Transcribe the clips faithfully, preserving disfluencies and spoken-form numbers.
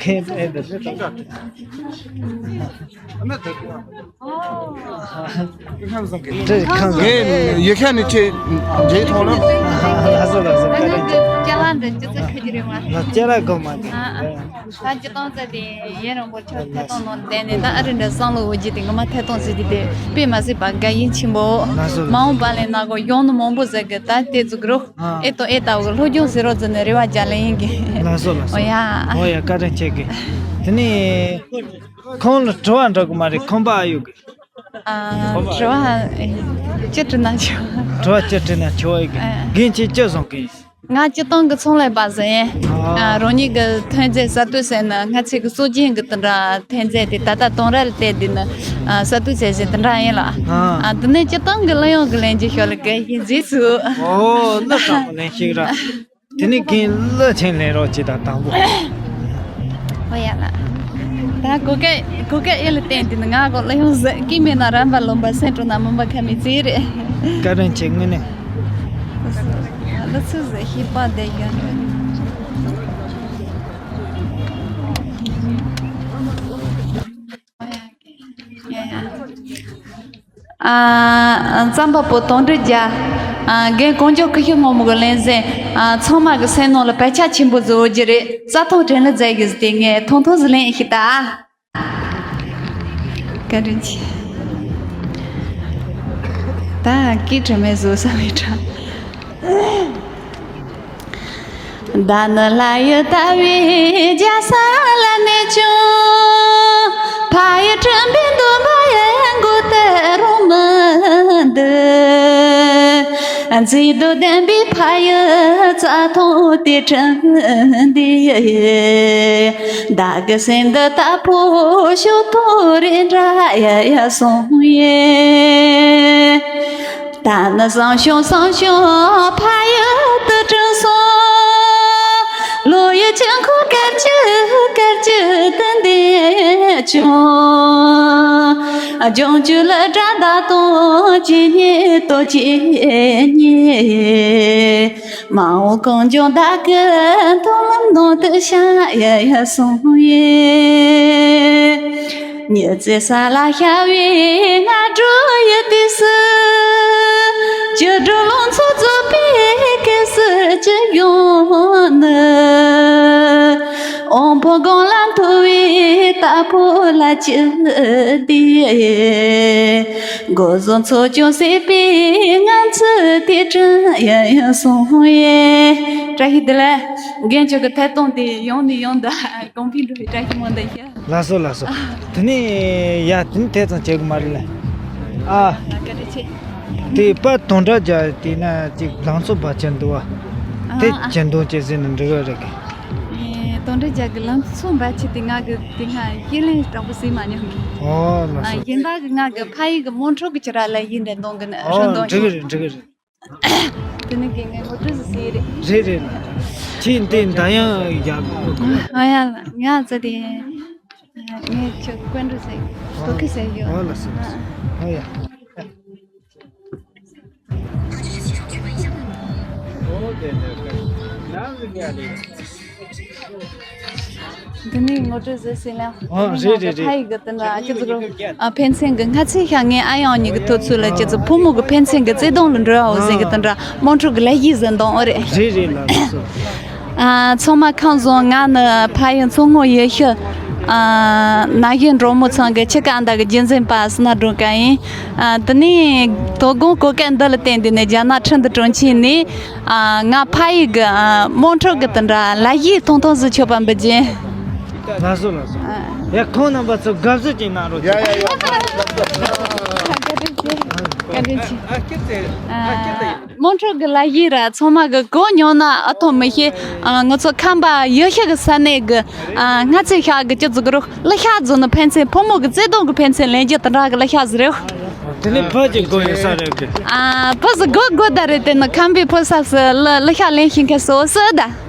ཁེ་ཨེ་འདི་ཁང་གི་ངས་ཡུལ་ཤུལ་ནས་ཁྱེད་མཇལ་ཐུབ་ལ། ལགས་སོ་ལགས་སོ། བཀའ་དྲིན་ཆེ། ཅ་ལག་འདི་སྤྱི་ཚོགས་ཁ་གྱི་རེད་མ། ལགས་ཅ་ལག་གོ་མ་གི། ཨ་ཨ། ད་སྤྱི་བཏང་ཙེ་དེ་ཡུན་རིང་པོ་ཆོ་ཐད་གཏོང་ནང་བསྡད་ནས། ད་ཨ་རི་འདྲ་བསམ་བློ་འོ་བརྒྱུད་དེ་ངོ་མ་ཐད་གཏོང་ཟེར་དེ་དེ་དཔེ་མ་སྲིད་པ་དགའ་ཡིད་ཆེན་པོ། ལགས་སོ་ལགས་སོ། མ་འོངས་པ་ལས་ན་གོ་ཡོང་ནི་མང་པོ་ཟེར་གི། ད་དེ་ཚོ་གི་རོ། ཨ། ཨེ་ཏོ་ཨེ་ཏ་བོ་སློབ་སྦྱོང་ཟེར་རོ་ཟེར་ནས་རེ་བ་རྒྱག་ལེ་ཡིན་གི། ལགས་སོ་ལགས་སོ། ཨོ་ཡ། ཨོ་ཡ། བཀའ་དྲིན་ཆེ་གི། དེ་ནས་ཁོང་ལ་དྲི་བ་འདྲི་གི་མ་རེད། ཁོམ་པ་ཨ་ཡོད་གི། ཨ། དྲི་བ་ཅི་དྲི་ན་ཆོག་དྲི་བ་ཅི་དྲི་ན་ཆོག་ཨེ་གི། ཨ། རྒན་ཁྱེད་ཅི་བཟུང་གི་ཡིན། ང་སྤྱི་བཏང་གི་ཚོང་ལས་པ་ཟིག་ཡིན། ཨ། ཨ། རང་ཉིད་ཀྱི་ཐོན་རྫས་གསར་གཏོད་ཟེར་ན། སྔ་ཚིག་གི་སྲོལ་རྒྱུན་གྱི་དེ་འདྲ་ཐོན་རྫས་དེ་ད་ལྟ་དེང་རབས་ལ་བལྟས་དུས་ནི། ཨ། གསར་གཏོད་བྱས་ཟིན་དེ་འདྲ་ཡིན་ལ། ཨ། ཨ། དེ་ནས་སྤྱི་བཏང་གི་གླུ་དབྱངས་ཀྱི་ལེན་རྒྱུ་ཤོག་ལ་གི་ཡིན་རྗེས་སུ། ཨོ། གླུ་དྲང་པོ་ལེན་ཤིག་ར། དེ་ནས་རྒན་གླུ་ཆེན་ལེན་རོགས་གྱིས་དང་དང་པོ། ཨོ་ཡ་ལ། ད་གོ་སྐབས་གོ་སྐབས་ཨེ་ལ་བརྟེན་དུས་ནི་ང་གོ་གླུ་དབྱངས་ཟིག་གིས་མེད་ན་རམ་པ་ལུང་པ་སེང་འགྲོ་ན་མུན་པ་ཁ་མི་ཚེ་རེད། བཀའ་དྲིན་ཆེ་དངོས་གནས། ལགས་སོ། ལགས་སོ། ཤེས་པ་བདེ་ཡོད། ཨ། རྩོམ་པ་པོ་དོན་གྲུབ་རྒྱལ། ཨ། རྒན་གངས་ལྗོངས་ཀུ་ཤུ་སྔོན་མོ་གི་ལེ་ཚན། ཨ། ཚང་མ་གི་སེམས་ནང་ལ་བག་ཆགས་ཆེན་པོ་བཟོ་རྒྱུ་རེད། རྩ་ཐང་དྲན་ལ་མཛད་གི་ཟེར་ཏེ་ངས་ཐུང་ཐུང་ཟིག་ལེན་ཤིག་ད། བཀའ་དྲིན་ཆེ། ད་སྐད་གྲགས་མེད་བཟོ་ས་མེད་དྲ། ད་ནི་ལྷ་ཡི་ལྟ་བའི་རྒྱལ་ས་ལ་གནས་ཀྱང་། ཕ་ཡི་དྲན་པའི་འདུན་པ་ཡི་མགོ་དེ་རུང་མི་འདུག་མཛེས་སྡུག་ལྡན་པའི་ཕ་ཡི་རྩྭ་ཐང་དེ་དྲན་དུས། བདག་གི་སེམས་འདི་རྟ་ཕོ་ཤོ་ཐོ་རེ་འདྲ་ཡ་ཡ་སོང་ཡེ། ད་ནི་བཟང་ཞིང་བཟང་ཞིང་ཕ་ཡུལ་དུ་བྲོས་སོང་། ལོ་ཡི་དཀྱིལ་འཁོར་སྐར་གྱི་སྐར་གྱི་དུ་འདས་ཀྱང་། ལྗོངས་རྒྱུ་ལི་བྲག་དག་དང་ཇི་སྙེད་དོ་ཇི་སྙེད། མ་འོངས་གངས་ལྗོངས་བདག་གི་མཐོང་ལམ་ནང་དུ་ཤར་ཡ་ཡ་སོང་ཡེ། ཉི་ཚེ་ས་ལ་ཤར་བའི་སྔ་དྲོ་ཡི་དུས་སུ། ཆུ་སྒྲོན་ལང་ཚོ་རྫོགས་པའི་སྐབས་སུ་ཅི་ཡོང་ནི། དབང་པོ་སྒང་ལ་མཐོ་བའི་རྟ་ཕོ་ལ་ཅི་བདེ། སྒོ་ཟོག་འཚོ་སྐྱོང་སྲིད་པའི་ངང་ཚུལ་དེ་དྲན་ཡང་ཡང་སོང་ཡེ། བཀྲ་ཤིས་བདེ་ལེགས། རྒན་ཁྱོད་ཀྱི་ཐད་གཏོང་དེ་ཡང་ནས་ཡང་དུ་གོང་འཕེལ་འགྲོ་བའི་བཀྲ་ཤིས་སྨོན་འདུན་ཞུ། ལགས་སོ་ལགས་སོ། དེ་ནས་ཡ་དེ་ནས་དེ་ཙམ་བྱེད་དགོས་མ་རེད་ལ། ཨ། ལ་བཀའ་དྲིན་ཆེ། དེ་པ་དོན་དག་རྒྱ་དེ་ན་ཅིག་ལང་ཚོ་འབའ་ཆེན་འདུག་བ། དེ་ཨ་ཨ། ཅན་དོན་ཅན་ཟེར་ན་འགྲིག་གི་རེད་གི། ཨེ། དོན་དག་རྒྱ་གི་ལང་ཚོ་འབའ་ཆེན་དེ་ང་གི་དེ་སྔ་ཤེས་ལེན་དྲག་པོ་ཟིག་མ་མྱོང་གི། ཨོ་ལགས་ཨ། སོ། ཡིན་ད་གི་ང་གི་ཕ་ཡུལ་གི་མོན་ཁྲོད་གི་ཁྱེད་ར་ལ་ཡིན་འདྲ་འདོང་གི་ན་ཨོ་རོ་འདོང་འགྲིག་གི་ཡིན། རེད་འགྲིག་གི་རེད། དེ་ནི་གི་ངས་ངོ་སྤྲོད་ཟིག་ཟེར་རེད། རེད་རེད་ལ། ཁྱེད་འདི་འདྲ་ཡང་ཡག་གོ། ཨ་ཡ་ལ་ང་ཚ་དེ། ངས་ཁྱོད་ཀོན་རུ་ཟེར། དོ་ཁི་ཟེར་ཡོད། ཨོ་ལགས་སོ་ལགས་སོ། ཨ་ཡ། འདི་ནི་ངོ་སྤྲོད་ཟེར་ཟིན་ལ། ཨ། རེད་རེད་རེད། ཕ་ཡི་གི་དེ་འདྲ་ཁྱེད་ཚོ་གི་ཨ་ཕན་ཚུན་གི་སྔ་ཚེ་ཤ་ངའི་ཨ་ཡང་གཉིས་ཀྱི་ཐོག་ཚུལ་ལ་ཁྱེད་ཚོ་ཕོ་མོ་གི་ཕན་ཚུན་གི་བརྩེ་དུང་ལ་འགྲོ་བའོ་ཟེར་གི་དེ་འདྲ་དམངས་ཁྲོད་གི་ལས་ཀྱི་ཟིན་དང་ཨོ་རེད། རེད་རེད་ལགས་སོ། ཨ། ཚང་མ་ཁམས་བཟང་། ང་ནི་ཕ་ཡུལ་མཚོ་སྔོན་ཡུལ་ཤུལ། ཨ། ན་གཞོན་འབྲོག་མོ་ཚང་གི་ཁྱི་ཀ་ཨ་མདའ་གི་རྒྱུན་འཛིན་པ་སི་ན་སྒྲོལ་དཀར་ཡིན། ཨ། དེ་ནས་དོ་དགོང་གོ་སྐབས་འདི་ལ་བརྟེན་དུས་ནས་རྒྱ་ནག་ཁྲིན་ཏུའུ་གྲོང་ཁྱེར་ནས། ཨ། ང་ཕ་ཡུལ་གི་ཨ་དམངས་ཁྲོད་ཀྱི་དེ་འདྲ་ལ་ཡིག་ཐུང་ཐུང་ཟིག་མཆོད་པ་འབུལ་རྒྱུ་ཡིན། ལགས་སོ་ལགས་སོ། ཡ་ཁོང་རྣམ་པ་ཚོ་དགའ་བསུ་ཅིག་གནང་རོགས། ཡ་ཡ་ཡ། བཀའ་དྲིན་ཆེ། བཀའ་དྲིན་ཆེ། ཨ། དམངས་ཁྲོད་ཀྱི་ལ་ཡིག་ར་ཚང་མ་གི་གོ་མྱོང་ན་ཨ་ཐོ་མི་ཤེས། ཨ། ང་ཚོ་ཁམས་པ་ཡུལ་ཤུལ་གྱི་ས་གནས་ཀྱི་ཨ་སྔ་ཚེ་ཤ་གི་ཅི་ཟིག་རོ། གླུ་ཤགས་རྫོགས་ནས་ཕན་ཚུན་ཕོ་མོ་གི་བརྩེ་དུང་གི་ཕན་ཚུན་ལེན་རྒྱུ་དེ་འདྲ་གི་གླུ་ཤགས་ཟིག་རེད། དེ་ནས་བུ་ཅིག་དགོས་ཡོད་ས་རེད་གི། ཨ། བུ་ཟིག་དགོས་དགོས་ད་རེད། དེ་ནི་ཁམས་པའི་ཕོ་གསར་ཟིག་གླུ་གླུ་ཤགས་ལེན་ཤེས་མཁན་སོ་སོ་ད།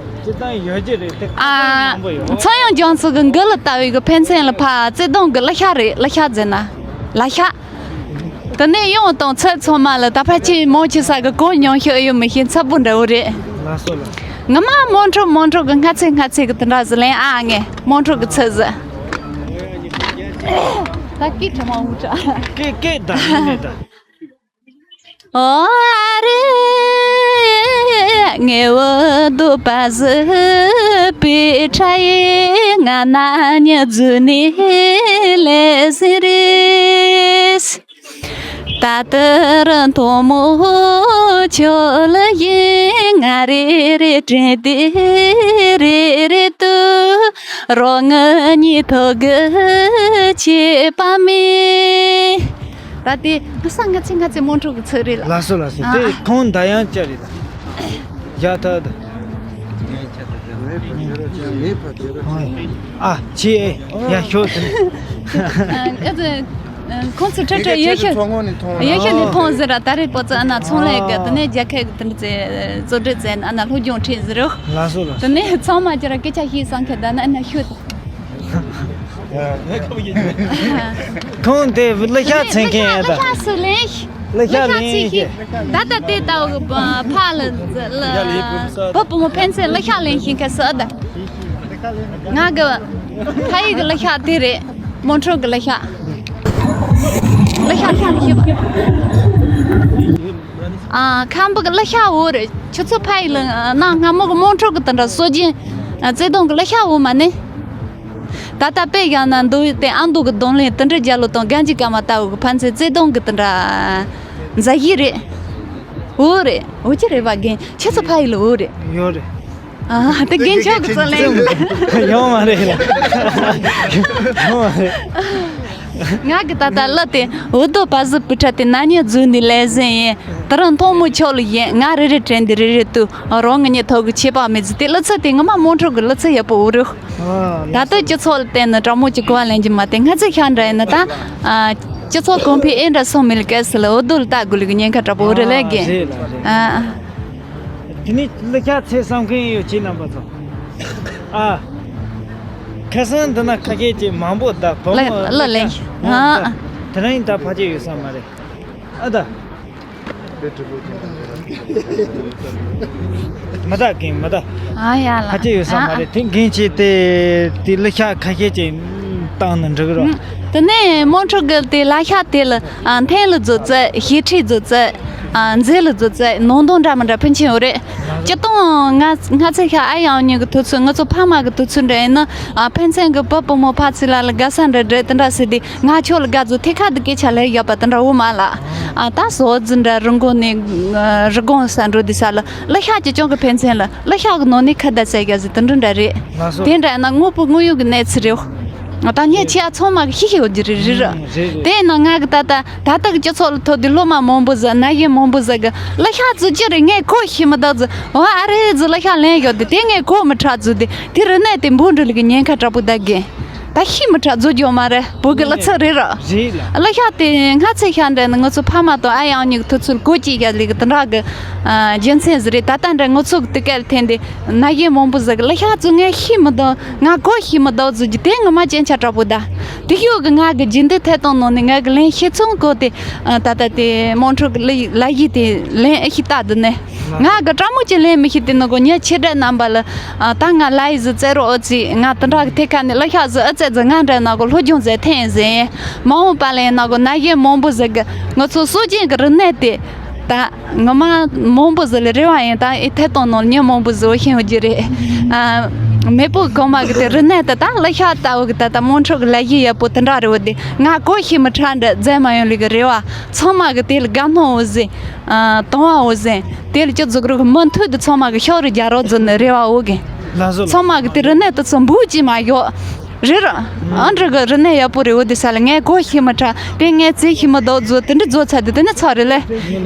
སྤྱིར་བཏང་ཡོད་ཀྱི་རེད་དེ། ཨ། ཚངས་དབྱངས་རྒྱ་མཚོ་གི་མགུར་གླུ་ལྟ་བུའི་གི་ཕན་ཚུན་ལ་ཕ་བརྩེ་དུང་གི་གླུ་ཤགས་རེད། གླུ་ཤགས་ཟེར་ན་ལ་ཤགས། དེ་ནས་ཡོང་དང་ཚོད་ཚང་མ་ལ་ད་ཕར་ཆེས་མང་ཆེ་ས་གི་གོ་མྱོང་ཤོད་ཡོད་མི་ཤེས། འཚབ་པོ་འདྲ་བོ་རེད། ལགས་སོ་ལགས། ང་མ་མོན་ཁྲོ་མོན་ཁྲོ་གི་སྔ་ཚེ་སྔ་ཚེ་གི་དེ་འདྲ་ཟི་ལེན་ཨ་ངས་མོན་ཁྲོ་གི་ཚེ་ཟི། ད་ཀི་ཁྲི་མ་འུ་ཏྲ། ཀེ་ཀེ་ད་ནི་ནི་ད། ཨོ་ཨ་རེ། ངེ་བོ་དུ་པ་ཟི་པི་ཁྲ་ཡི་ང་ན་ཉི་རྫུ་ནི་ལེ་སི་རེ། ད་ལྟར་མཐོང་མོ་ཁྱོད་ལ་ཡིན་ང་རེ་རེ་དྲན་ཏེ་རེ་རེ་དུ་རོ་ང་གཉིས་ཐོག་གི་ཆེ་པ་མེད། ད་དེ་ང་ས་ང་ཚེ་ང་ཚེ་མོན་ཁྲོ་གི་ཚེ་རེད་ལ། ལགས་སོ་ལགས་སོ། ཨ། དེ་ཁོང་ད་ཡང་བཅར་རེད་ད། ཡ་ད་ད། ཨ་ཆེ་ཡ་ཤོ་ད། ཨ་ཨ་ཁོང་ཚོ་ཁྲ་ཁྲ་ཡོད་ཤོད། ཡོད་ཤོད་ནས་མཐོང་ཟེར་ར་ད་རེས་པོ་ཙི་ཨ་ན་ཚོང་ལས་གི་དེ་ནས་རྒྱལ་ཁབ་གི་དེ་འདྲ་ཚེ་གཙོ་སྒྲིག་ཚེ་ཨ་ན་སློབ་སྦྱོང་ཁྲིད་ཟེར་རོ། ལགས་སོ་ལགས་སོ། དེ་ནས་ཚང་མ་ཅི་ར་སྐད་ཆ་ཤེས་སང་ཁེ་ད་ན་ཨ་ན་ཤོད། ཁོང་དེ་གླུ་ཤགས་འཚོལ་མཁན་ཡིན་ད། གླུ་ཤགས་སུ་ལེན། གླུ་ཤགས་ལེན་ཤེས། ད་ལྟ་དེ་ལྟ་བུ་ཕ་ལ་ལ་བུ་བུ་མོ་ཕན་ཚུན་གླུ་ཤགས་ལེན་ཤེས་མཁན་སུ་ཨ་ད། ང་གི་ཕ་ཡི་གི་གླུ་ཤགས་དེ་རེད། མོན་ཁྲོད་གི་གླུ་ཤགས། གླུ་ཤགས་ཤགས་ཤེས་པ། ཨ་ཁམས་པ་གི་གླུ་ཤགས་འོ་རེད། ཁྱོད་ཚོ་ཕ་ཡི་ལ་གནའ་སྔ་མོ་གི་མོན་ཁྲོད་གི་དེ་འདྲ་སྲོལ་རྒྱུན་བརྩེ་དུང་གི་གླུ་ཤགས་འོ་མ་ནི། ད་ལྟ་དཔེ་བཞག་ན་མདོ་དབུས་སྟེང་ཨ་མདོ་གི་གདོང་ལེན་དུད་འགྲོའི་རྒྱལ་ལོ་དང་སྒང་གཅིག་ཀ་མ་ལྟ་བུ་གི་ཕན་ཚུན་བརྩེ་དུང་གི་དེ་འདྲ་མཛའ་བཤེས་རེད། འོ་རེད། འོ་ཅི་རེད་བ་རྒན་ཁྱེད་ཚོ་ཕ་ཡུལ་ལ་འོ་རེད། ཡོད་རེད། ཨ་དེ་རྒན་ཁྱོད་ཀྱི་ཚོ་ལེན་ཡོད་མ་རེད་ལ། ཡོད་མ་རེད། ང་གི་ད་ལྟ་གླུ་དེ་འུ་དོ་པ་ཟི་པུ་ཁྲ་དེ་ན་ཉི་རྫུན་ནི་ལས་ཟིན་ཡིན། དེ་རིང་མཐོང་མོ་ཆོག་ལ་ཡིན་ང་རེ་རེ་དྲན་འདི་རེ་རེ་ཏུ་རོང་ངི་ཉི་ཐོག་གི་ཆེ་བ་མི་ཟི་དེ་གླུ་ཚིག་དེ་ངོ་མ་མོན་ཁྲོད་གི་གླུ་ཚིག་ཡག་པོ་འུ་རུ། ད་ལྟ་སྤྱི་ཚོགས་ལ་བརྟེན་ནས་དྲང་མོ་གཅིག་གོ་བ་ལེན་གྱི་མ་བསྟན་ང་ཚོས་ཤ་འདྲ་ཡིན་ན་ད། སྤྱི་ཚོགས་གོང་འཕེལ་ཨེ་འདྲ་སོང་མི་ལ་སྐད་སི་ལ་འུ་དུ་ལ་ལྟ་དགོས་ལུགས་ཉེན་ཁ་དྲག་པོ་འུ་རེ་ལས་གི། རེད་ལ་རེད། ཨ། དེ་ནི་གླུ་ཤགས་འཚོལ་བསམ་མཁན་ཡོད་ཅེས་རྣམ་པ་ཚོ། ཨ། ཁ་སང་འདི་ན་ཁ་སྐད་ཅིག་མང་པོ་ད་བུ་མོ་གླུ་ལེན་ཨ། དེ་རིང་ད་ཕལ་ཆེར་ཡོད་ས་མ་རེད། ཨ་ད། མ་ད་གིན་མ་ད། ཨ་ཡ་ལ། ཕལ་ཆེར་ཡོད་ས་མ་རེད། དེ་གིན་ཆེ་དེ་དེ་གླུ་ཤགས་ཁ་ཤས་ཅིག་བཏང་ན་འགྲིག་རོགས། དེ་ནས་མོན་ཁྲོད་གི་དེ་གླུ་ཤགས་དེ་ལ་འཐེན་ལ་མཛོད་རྩེ་ཞེ་ཁྲི་མཛོད་རྩེ་མཛེས་ལ་མཛོད་རྩེ་ནང་དོན་འདྲ་མི་འདྲ་ཕན་ཆེན་ཡོད་རེད། སྤྱི་དང་ང་ང་ཚོའི་ཤག་ཨ་ཡང་གཉིས་ཀྱི་དུས་ཚོད་ང་ཚོ་ཕ་མ་གི་དུས་ཚོད་འདྲ་ཡིན་ན་ཕན་ཚུན་གི་བུ་བུ་མོ་ཕ་ཚུ་ལ་ལ་དགའ་ས་འདྲ་འདྲ་དེ་འདྲ་ཟེར་དེ། ང་ཆོ་ལ་དགའ་ཚོ་ཐེ་ཁ་དུ་སྐད་ཆ་ལས་ཡོད་པ་དེ་འདྲ་འོ་མ་ལ། ཨ་ད་སོ་རྫི་འདྲ་རི་མགོ་ནས་རི་སྒོང་ས་འགྲོ་དུས་ས་ལ་གླུ་ཤགས་ཀྱི་ཅོང་གི་ཕན་ཚུན་ལ་གླུ་ཤགས་ཀྱི་ནང་ནས་ཁ་བརྡ་བྱས་ཡ་ཟི་དེ་འདྲ་འདྲ་རེད། ལགས་སོ། དེ་འདྲ་ཡིན་ན་དངོས་པོ་དངོས་ཡོད་ཀྱི་གནས་ཚུལ་རེད། ད་ངས་ཆེ་ཨ་ཚང་མ་གི་ཤི་ཤི་ཡོད་ཀྱི་རེད་རེད་རེད། རེད་རེད། དེ་ཡིན་ན་ང་གི་ད་ལྟ་ད་ལྟ་གི་སྤྱི་ཚོགས་ལ་ཐོབ་དུས་སློབ་མ་མང་པོ་ཟ་ན་གཞོན་མང་པོ་ཟ་གི་གླུ་ཤགས་ཙི་ཅི་རེད་ངས་གོ་ཤི་མི་ད་ཟི་འོ་ཨ་རེ་ཟི་གླུ་ཤགས་ལེན་ཡོད་དེ་དེ་ངས་གོ་མི་ཁྲ་ཟི་དེ་དེ་རི་ནས་དེ་འབུ་འདྲི་ལ་གི་ཉེན་ཁ་དྲག་པོ་ད་གི། ད་ཤི་མི་ཁྲ་རྫོ་རྒྱོ་མ་རེད་བོད་ཀྱི་གླུ་ཚིག་རེད་ར། རེད་ལ། གླུ་ཤགས་དེ་སྔ་ཚེ་ཤག་འདྲ་ནི་ང་ཚོ་ཕ་མ་དང་ཨ་ཡང་གཉིས་ཀྱི་དུས་ཚོད་གོ་ཅི་ཡ་ལི་གི་དེ་འདྲ་གི་རྒྱུ་མཚན་ཟིག་རེད། ད་ལྟ་འདྲ་ང་ཚོ་གི་དུས་སྐབས་འཐེན་ཏེ་ན་གཞོན་མང་པོ་ཟིག་གི་གླུ་ཤགས་ཚོ་ངས་ཤི་མི་འདུག་ང་གོ་ཤི་མི་འདུག་ཟེར་རྒྱུ་དེ་ངོ་མ་སྐྱེན་ཆ་དྲག་པོ་ད། དེ་ཡོད་གི་ང་གི་རྒྱུན་དུ་ཐད་གཏོང་ནང་ནས་ང་གི་ལན་ཤེས་ཚོང་གོ་དེ་ད་ལྟ་དེ་མོན་ཁྲོད་གི་གླུ་ལ་ཡི་དེ་ལན་ཨེ་ཤི་ད་དུ་ནས། ང་གི་དྲང་མོ་ཅི་ལན་མི་ཤེས་དེ་ནི་གོ་ཉེ་ཆེ་འདྲ་རྣམ་པ་ལ། ཨ་ད་ང་ལ་ཡི་ཟི་རྩེ་རོ་ཨོ་ཙི་ང་དེ་འདྲ་གི་ཐད་ཁ་ནས་གླུ་ཤགས་ཟི་ཨ་ཙེ་ཟི་ང་འདྲ་ན་གོ་སློབ་སྦྱོང་ཟེར་འཐེན་ཟེར། མ་འོངས་པ་ལ་ཡིན་ན་གོ་ན་གཞོན་མང་པོ་ཟི་གི་ང་ཚོ་སྲོལ་རྒྱུན་གི་རིག་གནས་དེ། ད་ངོ་མ་མང་པོ་ཟི་ལ་རེ་བ་ཡིན་ད་ཨི་ཐད་གཏོང་ནང་ཉེ་མང་པོ་ཟི་འོ་ཤེས་འོ་རྒྱུ་རེད། ཨ་མེས་པོ་གོང་མ་གི་དེ་རིག་གནས་དེ་ད་གླུ་ཤགས་ལྟ་བུ་གི་ད་ད་མོན་ཁྲོད་གི་ལ་ཡི་ཡག་པོ་དེ་འདྲ་རེད་འོ་དེ་ང་གོ་ཤེས་མི་ཁྲ་འདྲ་མཛད་མ་ཡོང་ལི་གི་རེ་བ་ཚང་མ་གི་དེ་ལ་དགའ་སྣང་འོ་ཟི། ཨ་དང་བ་འོ་ཟེ། དེ་ལ་སྤྱི་ཚོགས་རིག་མུ་མཐུད་དུ་ཚང་མ་གི་ཤོག་རི་རྒྱ་རོགས་འཛིན་ནས་རེ་བ་འོ་གི། ལགས་སོ། ཚང་མ་གི་དེ་རིག་གནས་དུ་ཚོ་འབུ་ཅི་མ་ཡོ། རེད་ར། ཨ་འདྲ་གི་རིག་གནས་ཡག་པོ་རེད་འོ་དེ་ས་ལ་ངས་གོ་ཤེས་མི་ཁྲ་དེ་ངས་བཙལ་ཤེས་མི་འདུག་བཟོ་དེ་འདྲ་བཟོ་ཚར་དུས་དེ་ནི་ཚོ་རེད་ལེ།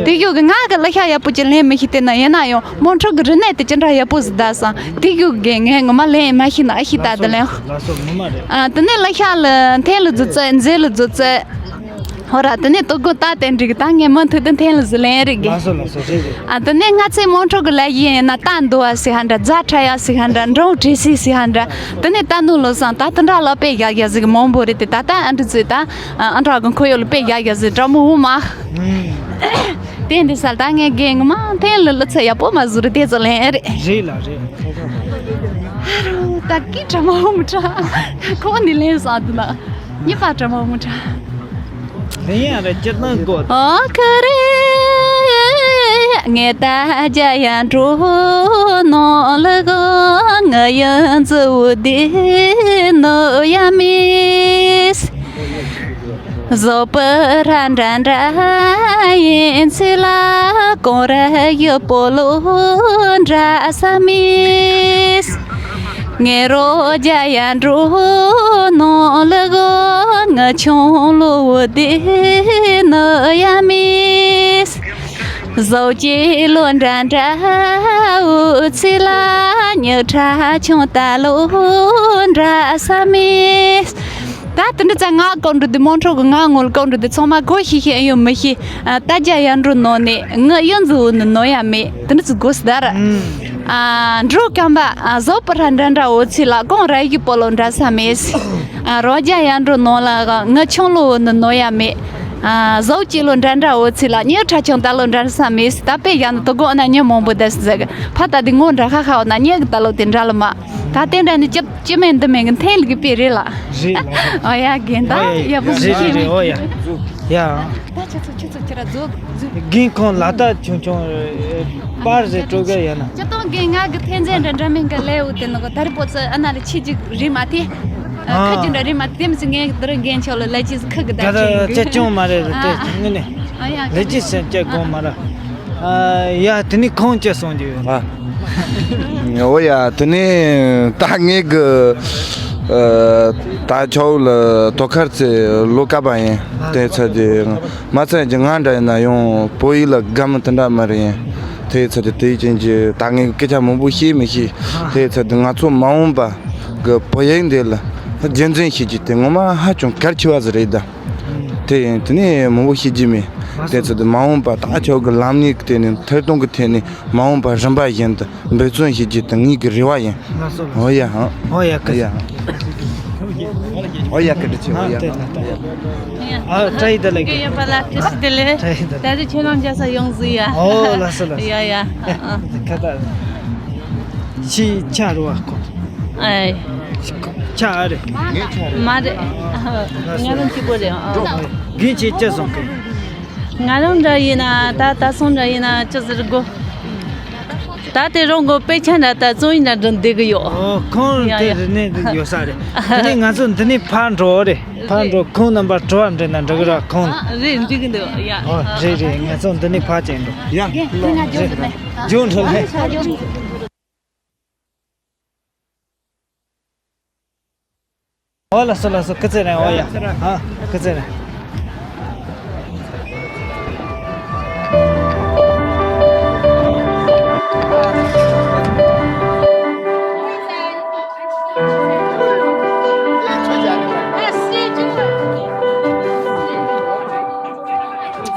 དེ་ཡོད་གི་ང་གི་གླུ་ཤགས་ཡག་པོ་ཅིག་ལེན་མི་ཤེས་དེ་ན་ཡིན་ན་ཡང་མོན་ཁྲོད་གི་རིག་གནས་དེ་ཅི་འདྲ་ཡག་པོ་ཟིག་ད་སང་དེ་ཡོད་གི་ངས་ངོ་མ་ལེན་མ་ཤེས་ན་ཨ་ཤེས་ད་དེ་ལེན། ལགས་སོ་ངོ་མ་རེད། ཨ་དེ་ནས་གླུ་ཤགས་ལ་འཐེན་ལ་བཟོ་ཚེ་མཛེས་ལ་བཟོ་ཚེ། ཧོ་ར་དེ་ནས་ལྟོ་གོས་ད་དེ་འགྲིག་ད་ངས་མུ་མཐུད་དུ་འཐེན་ལ་ཟི་ལེན་རིག་གི། ལགས་སོ་ལགས་སོ་རེད་རེད། ཨ་དེ་ནས་ང་ཚོའི་མོན་ཁྲོད་གི་ལ་ཡི་ཡིན་ན་རྟ་འདུ་བ་སི་ཧ་འདྲ་རྫ་ཁྲ་ཡ་སི་ཧ་འདྲ་འབྲོང་བྲེ་སི་སི་ཧ་འདྲ་དེ་ནས་རྟ་ནུ་ལོ་སང་ད་དེ་འདྲ་ལ་དཔེ་ཡག་ཡག་ཟིག་མང་པོ་རེད་དེ་ད་ད་ཨ་འདྲ་ཟིག་ད་ཨ་འདྲ་གི་ཁོ་ཡོད་ལ་དཔེ་ཡག་ཡག་ཟིག་འདྲ་མོ་འོ་མ། ཨུམ། དེ་འདི་སལ་ད་ངས་རྒན་ངི་མ་ཐེན་ལི་ལི་ཚ་ཡག་པོ་མ་བཟོ་རུ་དེ་ཚོ་ལེན་རེད། རེད་ལ་རེད། ཧ་རུ་ད་ཀི་དྲ་མ་འོ་མི་དྲ་ཁོ་ནི་ལེན་ས་འདི་ལ་ཉི་པ་དྲ་མ་འོ་མི་དྲ། ལེན་ཡ་རེད་སྤྱིར་བཏང་གོ། ཨོ་ཁ་རེ་ངས་ད་རྒྱ་ཡ་འགྲོ་ནོ་ལི་གོ་ང་ཡ་འཛི་བུ་དེ་ནོ་ཡ་མིས། བཟོ་པ་ར་འདྲ་འདྲ་ཡིན་ཚེ་ལ་གོང་ར་ཡོད་པོ་ལོ་འདྲ་ས་མིས། ངེ་རོ་རྒྱ་ཡ་འགྲོ་ནོ་ལི་གོ་ང་ཆུང་ལོ་བོ་དེ་ནོ་ཡ་མིས། བཟོ་ཅི་ལོ་འདྲ་འདྲ་འུ་ཚེ་ལ་ཉི་ཁྲ་ཆུང་ད་ལོ་འདྲ་ས་མིས། ད་དེ་འདྲ་ཙང་ང་ཀོང་འགྲོ་དེ་མོན་ཁྲོ་གི་ང་ངོ་ལ་ཀོང་འགྲོ་དེ་ཚང་མ་གོ་ཤེས་ཤེས་ཡོད་མི་ཤེས། ཨ། ད་རྒྱ་ཡར་འགྲོ་ནང་ནས་ངི་གཡུ་མཛེས་བོ་ནི་ནོ་ཡ་མེད་དེ་འདྲ་ཚོ་གོ་སི་ད་ར། ཨ། འགྲོ་སྐམ་པ། ཨ། བཟོ་པ་ར་འདྲ་འདྲ་འོ་ཚི་ལ་གོང་ར་ཡི་པོ་ལོ་འདྲ་ས་མེད། ཨ། རོ་རྒྱ་ཡར་འགྲོ་ནང་ལ་ངི་ཆུང་ལོ་བོ་ནི་ནོ་ཡ་མེད། ཨ། བཟོ་ཅི་ལོ་འདྲ་འདྲ་འོ་ཚི་ལ་ཉི་ཁྲ་ཆུང་ད་ལོ་འདྲ་ས་མེད། ད་པེ་ཡ་ནི་དོ་གོ་ན་ཉི་མོང་པོ་དེ་སི་ཟེ་གི་ཕ་ད་དེ་ངོ་འདྲ་ཁ་ཁ་འོ་ན་ཉི་གི་ད་ལོ་དེ་འདྲ་ལ་མ། ད་དེ་འདྲ་ནི་ཅི་ཅི་མེད་འདི་མེད་གི་འཐེན་ལི་གི་པེ་རེད་ལ། རེད་ལ། ཨོ་ཡ་རྒན་ད་ཡ་པོ་ཟིག་རེད་རེད། ཨོ་ཡ། ཡ། ད་ཁྱེད་ཚོ་ཁྱེད་ཚོ་ཁྱེད་ར་རྫོགས་རྫོགས། རྒན་ཁོང་ལ་ད་ཆུང་ཆུང་པར་ཟེར་སྤྲོ་གི་ཡ་ན། ཅི་ཏོང་རྒན་ང་གི་འཐེན་རྫས་འདྲ་འདྲ་མིན་གི་ལས་འུ་དེ་ནི་གོ་ད་རི་པོ་ཚོ་ཨ་ན་རི་ཆི་ཅིག་རི་མ་དེ། ཁ་ཅིག་འདྲ་རི་མ་དེ་མི་ཚེ་ངས་དུ་ར་རྒན་ཆོག་ལ་ལས་ཅི་ཁ་གི་ད་ད་ཆེན་གི་ཅི་ཅུང་མ་རེད་རེད་དེ་ངི་ནི། ཨ་ཡ། ལས་ཅི་སེམས་ཅི་གོང་མ་ར། ཨ་ཡ། དེ་ནི་ཁོང་ཅི་གསུང་རྒྱུ་ཡོད། ཨ། འོ་ཡ། དེ་ནི་ད་ངེད་གི་ཨ་ད་ཆའོ་ལ་དོ་ཁར་ཚེ་ལོ་ཀ་པ་ཡིན། དེ་ཚ་དེ་མ་ཚད་ཀྱི་ང་འདྲ་ཡིན་ན་ཡང་བོད་ཡིག་ལ་དགའ་མོ་དེ་འདྲ་མ་རེད་ཡིན། དེ་ཚ་དེ་དེའི་རྐྱེན་གྱིས་ད་ངེད་གི་སྐད་ཆ་མང་པོ་ཤེས་མི་ཤེས། དེ་ཚ་དེ་ང་ཚོ་མ་འོངས་པ་གི་བོད་ཡིག་འདི་ལ་རྒྱུན་འཛིན་བྱེད་རྒྱུ་དེ་ངོ་མ་ཧ་ཅང་གལ་ཆེ་བ་ཟིག་རེད་ད། དེ་ཡིན་དེ་ནས་མང་པོ་ཤེས་ཀྱི་མེད། དེ་ཚོ་དེ་མ་འོངས་པ་ད་ཆོག་གི་ལམ་ནས་དེ་ནས་ཐད་གཏོང་གི་ཐད་ནས་མ་འོངས་པ་རིམ་པ་བཞིན་དུ་འབད་བརྩོན་བྱེད་རྒྱུ་དེ་ངེད་ཀྱི་རེ་བ་ཡིན། ལགས་སོ་ལགས་སོ། ཨོ་ཡ་ཧང་། ཨོ་ཡ་ཀི། ཨོ་ཡ་ཧང་། ཨོ་ཡ་ཀི་འདྲི་ཆེ། ཨོ་ཡ། ཨ་བཀྲ་ཤིས་བདེ་ལེགས། ཀི་ཡོད་པ་ལ་བཀྲ་ཤིས་བདེ་ལེགས། བཀྲ་ཤིས་བདེ་ལེགས། ད་རེས་ཁྱོད་རང་རྒྱལ་ས་ཡོང་ཟིག་ཡ། ཨོ་ལགས་སོ་ལགས་སོ། ཡ་ཡ། ཁ་ད། ཕྱི་ཆ་རུ་བ་ཁོ། ཨེ། ཆ་ཨ་རེད། མ་རེད། ང་རང་གཅིག་པོ་རེད། ཨ། རྒན་ཁྱེད་ཅི་སོང་གི། ང་རང་འདྲ་ཡིན་ན་ད་ད་སོང་འདྲ་ཡིན་ན་ཅི་ཟེར་དགོ། ད་དེ་རང་གི་དཔེ་ཆ་འདྲ་ད་བཙོན་ཡིན་འདྲ་འདྲ་འདེད་གི་ཡོད། ཨོ་ཁོང་ཡ་དེ་ཡ། རི་ནས་ཡོད་ས་རེད། དེ་ནས་ང་ཚོ་འདི་ནས་ཕར་འགྲོ་རེད། ཕར་འགྲོ། ཁོང་རྣམ་པར་དྲི་བ་འདྲི་ན་འགྲིག་གི་ར་ཁོང་། ཨ་རེད། འགྲིག་གི་འདུག་ཡ། ཨོ་རེད་རེད། ང་ཚོ་འདི་ནས་ཕར་ཅིག་འགྲོ། ཡ། རྒན་ཁྱེད་ང་འགྲོ་གི་མེད། ཇོན་ཧྲོ་ལེ། ཨོ་ལགས་སོ་ལགས་སོ། སྐུ་ཚེ་རིང་། ཨོ་ཡ། ཨ་སྐུ་ཚེ་རིང་།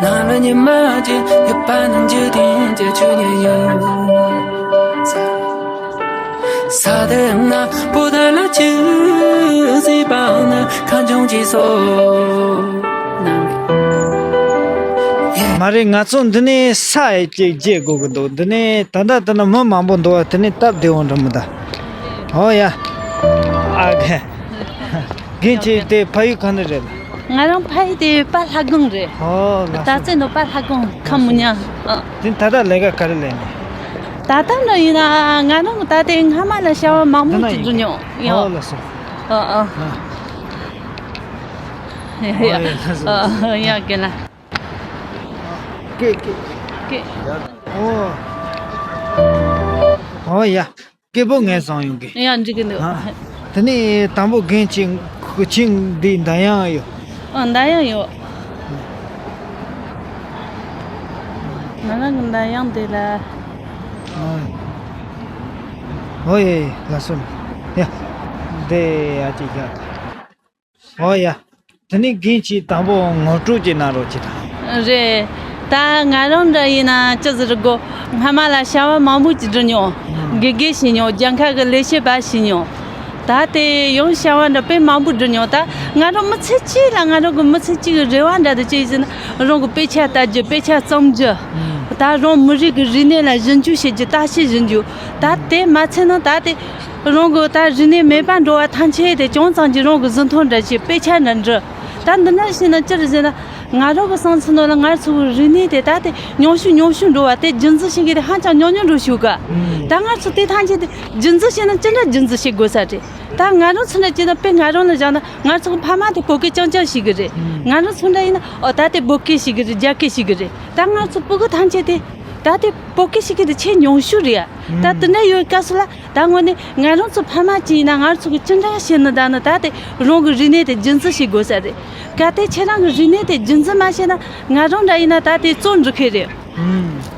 ནང་ལ་ཉི་མ་ཅིག་ཡོད་པ་ན་འཇིག་རྟེན་གྱི་ཆོས་ཉིད་ཡོད། ས་དེ་ན་བོད་ལ་ཆུ་སྲིད་པ་ན་ཁ་འབྱུང་ཅིག་སོ། མ་རེད། ང་ཚོ་འདི་ནས་ས་ཡི་ཅིག་བརྗེ་དགོས་ཀྱི་འདུག་འདི་ནས་ད་ལྟ་ད་ནི་མི་མང་པོ་འདུག་བ། དེ་ནས་སྟབས་བདེ་བོ་འགྲོ་མི་ད། ཨོ་ཡ། ཨ་ག་རྒན་ཁྱེད་དེ་ཕ་ཡུལ་ག་ནས་རེད། ང་རང་ཕ་ཡུལ་དེ་པ་ལྷ་སྒང་རེད། ཨོ་ལགས་ད་སོ། ཚེ་ནོ་པ་ལྷ་སྒང་ཁམས་མི་ཉག་ཨ། དེ་ད་ལྟ་ལས་ཀ་ག་རེ་ལས་ནས། ད་ལྟ་འདྲ་ཡིན་ན་ང་རང་ད་ལྟའི་སྔ་མ་ལ་བྱ་བ་མང་པོ་ཅིག་འགྲོ་མྱོང་ཡ། ཨོ་ལགས་སོ། ཨ་ཨ། ཨ། ཡ་ཡ། ཨོ་ཡ་ལགས་སོ། ཨ་ཡ་ག་ལ། ཀེ་ཀེ། ཀེ། ཨོ། ཨོ་ཡ། སྐད་པོ་ངས་བཟང་ཡོང་གི། ཡང་འགྲིག་གི་འདུག་ཨ། དེ་ནས་དང་པོ་རྒན་ཁྱེད་ཁུ་ཆིང་འདི་འདར་དབྱངས་ཡོད། ཨ། འདར་དབྱངས་ཡོད། ང་རང་གི་འདར་དབྱངས་འདི་ལ། ཨ། ཨོ་ཡེ་ལགས་སོ། ཡ། འདི་ཡ་ཅིག་ཡ། ཨོ་ཡ། དེ་ནས་རྒན་ཁྱེད་དང་པོ་ངོ་སྤྲོད་ཅིག་གནང་རོགས་བྱེད་དང་། རེད། ད་ང་རང་འདྲ་ཡིན་ན་ཅི་ཟེར་དགོ། སྔ་མ་ལ་བྱ་བ་མང་པོ་ཅིག་བསྒྲུབས་མྱོང་། ཨང་། དགེ་རྒན་བྱས་མྱོང་། རྒྱལ་ཁབ་ཀྱི་ལས་བྱེད་པ་བྱས་མྱོང་། ད་དེ་ཡང་བྱ་བ་འདྲ་དཔེ་མང་པོ་བསྒྲུབས་མྱོང་། ད་ང་རང་མི་ཚེ་གཅིག་ལ་ང་རང་གི་མི་ཚེ་གཅིག་གི་རེ་བ་འདྲ་དེ་ཅི་ཡིན་ཟེར་ན། རང་གི་དཔེ་ཆ་ལྟ་རྒྱུ། དཔེ་ཆ་རྩོམ་རྒྱུ། ད་རང་མི་རིགས་ཀྱི་རིག་གནས་ལ་ཞིབ་འཇུག་བྱེད་རྒྱུ། ལྟ་ཞིབ་ཞིབ་འཇུག་ད་དེ་མ་ཚད་ན་ད་དེ་རང་གི་ད་རིག་གནས་མེད་པ་འགྲོ་བ་ཐམས་ཅད་དེ་ཅུང་ཙམ་གྱིས་རང་གི་གཟིགས་མཐོང་འདྲ་བྱེད། དཔེ་ཆ་འདྲ་འབྲི། ད་འདི་འདྲ་བྱས་ན་ཅི་རེད་ཟེར་ན། ང་རང་གི་བསམ་ཚུལ་ནང་ལ་ང་ཚོ་གི་རིག་གནས་དེ་ད་དེ་ཉུང་ཤོས་ཉུང་ཤོས་འགྲོ་བ། དེ་རྒྱུན་འཛིན་བྱེད་མཁན་དེ་ཧ་ཅང་ཉུང་ཉུང་འགྲོ་ཤོག་ག་ད་ང་ཚོ་དེ་ཐམས་ཅད་དེ་རྒྱུན་འཛིན་བྱས་ན་ཅི་འདྲ་རྒྱུན་འཛིན་བྱེད་དགོས་ས་རེད། ད་ང་རང་ཚོ་འདྲ་བྱས་ན། དཔེ་ང་རང་ལ་བཞག་ན། ང་ཚོ་གི་ཕ་མ་དེ་བོད་སྐད་རྐྱང་རྐྱང་བཤད་གི་རེད། ང་རང་ཚོ་འདྲ་ཡིན་ན། ཨོ་ད་དེ་བོད་སྐད་བཤད་གི་རེད། རྒྱ་སྐད་བཤད་གི་རེད། ད་ང་ཚོ་སྤུ་གུ་ཐམས་ཅད་དེ་ད་དེ་བོད་སྐད་བཤད་མཁན་དེ་ཆེས་ཉུང་ཤོས་རེད་ཡ། ད་དེ་འདྲ་ཡོད་སྐབས་སུ་ལ། ད་དངོས་གནས་ང་རང་ཚོ་ཕ་མ་གཅིག་ཡིན་ན། ང་ཚོ་གི་ཅི་འདྲ་བྱས་ན་ད་ནི་ད་དེ་རང་གི་རིག་གནས་དེ་རྒྱུན་འཛིན་བྱེད་དགོས་ས་རེད། གལ་ཏེ་ཁྱེད་རང་གི་རིག་གནས་དེ་རྒྱུན་འཛིན་མ་བྱས་ན། ང་རང་འདྲ་ཡིན་ན་ད་དེ་རྩོམ་འབྲི་མཁན་རེད།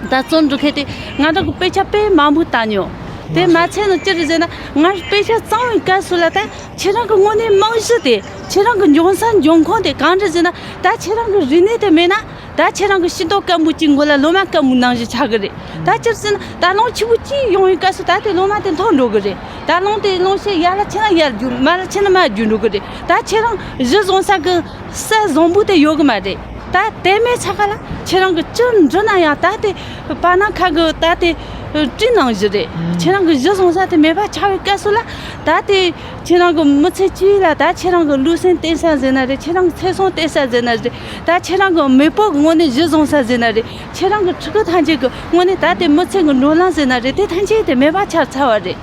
ད་རྩོམ་འབྲི་མཁན་དེ་ང་རང་གི་དཔེ་ཆ་དཔེ་མང་པོ་ལྟ་མྱོང་། དེ་མ་ཚད་ནི་ཅི་རེད་ཟེར་ན། ང་དཔེ་ཆ་བརྩམས་པའི་སྐབས་སུ་ལ། ད་ཁྱེད་རང་གི་དངོས་གནས་རྨང་གཞི་དེ། ཁྱེད་རང་གི་འབྱུང་ས་འབྱུང་ཁུངས་དེ་གང་རེད་ཟེར་ན། ད་ཁྱེད་རང་གི་རིག་གནས་དེ་མེད་ན། ད་ཁྱེད་རང་གི་ཤེས་རྟོགས་དཀར་མོ་གཅིག་མགོ་ལ་ལོ་མ་དཀར་མོ་ནང་བཞིན་ཆགས་གི་རེད། ད་ཅི་རེད་ཟེར་ན། ད་རླུང་ཆེན་པོ་གཅིག་ཡོང་བའི་སྐབས་སུ་ད་དེ་ལོ་མ་དེ་འཐོར་འགྲོ་གི་རེད། ད་རླུང་དེ་རླུང་ཤེད་ཡར་ལ་ཆེ་ན་ཡར་རྒྱུག་མར་ལ་ཆེ་ན་མར་རྒྱུག་འགྲོ་གི་རེད། ད་ཁྱེད་རང་གཞི་བཟུང་ས་གི་ས་བཟང་པོ་དེ་ཡོད་གི་མ་རེད། ད་དེ་མེད་ཚ་ག་ལ་ཁྱེད་རང་གི་ཅི་འབྲི་ན་ཡང་ད་དེ་པ་ན་ཁ་གི་ད་དེ་སྤྲིན་ནང་བཞིན་རེད། ཁྱེད་རང་གི་གཞི་བཟུང་ས་དེ་མེད་པ་ཆགས་པའི་སྐབས་སུ་ལ། ད་དེ་ཁྱེད་རང་གི་མི་ཚེ་གཅིག་ལ། ད་ཁྱེད་རང་གི་ལུས་སེམས་གཏད་ས་ཟེར་ན་རེད། ཁྱེད་རང་གི་ཚེ་སྲོག་གཏད་ས་ཟེར་ན་རེད། ད་ཁྱེད་རང་གི་མེས་པོ་གི་དངོས་གནས་གཞི་བཟུང་ས་ཟེར་ན་རེད། ཁྱེད་རང་གི་ཕྲུ་གུ་ཐམས་ཅད་ཀྱི་དངོས་གནས་ད་དེ་མི་ཚེ་གི་འགྲོ་ལམ་ཟེར་ན་རེད། དེ་ཐམས་ཅད་དེ་མེད་པ་ཆགས་ཚར་བ་རེད།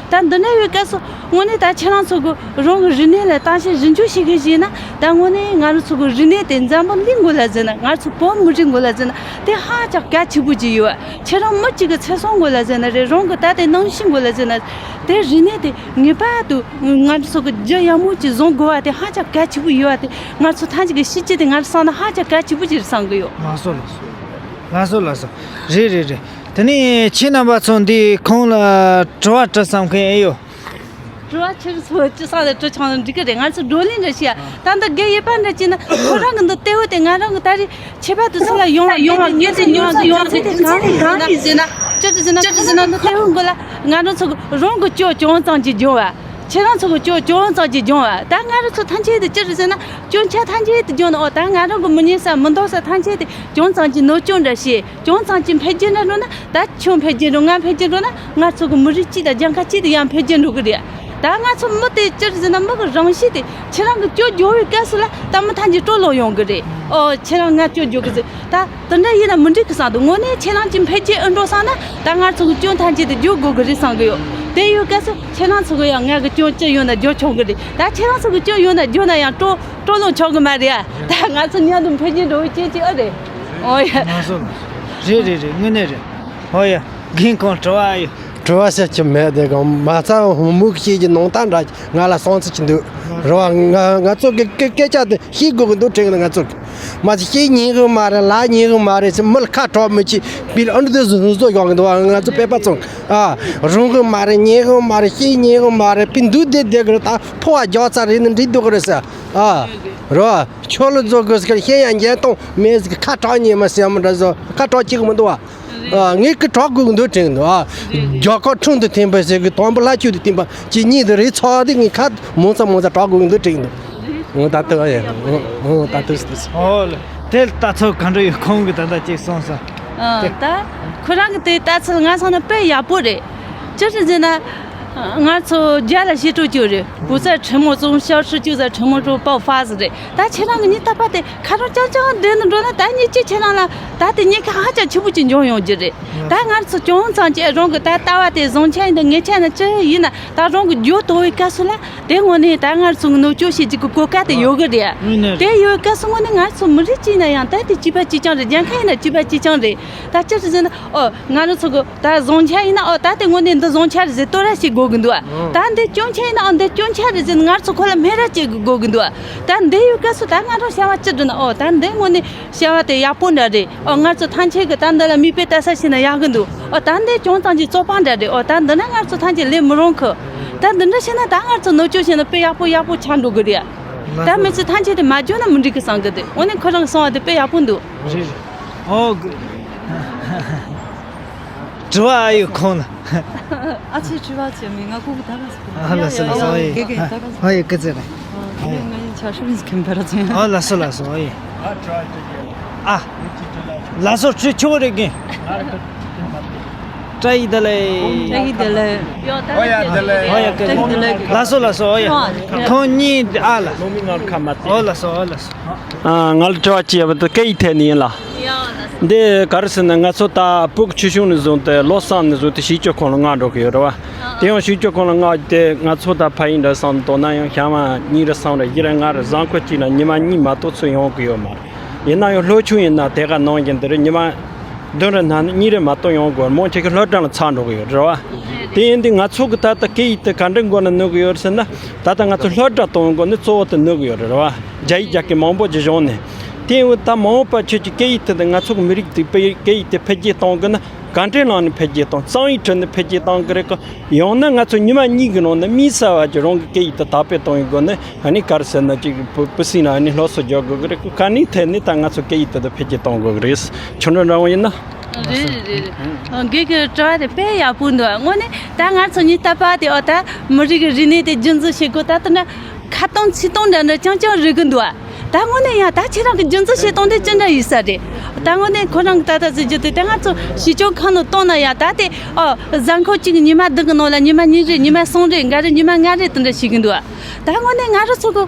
ད་འདི་འདྲ་ཡོད་སྐབས་སུ་དངོས་གནས་ད་ཁྱེད་རང་ཚོ་གི་རང་གི་རིག་གནས་ལ་བརྟག་དཔྱད་ཞིབ་འཇུག་བྱེད་མཁན་ཞིག་ཡིན་ན། ད་དངོས་གནས་ང་རང་ཚོ་གི་རིག་གནས་དེ་འཛམ་བུ་གླིང་མགོ་ལ་ཟེར་ན། ང་ཚོ་བོད་མི་རིགས་མགོ་ལ་ཟེར་ན། དེ་ཧ་ཅང་གལ་ཆེན་པོ་ཅིག་ཡོད། ཁྱེད་རང་མི་གཅིག་གི་ཚེ་སྲོག་མགོ་ལ་ཟེར་ན་རེད། རང་གི་ད་ལྟའི་རྣམ་ཤེས་མགོ་ལ་ཟེར་ན། དེ་རིག་གནས་དེ་ངེས་པར་དུ་ང་ཚོ་གི་རྒྱུན་ཡག་མོ་ཅིག་བཟུང་དགོས་པ་དེ་ཧ་ཅང་གལ་ཆེན་པོ་ཡོད་པ་དེ། ང་ཚོ་ཐམས་ཅད་ཀྱི་ཤེས་ཀྱི་དེ་ང་ཚོ་བསམ་ན་ཧ་ཅང་གལ་ཆེན་པོ་ཅིག་རེད་བསམ་གི་ཡོད། ལགས་སོ། ལགས་སོ། ལགས་སོ། ལགས་སོ། རེད། རེད། རེད། དེ་ནས་ཁྱེད་རྣམ་པ་ཚོ་འདི་ཁོང་ལ་དྲི་བ་དྲི་བསམ་མཁན་ཨེ་ཡོད། དྲི་བ་ཁྱེད་ཚོ་ཅི་ས་ལ་དྲི་ཆོག་ན་འགྲིག་གི་རེད། ང་ཚོ་བགྲོ་གླེང་འདྲ་བྱས་ཡ། ད་འདི་དགེ་ཡོད་པ་འདྲ་བྱས་ན། ཁོ་རང་གི་འདི་ལྟེ་བ་དེ་ང་རང་གི་ད་རེས་ཁྱད་པར་དུ་སུ་ལ་ཡོང་བ་ཡོང་བ་ངེས་ཏེ་ཉོ་ཟེར་ཡོང་ཚེ་དེ་གང་རེད་ཟེར་ན། ཅི་རེད་ཟེར་ན། ཅི་རེད་ཟེར་ན། ཁོ་རང་གི་ལྟེ་བ་མགོ་ལ་ང་རང་ཚོ་གི་རང་གི་སྐྱོན་ཅུང་ཙམ་གྱིས་སྦྱོང་བ། ཁྱེད་རང་ཚོ་གི་སྐྱོན་ཅུང་ཙམ་གྱིས་སྦྱོང་བ། ད་ང་རང་ཚོ་ཐམས་ཅད་དེ་ཅི་རེད་ཟེར་ན། སྐྱོན་ཆ་ཐམས་ཅད་དེ་སྦྱོང་ན། ཨོ་ད་ང་རང་གི་མི་ཉན་ས་མི་འདོད་ས་ཐམས་ཅད་དེ་ཅུང་ཙམ་གྱིས་ནོར་སྐྱོན་འདྲ་བྱས། ཅུང་ཙམ་གྱིས་འཕེལ་རྒྱས་འདྲ་འགྲོ་ན། ད་ཁྱོད་འཕེལ་རྒྱས་འགྲོ། ང་འཕེལ་རྒྱས་འགྲོ་ན། ང་ཚོ་གི་མི་རིགས་གཅིག་དང་རྒྱལ་ཁབ་གཅིག་དེ་ཡང་འཕེལ་རྒྱས་འགྲོ་གི་རེད། ད་ང་ཚོ་མི་དེ་ཅི་རེད་ཟེར་ན། མི་གི་རང་གཤིས་དེ་ཁྱེད་རང་གི་སྐྱོན་སྦྱོང་བའི་སྐབས་སུ་ལ་ད་མི་ཐམས་ཅད་སྤྲོ་ལོང་ཡོང་གི་རེད། ཨོ་ཁྱེད་རང་ང་སྐྱོན་སྦྱོང་གི་ཟེར། ད་དེ་འདྲ་ཡིན་ན་མི་འགྲིག་གི་བསམ་འདུག་དངོས་གནས་ཁྱེད་རང་གཅིག་འཕེལ་རྒྱས་ཨེ་འགྲོ་བསམ་ན། ད་ང་ཚོ་གི་སྐྱོན་ཐམས་ཅད་དེ་སྦྱོང་དགོས་གི་རེད་བསམ་གི་ཡོད། དེ་ཡོད་སྐབས་སུ་ཁྱེད་རང་ཚོ་གི་ཡང་ང་གི་སྐྱོན་ཅི་ཡོད་ན་སྦྱོང་ཆོག་གི་རེད། ད་ཁྱེད་རང་ཚོ་གི་སྐྱོན་ཡོད་ན་སྦྱོང་ན་ཡང་སྤྲོ་སྤྲོ་ལོང་ཆོག་གི་མ་རེད་ཨ། ད་ང་ཚོ་མཉམ་དུ་འཕེལ་རྒྱས་འགྲོ་བའི་རྐྱེན་གཅིག་ཨེ་རེད། ཨོ་ཡ། ང་ཚོ་རེད། རེད། རེད། དངོས་གནས་རེད། ཨོ་ཡ། རྒན་ཁོང་དྲི་བ་ཡོད། དྲི་བ་ཟེར་གྱི་མེད། དེ་གང་མ་རྩ་མུ་གེ་ཞིག་གི་ནང་ད་འདྲ་ང་ལ་སོང་ཚུལ་གྱི་འདུག་རེད་བ། ང་ང་ཚོ་གི་སྐད་སྐད་ཆ་དེ་ཤེས་དགོས་གི་འདུག་དྲན་གི་འདུག་ང་ཚོ་གི་མ་ཚད་ཤེས་ཉན་གི་མ་རེད། ལབ་ཉན་གི་མ་རེད་ཟེར། མི་ལ་ཁ་གྲག་མི་བྱེད་པའི་ཨ་འདྲ་དེ་བཟོ་བཟོ་ཡོང་གི་འདུག་ང་ཚོ་དཔེ་པ་ཚང་ཨ་རུང་གི་མ་རེད། ཉན་གི་མ་རེད། ཤེས་ཉན་གི་མ་རེད། པའི་འདུག་དེ་བསྡད་གི་རེད། ད་ཕོ་བ་རྒྱག་ཚར་རེད་ན་འགྲིག་འདུག་གི་རེད་ཟེར་ཨ། རེད་བ། ཁྱོད་ལ་བཟོ་དགོས་ཟེར། ཤེས་ཡང་ཉན་གཏོང་མེད་ཟེར། ཁ་གྲག་ཉན་མ་ཟེར་མི་འདྲ་བཟོ་ཁ་གྲག་བྱེད་གི་མི་འདུག་བ། ཨ། ངས་ཀི་གྲག་དགོས་ཀྱི་འདུག་དྲན་གྱི་འདུག་ཨ། རྒྱ་གར་ཁྲིམས་དང་མཐུན་པ་ཟེར་གི། དང་པོ་ལྷ་ཆོས་དང་མཐུན་པ་ཅིག་གཉིས་དེ་རེད་ཚར་དེ་ངས་ཁ་མང་ཙམ་མང་ཙམ་གྲག་དགོས་ཀྱི་འདུག་དྲན་གྱི་འདུག་འོ་ད་ལྟ་ཡ། འོ་ད་ལྟ་ཟེར། འོ་ལ་དེ་ལྟ་ཚུལ་ག་འདྲ་ཡོད། ཁོང་གིས་ད་ལྟ་ཅིག་གསུངས་སོང་། ཨ། དེ་ད་ཁོ་རང་གི་དེ་ལྟ་ཚུལ་ང་སོང་ན་དཔེ་ཡག་པོ་རེད། ཅི་ཞིག་ཟེར་ན། ང་ཚོ་རྒྱ་ལ་ཞེ་དྲག་ཅིག་རེད། 不在沉默中消失，就在沉默中爆发 ཟེར་རེད། ད་ཁྱེད་རང་གི་ཉིན་རྟག་པར་དེ་ཁ་རོག་རྐྱང་རྐྱང་བསྡད་ནས་འགྲོ་ན། ད་ཉིན་གཅིག་ཁྱེད་རང་ལ་ད་དེ་ཉེན་ཁ་ཧ་ཅང་ཆེན་པོ་ཅིག་འབྱུང་ཡོང་རྒྱུ་རེད། ད་ང་ཚོ་ཅུང་ཙམ་ཅིག་རང་གི་ད་ལྟ་བ་དེ་བཟང་ཆ་ཡིན་ན་ངན་ཆ་ཡིན་ན་ཅི་ཡིན་ན། ད་རང་གི་རྒྱུ་དོར་བའི་སྐབས་སུ་ལ་དེ་དངོས་གནས་ད་ང་ཚོ་གི་ནོར་སྐྱོན་བྱེད་རྒྱུ་གི་གོ་སྐབས་དེ་ཡོད་གི་རེད། དངོས་གནས་རེད། དེ་ཡོད་སྐབས་སུ་དངོས་གནས་ང་ཚོ་མི་རིགས་གཅིག་ཡིན་ན་ཡང་ད་དེ་གཅིག་པ་གཅིག་རྐྱང་རེད། རྒྱལ་ཁབ་ཡིན་ན་གཅིག་པ་གཅིག་རྐྱང་རེད། ད་ཅི་ཞིག་ཟེར་ན། ཨོ། ང་རང་ཚོ་གི་ད་བཟང་ཆ་ཡིན་ན། ཨོ་ད་དེ་དངོས་གནས་འདི་བཟང་ཆ་རེད་ཟེར་བསྟོད་ར་བྱེད་དགོས་ཀྱི་འདུག་ཨ། ད་འདི་སྐྱོན་ཆ་ཡིན་ན། ཨོ་འདི་སྐྱོན་ཆ་རེད་ཟེར་ནས་ང་ཚོ་ཁོ་ལ་སྨད་ར་བྱེད་དགོས་ཀྱི་འདུག་ཨ། ད་འདི་ཡོད་སྐབས་སུ་ད་ང་རང་བྱ་བ་ཅི་བསྒྲུབ་ན། ཨོ་ད་འདི་དངོས་གནས་བྱ་བ་དེ་ཡག་པོ་འདྲ་རེད། ཨོ་ང་ཚོ་ཐམས་ཅད་ཀྱིས་ད་འདི་ལ་མིག་དཔེ་ལྟ་ས་བྱས་ན་ཡག་གི་འདུག་ཨོ་ད་འདི་ཅུང་ཙམ་གྱི་བཙོག་པ་འདྲ་རེད། ཨོ་ད་འདི་ན་ང་ཚོ་ཐམས་ཅད་ལས་མི་རུང་གི། ད་འདི་འདྲ་བྱས་ན་ད་ང་ཚོ་ནོར་སྐྱོན་བྱས་ན་དཔེ་ཡག་པོ་ཡག་པོ་ཆགས་འགྲོ་གི་རེད། ད་མི་ཚེ་ཐམས་ཅད་དེ་མ་འཇོན་ན་མི་འགྲིག་གི་བསམ་གི་འདུག་དངོས་གནས་ཁོ་རང་གསུང་བ་དེ་དཔེ་ཡག་པོ་འདུག་རེད། ཨོ། དྲི་བ་ཨ་ཡོད་ཁོང་ལ། ཨ་ཅེ་དྲི་བ་ཅེ་མི་ང་ཁུག་ད་ག་སོ། ཨ་ལ་སོ་ལ་སོ་ཨ་ཡེ། དགེ་རྒན་ད་ག་སོ། ཨ་ཡེ་ཀི་ཙེ་རེ། ཨ་ང་ཡིན་ཆ་ཤུ་མིན་ཁེམ་པ་ར་ཅེ། ཨ་ལ་སོ་ལ་སོ་ཨ་ཡེ། ཨ་ལ་སོ་ཁྲི་ཆུ་བོ་རེ་གིན། བཀྲ་ཡི་བདེ་ལེགས། བཀྲ་ཡི་བདེ་ལེགས། ཨོ་ཡ་བདེ་ལེགས། ཨོ་ཡ་ཀི་ཙེ། ལ་སོ་ལ་སོ་ཨོ་ཡ། ཁོང་གཉིས་ཨ་ལ། ཨོ་ལ་སོ་ཨོ་ལ་སོ། ང་ལ་དྲི་བ་ཅི་ཡོད་པ་དེ་སྐད་ཡིག་ཐད་ནས་ཡིན་ལ། འདི་ག་རེ་ཟེར་ན་ང་ཚོ་ད་བོད་ཀྱི་ཆོས་གཞུང་ནས་བཟུང་སྟེ་བློ་བཟང་ནས་བཟུང་སྟེ་ཞིབ་དཔྱོད་ཁང་ལ་མངགས་འགྲོ་གི་ཡོད་རེད་བ། དེ་ཡང་ཞིབ་དཔྱོད་ཁང་ལ་མངགས་ཏེ་ང་ཚོ་ད་ཕ་ཡུལ་འདྲ་བསམ་དོ་ན་ཡང་ཞག་མ་གཉིས་རེ་གསུམ་རེ་བཞི་རེ་ལྔ་རེ་གཟའ་འཁོར་གཅིག་ལ་ཉི་མ་གཉིས་མ་གཏོགས་ཚུར་ཡོང་གི་ཡོད་མ་རེད། ཡིན་ན་ཡང་སློབ་ཆུང་ཡིན་ན་དེ་ག་ནང་བཞིན་དེ་རེད། ཉི་མ་བདུན་རེ་ན་ནི་གཉིས་རེ་མ་གཏོགས་ཡོང་དགོས། མང་ཆེ་གི་སློབ་གྲྭ་ལ་ཚར་འགྲོ་གི་ཡོད་རེད་བ། དེ་ཡིན་དུས་ང་ཚོ་གི་ད་ལྟ་སྐད་ཡིག་དེ་ག་འདྲ་མགོ་ན་གནོན་གི་ཡོད་རེད་ཟེར་ན། ད་ལྟ་ང་ཚོ་སློབ་གྲྭ་གཏོང་དགོས་ནི་གཙོ་བོ་དེ་གནོན་གི་ཡོད་རེད་བ། རྒྱ་ཡིག་རྒྱག་མཁན་མང་པོ་ཅིག་བྱུང་ནས། དེ་ཡིན་དུས་ད་མ་འོངས་པ་ཁྱོད་ཀྱི་སྐད་ཡིག་དེ་དང་ང་ཚོ་གི་མི་རིགས་དེ་སྐད་ཡིག་དེ་འཕེལ་རྒྱས་གཏོང་དགོས་ན་ག་འདྲའི་ནང་ནས་འཕེལ་རྒྱས་གཏོང་། རྩོམ་ཡིག་ཁྲོད་ནས་འཕེལ་རྒྱས་གཏོང་གི་རེད་གོ། ཡང་ན་ང་ཚོ་ཉི་མ་གཉིས་ཀྱི་ནང་ནས་དམིགས་བསལ་བ་ཅིག་རང་གི་སྐད་ཡིག་དེ་དར་སྤེལ་གཏོང་ཡི་དགོས་ནི། ཨ་ནི་ག་རེ་ཟེར་ན་ཅིག་བུ་བུ་སྲིད་ན་ཨ་ནི་སློབ་གསོ་རྒྱག་དགོས་ཀྱི་རེད། ཁ་ནས་ཐད་ནས་ད་ང་ཚོ་སྐད་ཡིག་དེ་དག་འཕེལ་རྒྱས་གཏོང་དགོས་ཀྱི་རེད། ཁྱོད་འདྲ་འདྲ་བོ་ཡིན་ན། རེད་རེད་རེད་རེད། དགེ་རྒན་གྱི་དྲི་བ་དེ་དཔེ་ཡག་པོ་འདུག་དངོས་གནས་ད་ང་ཚོ་ཉིད་ལྟ་བ་དེ་ཨོ་ད་མི་རིགས་ཀྱི་རིག་གནས་དེ་རྒྱུན་འཛིན་བྱེད་དགོས། ད་ལྟ་ན་ཁ་གཏོང་ཚིག་གཏོང་འདྲ་འདྲ་རྐྱང་རྐྱང་རེད་གི་འདུག་ད་དངོས་གནས་ཡང་ད་ཁྱེད་རང་གི་རྒྱུན་འཛིན་བྱེད་སྟངས་དེ་ཅི་འདྲ་ཡིན་ས་རེད། ད་དངོས་གནས་ཁོ་རང་གི་ད་ལྟ་ཟེར་རྒྱུ་དེ་ད་ང་ཚོ་ཞིབ་དཔྱོད་ཁང་ནང་གཏོང་ན་ཡང་ད་དེ་ཨོ་གཟའ་འཁོར་གཅིག་གི་ཉི་མ་བདུན་གི་ནང་ལ་ཉི་མ་གཉིས་རེ་ཉི་མ་གསུམ་རེ་འགའ་རེ་ཉི་མ་ལྔ་རེ་དེ་འདྲ་ཞིག་གི་འདུག་ད་དངོས་གནས་ང་རང་ཚོ་གི་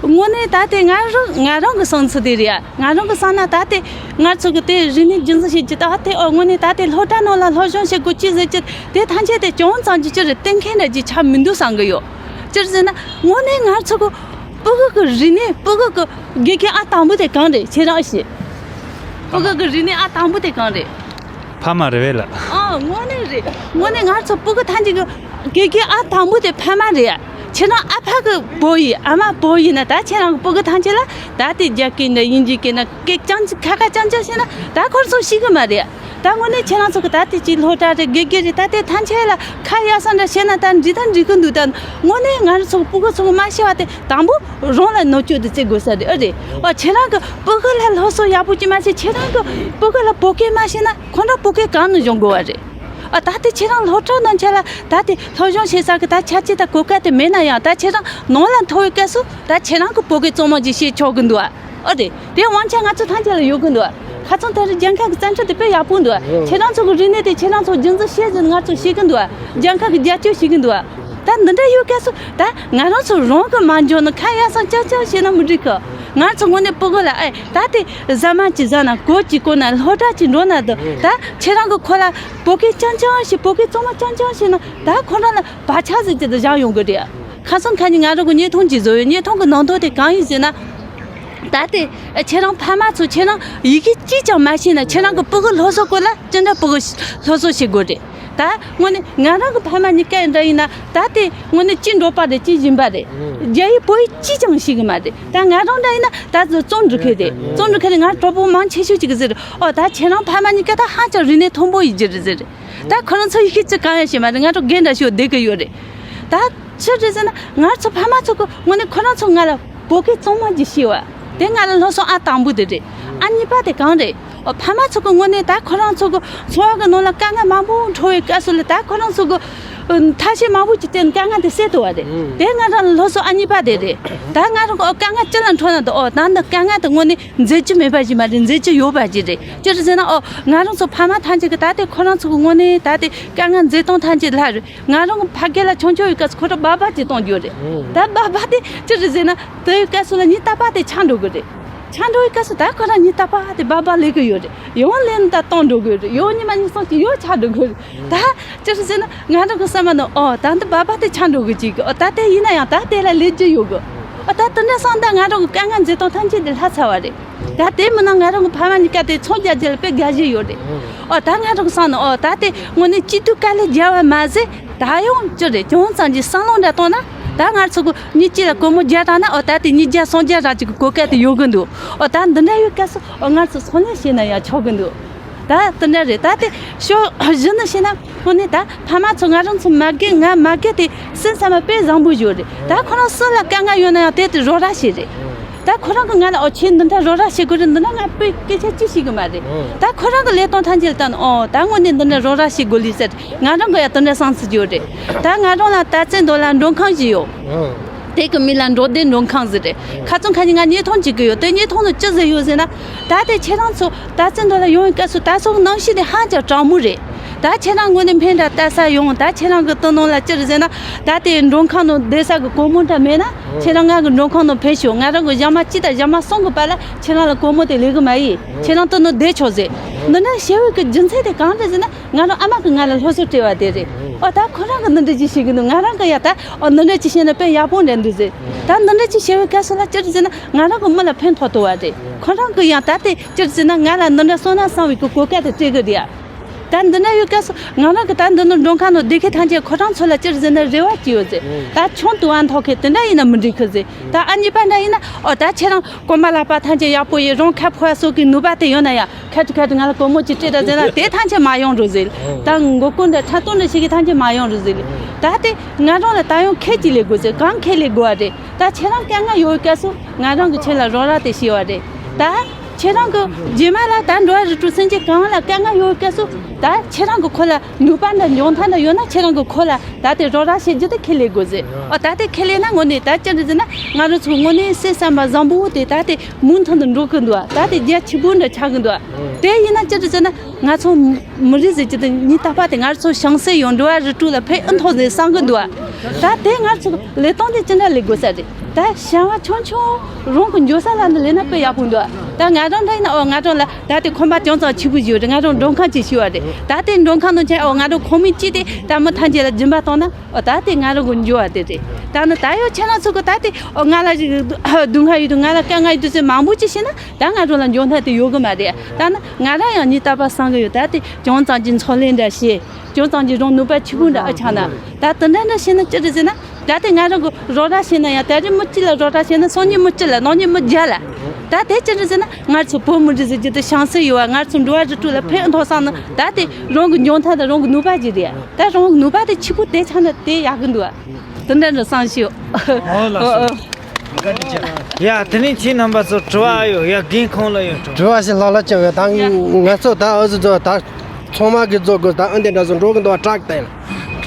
དངོས་གནས་ད་དེ་ང་རང་ང་རང་གི་བསམ་ཚུལ་དེ་རེད་ཡ། ང་རང་གི་བསམ་ན་ད་དེ་ང་ཚོ་གི་དེ་རིག་གནས་རྒྱུན་འཛིན་བྱེད་རྒྱུ་ད་དེ་ཨོ་དངོས་གནས་ད་དེ་སློབ་གྲྭ་ནང་ལ་སློབ་སྦྱོང་བྱེད་དགོས་ཅི་ཟེར་རྒྱུ་དེ་ཐམས་ཅད་དེ་ཅུང་ཙམ་གྱི་ཅི་རེད་གཏན་འཁེལ་འདྲ་ཅིག་ཆགས་མི་འདུག་བསམ་གི་ཡོད། ཅི་རེད་ཟེར་ན་དངོས་གནས་ང་ཚོ་གི་སྤུ་གུ་གི་རིག་གནས་སྤུ་གུ་གི་དགེ་རྒན་ཨ་དང་པོ་དེ་གང་རེད་ཁྱེད་རང་ཤེས། སྤུ་གུ་གི་རིག་གནས་ཨ་དང་པོ་དེ་གང་རེད། ཕ་མ་རེད་བས་ལ། ཨ་དངོས་གནས་རེད། དངོས་གནས་ང་ཚོ་སྤུ་གུ་ཐམས་ཅད་ཀྱི་དགེ་རྒན་ཨ་དང་པོ་དེ་ཕ་མ་རེད་ཡ། ཁྱེད་རང་ཨ་ཕ་གི་བུ་ཡིན་ཨ་མ་བུ་ཡིན་ན་ད་ཁྱེད་རང་གི་སྤུ་གུ་ཐམས་ཅད་ལ་ད་དེ་རྒྱ་སྐད་ན་དབྱིན་ཇི་སྐད་ན་སྐད་རྐྱང་ཁ་ཁ་རྐྱང་རྐྱང་བཤད་ན་ད་ཁོ་ཚོ་ཤེས་གི་མ་རེད་ཡ། ད་དངོས་གནས་ཁྱེད་རང་ཚོ་གི་ད་དེ་ཅིག་སློབ་གྲྭ་རེད་དགེ་རྒན་རེད་ད་དེ་ཐམས་ཅད་ལ་ཁ་ཡ་ས་འདྲ་བཤད་ན་ད་འགྲིག་ད་འགྲིག་གི་འདུག་ད་དངོས་གནས་ང་ཚོ་སྤུ་གུ་ཚོ་གི་མ་ཤེས་པ་དེ་དང་པོ་རང་ལ་ནོར་བཅོས་དེ་བྱེད་དགོས་ས་རེད་ཨ་རེད། ཨ་ཁྱེད་རང་གི་སྤུ་གུ་ལ་སློབ་གསོ་ཡག་པོ་ཅིག་མ་བྱས་ཁྱེད་རང་གི་སྤུ་གུ་ལ་བོད་སྐད་མ་ཤེས་ན་ཁོ་རང་བོད་སྐད་གང་ནས་སྦྱོང་དགོས་པ་རེད། ཨ་ད་དེ་ཁྱེད་རང་སློབ་གྲྭ་ནང་ཆ་ལ་ད་དེ་སློབ་སྦྱོང་བྱེད་ས་གི་ད་ཆ་རྐྱེན་དང་གོ་སྐབས་དེ་མེད་ན་ཡང་ད་ཁྱེད་རང་ནང་ལ་མཐོ་བའི་སྐབས་སུ་ད་ཁྱེད་རང་གི་བོད་སྐད་གཙང་མ་ཅིག་བཤད་ཆོག་གི་འདུག་ཨ། ཨ་རེད། དེ་དབང་ཆ་ང་ཚོ་ཐམས་ཅད་ལ་ཡོད་གི་འདུག་ཨ། ཁ་སང་ད་རེས་རྒྱལ་ཁབ་ཀྱི་བཙན་བྱོལ་དེ་དཔེ་ཡག་པོ་འདུག་ཨ། ཁྱེད་རང་ཚོ་གི་རིག་གནས་དེ་ཁྱེད་རང་ཚོ་རྒྱུན་འཛིན་བྱེད་ཟིན་ང་ཚོ་ཤེས་གི་འདུག་ཨ། རྒྱལ་ཁབ་ཀྱི་རྒྱབ་སྐྱོར་བྱེད་གི་འདུག་ཨ། ད་འདི་འདྲ་ཡོད་སྐབས་སུ་ད་ང་རང་ཚོ་རང་གི་མ་འཇོན་ན་ཁ་ཡ་སང་ཅག་ཅག་བྱས་ན་མི་འགྲིག་གི། ང་ཚོ་དངོས་གནས་སྤུ་གུ་ལ་ཨེ་ད་དེ་ཟ་མ་ཅིག་ཟ་ན་གོས་ཅིག་གོན་ན་སློབ་གྲྭ་ཅིག་འགྲོ་ན་དུ་ད་ཁྱེད་རང་གི་ཁོ་ལ་བོད་སྐད་རྐྱང་རྐྱང་བཤད་བོད་སྐད་གཙང་མ་རྐྱང་རྐྱང་བཤད་ན་ད་ཁོ་རང་ལ་བག་ཆགས་ཟེར་གྱི་དུ་བཞག་ཡོང་གི་རེད། ཁ་སང་ཁ་ཉིན་ང་རང་གི་བརྙན་ཐུང་ཅིག་བཟོ་ཡོད། བརྙན་ཐུང་གི་ནང་དོན་དེ་གང་ཡིན་ཟེར་ན། ད་དེ་ཁྱེད་རང་ཕ་མ་ཚོ་ཁྱེད་རང་ཡི་གེ་གཅིག་ཀྱང་མ་ཤེས་ན་ཁྱེད་རང་གི་སྤུ་གུ་སློབ་གསོ་སྐོར་ལ་ཅི་འདྲ་སྤུ་གུ་སློབ་གསོ་བྱེད་དགོས་རེད། ད་དངོས་གནས་ང་རང་གི་ཕ་མ་གཉིས་ཀ་ཡི་འདྲ་ཡིན་ན་ད་དེ་དངོས་གནས་གཅིག་འབྲོག་པ་རེད་གཅིག་གཞོན་པ་རེད། རྒྱ་ཡིག་བོད་ཡིག་གཅིག་ཀྱང་ཤེས་གི་མ་རེད། ད་ང་རང་འདྲ་ཡིན་ན་ད་རྩོམ་འབྲི་མཁན་རེད། རྩོམ་འབྲི་མཁན་རེད། ང་གྲོགས་པོ་མང་ཆེ་ཤོས་ཅིག་གིས་ཟེར། ཨོ་ད་ཁྱེད་རང་ཕ་མ་གཉིས་ཀ་ད་ཧ་ཅང་རིག་གནས་མཐོན་པོ་ཡིན་གྱི་རེད་ཟེར། ད་ཁོ་རང་ཚོ་ཡི་གེ་གཅིག་གང་ཡང་ཤེས་མ་རེད། ང་ཚོ་རྒན་འདྲ་ཞིག་བསྡད་ཀྱི་ཡོད་རེད། ད་ཅི་རེད་ཟེར་ན་ང་ཚོ་ཕ་མ་ཚོ་གི་དངོས་གནས་ཁོ་རང་ཚོ་ང་ལ་བོད་སྐད་གཙང་མ་ཅིག་ཤེས་པ་དེ་ང་ལ་སློབ་གསོ་ཨ་དང་པོ་དེ་རེད། ཨ་གཉིས་པ་དེ་གང་རེད། ཨོ་ཕ་མ་ཚོ་གི་དངོས་གནས་ད་ཁོ་རང་ཚོ་གི་འཚོ་བ་གི་ནང་ལ་དཀའ་ངལ་མང་པོ་འཕྲད་པའི་སྐབས་སུ་ལ་ད་ཁོ་རང་ཚོ་གི་ཨ་ཐབས་ཤེས་མང་པོ་ཅིག་བསྟེན་དཀའ་ངལ་དེ་སེལ་ཐུབ་པ་རེད། དེ་ང་རང་ལ་སློབ་གསོ་ཨ་གཉིས་པ་དེ་རེད། ད་ང་རང་གི་ཨོ་དཀའ་ངལ་ཅི་ལ་འཕྲད་ན་ད་ཨོ་ད་འདི་དཀའ་ངལ་དེ་དངོས་གནས་འཛད་རྒྱུ་མེད་པ་ཞིག་མ་རེད། འཛད་རྒྱུ་ཡོད་པ་ཞིག་རེད། ཅི་རེད་ཟེར་ན་ཨོ་ང་རང་ཚོ་ཕ་མ་ཐམས་ཅད་ཀྱི་ད་ལྟའི་ཁོ་རང་ཚོ་གི་དངོས་གནས་ད་ལྟའི་དཀའ་ངལ་འཛད་སྟངས་ཐམས་ཅད་ལྷག་རེད། ང་རང་གི་ཕ་སྐད་ལ་ཆུང་ཆུང་ཡོད་སྐབས་སུ་ཁོ་རང་སྦག་སྦག་ཅིག་གཏོང་རྒྱུ་རེད། ད་སྦག་སྦག་དེ་ཅི་རེད་ཟེར་ན་དེ་ཡོད་སྐབས་སུ་ལ་ངའི་རྟག་པར་དེ་ཆགས་འགྲོ་གི་རེད། ཆགས་འགྲོ་བའི་སྐབས་སུ་ད་ཁོ་རང་ངའི་རྟག་པར་དེ་སྦག་སྦག་ལེན་གི་ཡོད་རེད། ཡང་ལེན་ད་གཏོང་འགྲོ་གི་རེད། ཡང་ཉི་མ་གཉིས་གསུམ་ཅིག་ཡང་ཆགས་འགྲོ་གི་རེད། ད་ཅི་རེད་ཟེར་ན་ང་རང་གི་བསམ་པ་ནང་ཨོ་ད་འདི་སྦག་སྦག་དེ་ཆགས་འགྲོ་གི་ཅིག་ཨོ་ད་དེ་ཡིན་ན་ཡང་ད་དེ་ལ་ལེན་རྒྱུ་ཡོད་གི། ཨོ་ད་དེ་འདྲ་སོང་ད་ང་རང་གི་དཀའ་ངལ་འཛད་སྟངས་ཐམས་ཅད་དེ་ལྷག་ཚར་བ་རེད། ད་དེ་མིན་ན་ང་རང་གི་ཕ་མ་གཉིས་ཀ་དེ་ཚོང་རྒྱག་རྒྱུ་ལ་དཔེ་དགའ་བཞིན་ཡོད་རེད། ཨོ་ད་ང་རང་གི་བསམ་ནང་ཨོ་ད་དེ་དངོས་གནས་སྐྱིད་སྡུག་དཀའ་ལས་རྒྱག་པ་མ་ཟད་ད་ཡང་ཅི་རེད་ཅུང་ཙམ་གྱི་བསམ་བློ་འདྲ་བཏང་ན་ད་ང་ཚོ་གི་མི་གཅིག་ལ་སྒོར་མོ་བརྒྱ་བཏང་ན་ཨོ་ད་དེ་ཉིས་བརྒྱ་སུམ་བརྒྱ་རག་ཅིག་གི་གོ་སྐབས་དེ་ཡོད་གི་འདུག་ཨོ་ད་འདི་འདྲ་ཡོད་སྐབས་སུ་ཨོ་ང་ཚོ་ཚོང་ལས་བྱས་ན་ཡང་ཆོག་གི་འདུག་ད་དེ་འདྲ་རེད། ད་དེ་ཕྱོགས་བཞི་ནས་བཤད་ན་དངོས་གནས་ད་ཕ་མ་ཚོ་ང་རང་ཚོ་མ་རྒན་ང་མ་རྒན་དེ་སེམས་བསམ་པ་དཔེ་བཟང་པོ་ཡོད་རེད། ད་ཁོ་རང་སུ་ལ་དཀའ་ངལ་ཡོད་ན་ཡང་དེ་དེ་རོགས་རམ་བྱེད་རེད། ད་ཁོ་རང་གིས་ང་ལ་ཨོ་ཁྱེད་འདི་འདྲ་རོགས་རམ་བྱེད་དགོས་རེད། འདི་འདྲ་ང་དཔེ་སྐད་ཆ་ཅི་ཞིག་གི་མ་རེད། ཨོ། ད་ཁོ་རང་གི་ལས་དོན་ཐམས་ཅད་ལ་ད་ནི་ཨོ་ད་དངོས་གནས་འདི་འདྲ་རོགས་རམ་བྱེད་དགོས་ལས་ཟེར། ང་རང་གི་ཡང་དེ་འདྲ་བསམ་ཚུལ་ཡོད་རེད། ད་ང་རང་ལ་ད་ཚེ་མདོ་ལ་མགྲོན་ཁང་ཞིག་ཡོད། ཨོ། དེ་གི་མིང་ལ་འབྲོག་སྡེ་མགྲོན་ཁང་ཟེར་རེད། ཁ་རྩང་ཁ་ཉིན་ང་བརྙན་ཐུང་ཅིག་གི་ཡོད། དེ་བརྙན་ཐུང་ནང་ཅི་ཟེར་ཡོད་ཟེར་ན། ད་དེ་ཁྱེད་རང་ཚོ་ད་ཚེ་མདོ་ལ་ཡོང་བའི་སྐབས་སུ་ད་སོ་ནང་ཤི་དེ་ཧ་ཅང་གྲང་མོ་རེད། ད་ཁྱེད་རང་ངོས་ནས་སྨན་འདྲ་ལྟ་ས་ཡོང་། ད་ཁྱེད་རང་གི་དོ་སྣང་ལ་ཅི་རེད་ཟེར་ན། ད་དེ་མགྲོན་ཁང་ནང་བསྡད་ས་གི་སྒོར་མོ་འདྲ་མེད་ན། ཁྱེད་རང་ང་གི་མགྲོན་ཁང་ནང་ཕེབས་ཤོག་ང་རང་གི་ཞག་མ་གཅིག་དང་ཞག་མ་གསུམ་གི་བར་ལ་ཁྱེད་རང་ལ་སྒོར་མོ་དེ་ལེན་གི་མ་ཡིན། ཁྱེད་རང་དོ་སྣང་བསྡད་ཆོག་ཟེར། འདི་འདྲ་བྱས་པའི་གི་རྒྱུ་མཚན་དེ་གང་རེད་ཟེར་ན། ང་རང་ཨ་མ་གིས་ང་ལ་སློབ་གསོ་སྤྲད་པ་དེ་རེད། ཨོ་ད་ཁོ་རང་གིས་འདི་འདྲ་ཅིག་བྱེད་གི་འདུག་ང་རང་གིས་ཡང་ད་ཨོ་འདི་འདྲ་ཅིག་བྱས་ན་དཔེ་ཡག་པོ་འདྲ་འདུག་ཟེར། ད་འདི་འདྲ་ཅིག་བྱས་པའི་སྐབས་སུ་ལ་ཅི་རེད་ཟེར་ན། ང་རང་གི་མི་ལ་ཕན་ཐོགས་ཐུབ་པ་རེད། ཁོ་རང་གིས་ཡང་ད་དེ་ཅི་རེད་ཟེར་ན། ང་ལ་འདི་འདྲ་བསོད་ནམས་བསགས་པའི་གི་གོ་སྐབས་དེ་སྤྲད་གི་རེད་ཡ། ད་འདི་འདྲ་ཡོད་སྐབས་སུ་ང་རང་གིས་ད་འདི་ནང་མགྲོན་ཁང་ནང་བསྡད་མཁན་ཐམས་ཅད་ཁོ་རང་ཚོ་ལ་ཅི་རེད་ཟེར་ན་རེ་བ་ཅིག་ཡོད་ཟེར། ད་ཆུང་དུ་བ་མཐོ་མཁན་དེ་འདྲ་ཡིན་ན་མི་འགྲིག་གི་ཟེར། ད་ཨ་གཉིས་པ་འདྲ་ཡིན་ན་ཨོ་ད་ཁྱེད་རང་གོམ་པ་ལག་པ་ཐམས་ཅད་ཡག་པོ་ཡིན། རང་ཁ་ཕོ་བ་གསོ་གི་ནུས་པ་དེ་ཡོད་ན་ཡང་ཁ་ཏུ་ཁ་ཏུ་ང་ལ་སྒོར་མོ་ཅིག་སྤྲད་ད་ཟེར་ན་དེ་ཐམས་ཅད་མ་ཡོང་རུང་ཟེར། ད་མགོ་སྐོར་འདྲ་ཁྲག་འཐུང་འདྲ་བྱེད་མཁན་ཐམས་ཅད་མ་ཡོང་རུང་ཟེར། ད་དེ་ང་རང་ལ་ད་ཡང་ཁས་ཅིག་ལེན་དགོས་ཟེར། གང་ཁས་ལེན་དགོས་པ་རེད། ད་ཁྱེད་རང་དཀའ་ངལ་ཡོད་སྐབས་སུ་ང་རང་གིས་ཁྱེད་ལ་རོགས་རམ་དེ་བྱས་པ་རེད། ད་ཁྱེད་རང་གིས་རྗེས་མ་ལ་ད་འགྲོ་བ་རིགས་དྲུག་སེམས་ཅན་གང་ལ་དཀའ་ངལ་ཡོད་སྐབས་སུ་ད་ཁྱེད་རང་གིས་ཁོ་ལ་ནུས་པ་འདྲ་མགྱོགས་མཐའ་འདྲ་ཡོད་ན་ཁྱེད་རང་གིས་ཁོ་ལ་ད་དེ་རོགས་རམ་བྱེད་རྒྱུ་དེ་ཁས་ལེན་དགོས་ཟེར། ཨོ་ད་དེ་ཁས་ལེན་ན་དངོས་གནས་ད་ཅི་རེད་ཟེར་ན། ང་རང་ཚོ་དངོས་གནས་སེམས་བསམ་པ་བཟང་པོ་དེ་ད་དེ་མུ་མཐུད་དུ་འགྲོ་གི་འདུག་ད་དེ་རྒྱ་ཆེ་པོ་འདྲ་ཆགས་གི་འདུག་དེ་ཡིན་ན་ཅི་རེད་ཟེར་ན། ང་ཚོ་མི་རིགས་ཟེར་གྱི་དེ་ཉིད་རྟག་པ་དེ་ང་ཚོ་བྱང་སེམས་ཡོད། འགྲོ་བ་རིགས་དྲུག་ལ་ཕན་ཨེ་ཐོགས་ཟེར་བསམ་གི་འདུག་ད་དེ་ང་ཚོ་ལས་སྟངས་དེ་ཅི་འདྲ་ལས་དགོས་ས་རེད། ད་བྱ་བ་ཆུང་ཆུང་རང་གི་འགྱོ་ས་ལ་ནི་ལས་ན་དཔེ་ཡག་པོ་འདུག་ད་ང་རང་འདྲ་ཡིན་ན་ཨོ་ང་རང་ལ་ད་དེ་ཁང་པ་ཅུང་ཙམ་ཆེ་པོ་ཞིག་ཡོད་རེད། ང་རང་མགྲོན་ཁང་ཅིག་ཞིག་ཡོད་རེད། ད་དེ་མགྲོན་ཁང་ནང་ཆ་ཨོ་ང་རང་ཁང་མིག་གཅིག་དེ་ད་མི་ཐམས་ཅད་ལ་སྦྱིན་པ་བཏང་ན་ཨོ་ད་དེ་ང་རང་གི་འགྱོ་བ་དེ་རེད། ད་ནི་ད་ཡོད་ཁྱེད་རང་ཚོ་གི་ད་དེ་ཨོ་ང་ལ་སྡུག་བསྔལ་ཡོད་དུས་ང་ལ་དཀའ་ངལ་ཡོད་དུས་ཟེར་མང་པོ་ཅིག་བྱས་ན། ད་ང་རང་ལ་འགྱོ་ཐབས་དེ་ཡོད་གི་མ་རེད། ད་ནི་ང་རང་ཡང་ཉིད་རྟག་པ་བསམ་གི་ཡོད། ད་དེ་ཅུང་ཙམ་གྱི་འཚོ་ལས་འདྲ་བྱེད། ཅུང་ཙམ་གྱི་རང་ནུས་པ་ཆེ་པོ་འདྲ་ཨ་ཆགས་ན། ད་དེ་འདྲ་འདྲ་བྱས་ན་ཅི་རེད་ཟེར་ན། ད་དེ་ང་རང་གི་རོགས་རམ་བྱས་ན་ཡང་ད་རེས་མི་གཅིག་ལ་རོགས་རམ་བྱས་ན་སང་ཉིན་མི་གཅིག་ལ། གནངས་ཉིན་མི་བརྒྱ་ལ། ད་དེ་ཅི་རེད་ཟེར་ན། ང་ཚོ་བོད་མི་རིགས་ཟེར་རྒྱུ་དེ་བྱང་སེམས་ཡོད་པ། ང་ཚོ་འགྲོ་བ་རིགས་དྲུག་ལ་ཕན་ཐོགས་བསམ་ན། ད་དེ་རང་གི་འཇོན་ཐང་དང་རང་གི་ནུས་པ་ཅིག་རེད། ད་རང་གི་ནུས་པ་དེ་ཆེ་པོ་དེ་ཆགས་ན་དེ་ཡག་གི་འདུག་དེ་འདྲ་འདྲ་བསམ་ཤེས། ཨོ་ལགས་སོ། ཡ་དེ་ནས་ཁྱེད་རྣམ་པ་ཚོ་དྲི་བ་ཡོད། ཡ་རྒན་ཁོང་ལ་ཡོད་དྲི་བ། དྲི་བ་ཞིག་ལྷག་ལྷག་བྱུང་བས། ད་ང་ཚོ་ད་ཨ་ཟི་ཚོ་ད་ཚང་མ་གི་ཚོ་གི་ད་ཨ་འདི་འདྲ་ཚོ་འགྲོ་གི་འདུག་ཊ་རག་སྟེང་ལ།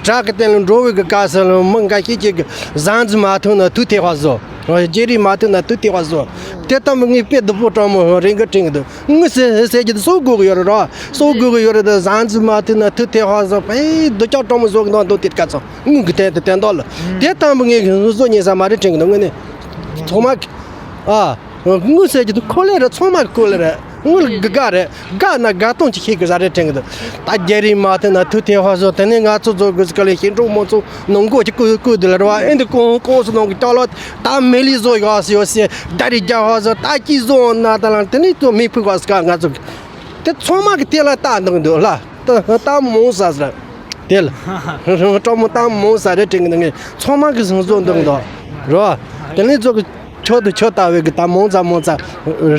ཊ་རག་གི་སྟེང་ལ་འགྲོ་བའི་གི་སྐབས་སུ་ལ་མི་འགའ་ཤས་ཀྱིས་གི་ཟ་འཛུལ་མ་ཐུབ་ན་དུག་ཐེབས་པ་བཟོ། བརྗེ་རེས་མ་ཐུབ་ན་དུག་ཐེབས་པ་བཟོ། དེ་ལྟ་བུ་ངས་དཔེ་སྡུག་པོ་སྤྲང་མོ་རེ་འགའ་དྲན་གི་འདུག་ངུ་ཟེར་ཟེར་གྱི་འདུག་གསོ་དགོས་གི་ཡོད་རེད་ར། གསོ་དགོས་གི་ཡོད་རེད། ད་ཟ་འཛུལ་མ་ཐུབ་ན་དུག་ཐེབས་པ་བཟོ། དཔེ་སྡུག་ཅག་སྤྲང་མོ་བཟོ་གི་འདུག་འདུག་དེ་སྐབས་སུ། དངུལ་གྱི་དོན་དུ་དོན་དག་ལ། དེ་ལྟ་བུ་ངས་བཟོ་ཉན་ས་མ་རེད་དྲན་གི་འདུག་དངོས་གནས། ཚང་མ་གི། ཨ། དངུལ་ཟེར་གྱི་འདུག་ཁོ་ལས་རེད། ཚང་མ་གི་ཁོ་ལས་རེད། དངུལ་གི་དགའ་རེད། དགའ་ན་དགའ་སྟོན་ཅིག་ཤེས་གི་ཟ་རེད་དྲན་གི་འདུག་ད་རྒྱ་རིགས་མ་ཐོན་ན་ཐུག་ཐེ་ཧ་བཟོ། དེ་ནས་ང་ཚོ་བཟོ་དགོས་ཟེར་ག་ལས་ཞིང་འབྲོག་མང་ཚོགས་ནང་སྒོ་ཅིག་བརྐོས་བརྐོས་དེ་ལ་རེད་བ། ཨེ་འདི་ཀོང་ཀོང་སུ་ནང་གི་ཅ་ལག་ད་མེ་ལི་བཟོ་ཡོད་ཟེར་ཡོད་ཟེར། ད་རེས་རྒྱ་ཧ་བཟོ། ད་ཅི་བཟོ་ན་ད་ལ་དེ་ནས་ཚོ་མི་ཕུག་ག་ཟེར་ག་ང་ཚོ་གི། དེ་ཚང་མ་གི་དེ་ལ་ལྟ་འདུག་འདུག་ལ། ད་ད་མོང་ས་ཟེར། དེ་ལ་སྤྲང་མོ་ད་མོང་ས་རེད་དྲན་གི་འདུག་ངས་ཚང་མ་གི་སང་བཟོ་འདུག་འདུག་རོ། དེ་ལས་ཚོ་གི་ཆོ་དུ་ཆོ་ལྟ་བའི་གི་ད་མོང་ཙ་མོང་ཙ་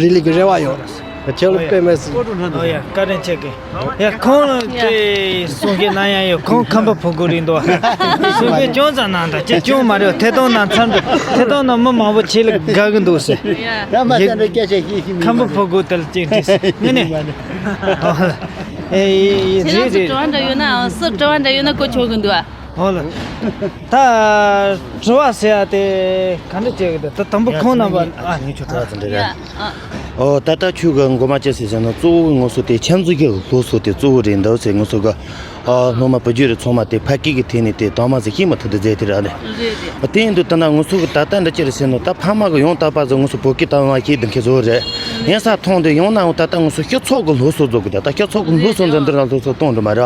རི་ལི་གི་རེ་བ་ཡོད། ཁྱེད་ལ་དཔེ་མེད་སི། ཨོ་ཡ་བཀའ་དྲིན་ཆེ་གི། ཡ་ཁོང་ལ་དེ་གསུང་བཤད་གནང་ཡ་ཡོད། ཁོང་ཁམས་པ་ཕོ་རྒོད་རེད་འདུག་གསུང་བཤད་ཅུང་ཙམ་གནང་དང་། ཅི་ཅུང་མ་རེད། ཐད་གཏོང་ནང་འཚམས་འདུག་ཐད་གཏོང་ནང་མི་མང་པོ་ཆེ་ལ་དགའ་གི་འདུག་ཟེར། ཡ་ཁམས་པ་ཕོ་རྒོད་དེ་ལ་ཅིག་དྲིས་ངས་ནས། ཨེ་ཡེ་ཡེ་ཁྱེད་རང་ཚོ་དྲི་བ་འདྲ་ཡོད་ན་ཨང་། སུ་དྲི་བ་འདྲ་ཡོད་ན་གོ་ཆོག་གི་འདུག་ཨ། ཨོ་ལ། ད་དྲི་བ་ཟེར་ཡ་དེ་ག་འདྲ་བྱེད་གི་འདུག་ད་དང་པོ་ཁོང་རྣམ་པ་ཨ་ནི་ཁྱོད་དྲི་བ་ཙམ་འདྲ་རེད། ཨོ་ད་ལྟ་ཁྱོད་གི་མགོ་མ་ཅི་ཟེར་ཟེར་ན་གཙོ་བོ་ངོ་སོ་དེ་ཁྱིམ་འཛུགས་ཀྱི་སློབ་གསོ་དེ་གཙོ་བོ་རེད་འདུག་ཟེར། ངོ་སོ་གི་ཨ་སློབ་མ་བུ་རྒྱུད་རེ་ཚང་མ་དེ་ཕ་སྐད་ཀྱི་ཐད་ནས་དེ་དང་མ་ཟེར་ཤེས་མ་ཐུབ་འདུག་ཟེར་དེ་ར་ནི། རེད་རེད། དེ་ཡིན་དུས་ད་ན་ངོ་སོ་གི་ད་ལྟ་འདྲ་ཅི་རེད་ཟེར་ན། ད་ཕ་མ་གི་ཡང་དག་པ་ཟེར་ངོ་སོ་བོད་སྐད་ད་མ་ཤེས་འདི་མཁན་བཟོ་རེད། ཡིན་ས་མཐོང་དུས་ཡང་ན་ཡང་ད་ལྟ་ངོ་སོ་སྤྱི་ཚོགས་ཀྱི་སློབ་གསོ་བཟོ་དགོས། ད་ལྟ་སྤྱི་ཚོགས་ཀྱི་སློབ་གསོ་འཛིན་འདི་ར་སློབ་གསོ་གཏོང་འགྲོ་མ་ར།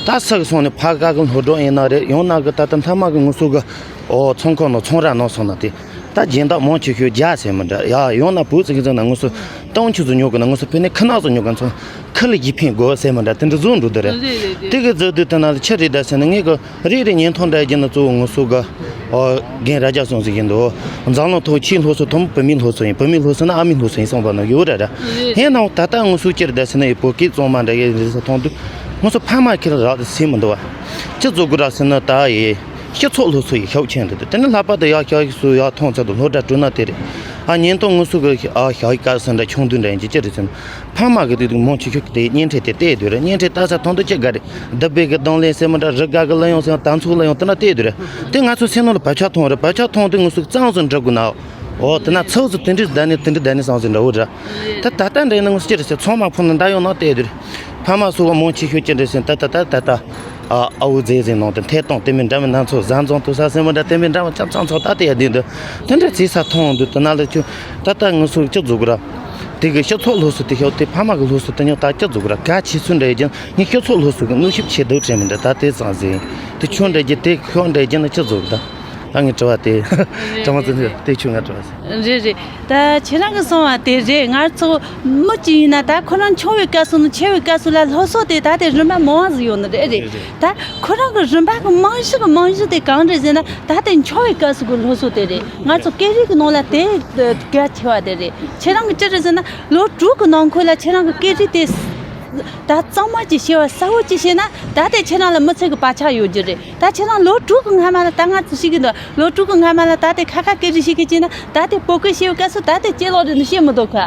ད་ས་གི་སོང་ནས་ཕ་ག་གི་སློབ་གྲོགས་ཡིན་ན་རེད། ཡང་ན་གི་ད་ལྟ་མཐའ་མ་གི་ངོ་སོ་གི་ཨོ་ཚོང་ཁང་ནང་ཚོང་ར་ནང་སོང་ན་དེ་ད་སྦྱིན་བདག་མང་ཆེ་ཤོས་རྒྱ་ཟེར་མི་འདྲ་ཡ། ཡང་ན་བོད་ཟེར་གི་ཟེར་ན་ངོ་སོ་སྟོང་ཆུ་ཚོད་ཉོ་གི་ན་ངོ་སོ་ཕི་ནས་ཁི་ན་ཚོ་ཉོ་གི་ཚོང་ཁི་ལ་ཡི་ཕན་དགོས་ཟེར་མི་འདྲ་དེ་འདྲ་བཟོ་འགྲོ་དེ་རེད། རེད་རེད་རེད། དེ་གི་བཟོ་དུས་ད་ན་ཆི་རེད་ད་ཟེར་ན། ངས་གི་རེ་རེ་བརྙན་ཐུང་འདྲ་བརྒྱུད་ན་གཙོ་བོ་ངོ་སོ་གི་ཨོ་རྒན་ར་རྒྱ་སོང་ཟིག་ཡིན་འདུག་འཛམ་གླིང་ཐོག་ཆེས་སློབ་གསོ་ཐོག་མ་བུད་མེད་སློབ་གསོ་ཡིན། བུད་མེད་སློབ་གསོ་ན་ཨ་མའི་སློབ་གསོ་ཡིན་གསུངས་པ་ན་ཡོད་ར་ར། ཡིན་ནའང་ད་ལྟ་ངོ་སོ་ཅི་རེད་ད་ཟེར་ན། ཡི་བོད་སྐད་གཙང་མ་འདྲ་ཡི་རེད་ཟེར་མཐོང་དུས་ངོ་སོ་ཕ་མ་ཁྱེད་རང་རག་ཏུ་སེམས་མི་འདུག་བ། ཅི་བཟོ་དགོས་ར་ཟེར་ན་ད་ཡི་སྤྱི་ཚོགས་སློབ་གསོ་ཡི་ཤུགས་ཆེན་རེད། དེ་ནི་ལྷག་པར་དུ་ཡག་ཤག་ཤིག་སུ་ཡག་མཐོང་ཚད་དུ་སློབ་གྲྭ་བསྐྲུན་ན་དེ་རེད། ཨ་ཉིན་ཐོ་ངུ་སུ་གི་ཨ་ཞའི་ཀ་སི་འདྲ་ཆུང་དུས་འདྲ་ཡིན་གྱི་ཅི་རེད་ཟེར་ན། ཕ་མ་གི་དུས་དུས་མོ་ཆེ་ཤོས་ཀྱི་དེ་བརྙན་འཕྲིན་དེ་བལྟས་དུས་རེད། བརྙན་འཕྲིན་ལྟ་ས་ཐོང་དུས་ཅི་དགའ་རེད། བདུད་བྷེ་གི་གདོང་ལེན་ཟེར་མི་འདྲ། རི་དགའ་གི་གླུ་དབྱངས་ཟེར་མི་དང་ཚོགས་གླུ་དབྱངས་དེ་འདྲ་བལྟས་དུས་རེད། དེ་ང་ཚོ་སེམས་ནང་ལ་བག་ཆགས་ཐོང་རེད། བག་ཆགས་ཐོང་དུས་ངུ་སུ་གཙང་བཟོ་འདྲ་དགོས་ན། འོ་དེ་ན་ཚོགས་སུ་དེ་འདྲའི་བསྡད་ནས་དེ་འདྲའི་བསྡད་ནས་བསམ་ཟིན་འདྲ་བོ་འདྲ། ད་ད་ལྟ་འདྲ་ཡིན་ན་ངུ་སུ་ཅི་རེད་ཟེར། ཚང་མ་ཕུ་ནས་འདྲ་ཡོང་ན་བལྟས་དུས་རེད། ཕ་མ་སུ་བ་མོ་ཆེ་ཤོས་ཅི་འདྲ་ཟེར་ད་ད་ད་ད་ད། ཨ་ཨ་བོ་རྫས་ཟིན་ནང་དུ་འཐད་གཏོང་དེ་མིན་འདྲ་མི་སྣ་ཚོགས་བཟའ་འཛོམས་དུ་ས་སེམས་པ་འདྲ་དེ་མིན་འདྲ་མི་ཆབ་ཚང་ཚོགས་ད་དེ་ཡ་དེ་འདུག་དེ་འདྲ་བྱེད་ས་མཐོང་འདུག་དེ་ན་ལ་ཁྱོད་ད་ལྟ་ངུ་སུ་ཅི་བཟོ་དགོས་ར། དེ་གི་སྤྱི་ཚོགས་སློབ་གསོ་དེ་ཤོག་དེ་ཕ་མ་གི་སློབ་གསོ་དེ་ཉོ་ད་ཅི་བཟོ་དགོས་ར། གལ་ཆེ་ཤོས་འདྲ་ཡི་ཀྱང་ངས་སྤྱི་ཚོགས་སློབ་གསོ་གི་གནོན་ཤུགས་ཆེ་འདུག་དྲན་མི་འདྲ་ད་དེ་ཙང་ཟིན། དེ་ཁྱོད་འདྲ་རྒྱུ་དེ་ཁྱོད་འདྲ་རྒྱུ་ནི་ཅི་བཟོ་གི་ད། ད་ངས་དྲི་བ་དེ་དྲི་བ་ཙི་ཙི་དེ་ཁྱོད་ང་དྲི་བ་ཟིན། རེད་རེད། ད་ཁྱེད་རང་གི་གསུང་བ་དེ་རེད། ང་ཚོ་མི་གཅིག་ཡིན་ན་ད་ཁོ་རང་ཆུང་བའི་སྐབས་སུ་ནས་ཆེ་བའི་སྐབས་སུ་ལ་སློབ་གསོ་དེ་ད་དེ་རིམ་པ་མང་བ་ཟིག་ཡོད་ནི་རེད། རེད་རེད། ད་ཁོ་རང་གི་རིམ་པ་གི་རྨང་གཞི་གི་རྨང་གཞི་དེ་གང་རེད་ཟེར་ན་ད་དེ་ཆུང་བའི་སྐབས་སུ་གི་སློབ་གསོ་དེ་རེད། ང་ཚོ་སྐད་རིགས་གི་ནང་ལ་དེ་གལ་ཆེ་བ་དེ་རེད། ཁྱེད་རང་གི་ཅི་རེད་ཟེར་ན་ལོ་དྲུག་གི་ནང་འཁོད་ལ་ཁྱེད་རང་གི་སྐད་རིགས་དེ་ད་གཙང་མ་ཅིག་ཤེས་བ་གསལ་བོ་ཅིག་ཤེས་ན་ད་དེ་ཁྱེད་རང་ལ་མི་ཚེ་གི་བག་ཆགས་ཡོད་རྒྱུ་རེད། ད་ཁྱེད་རང་ལོ་དྲུག་གི་སྔ་མ་ལ་ད་ང་ཚོ་ཤེས་ཀྱི་འདུག་ལོ་དྲུག་གི་སྔ་མ་ལ་ད་དེ་ཁ་ཁ་སྐད་རིགས་ཤེས་ཀྱི་བྱས་ན་ད་དེ་བོད་སྐད་ཤེས་བའི་སྐབས་སུ་ད་དེ་ལྕེ་ལོག་རེད་འདུག་ཤེས་མི་འདུག་ག་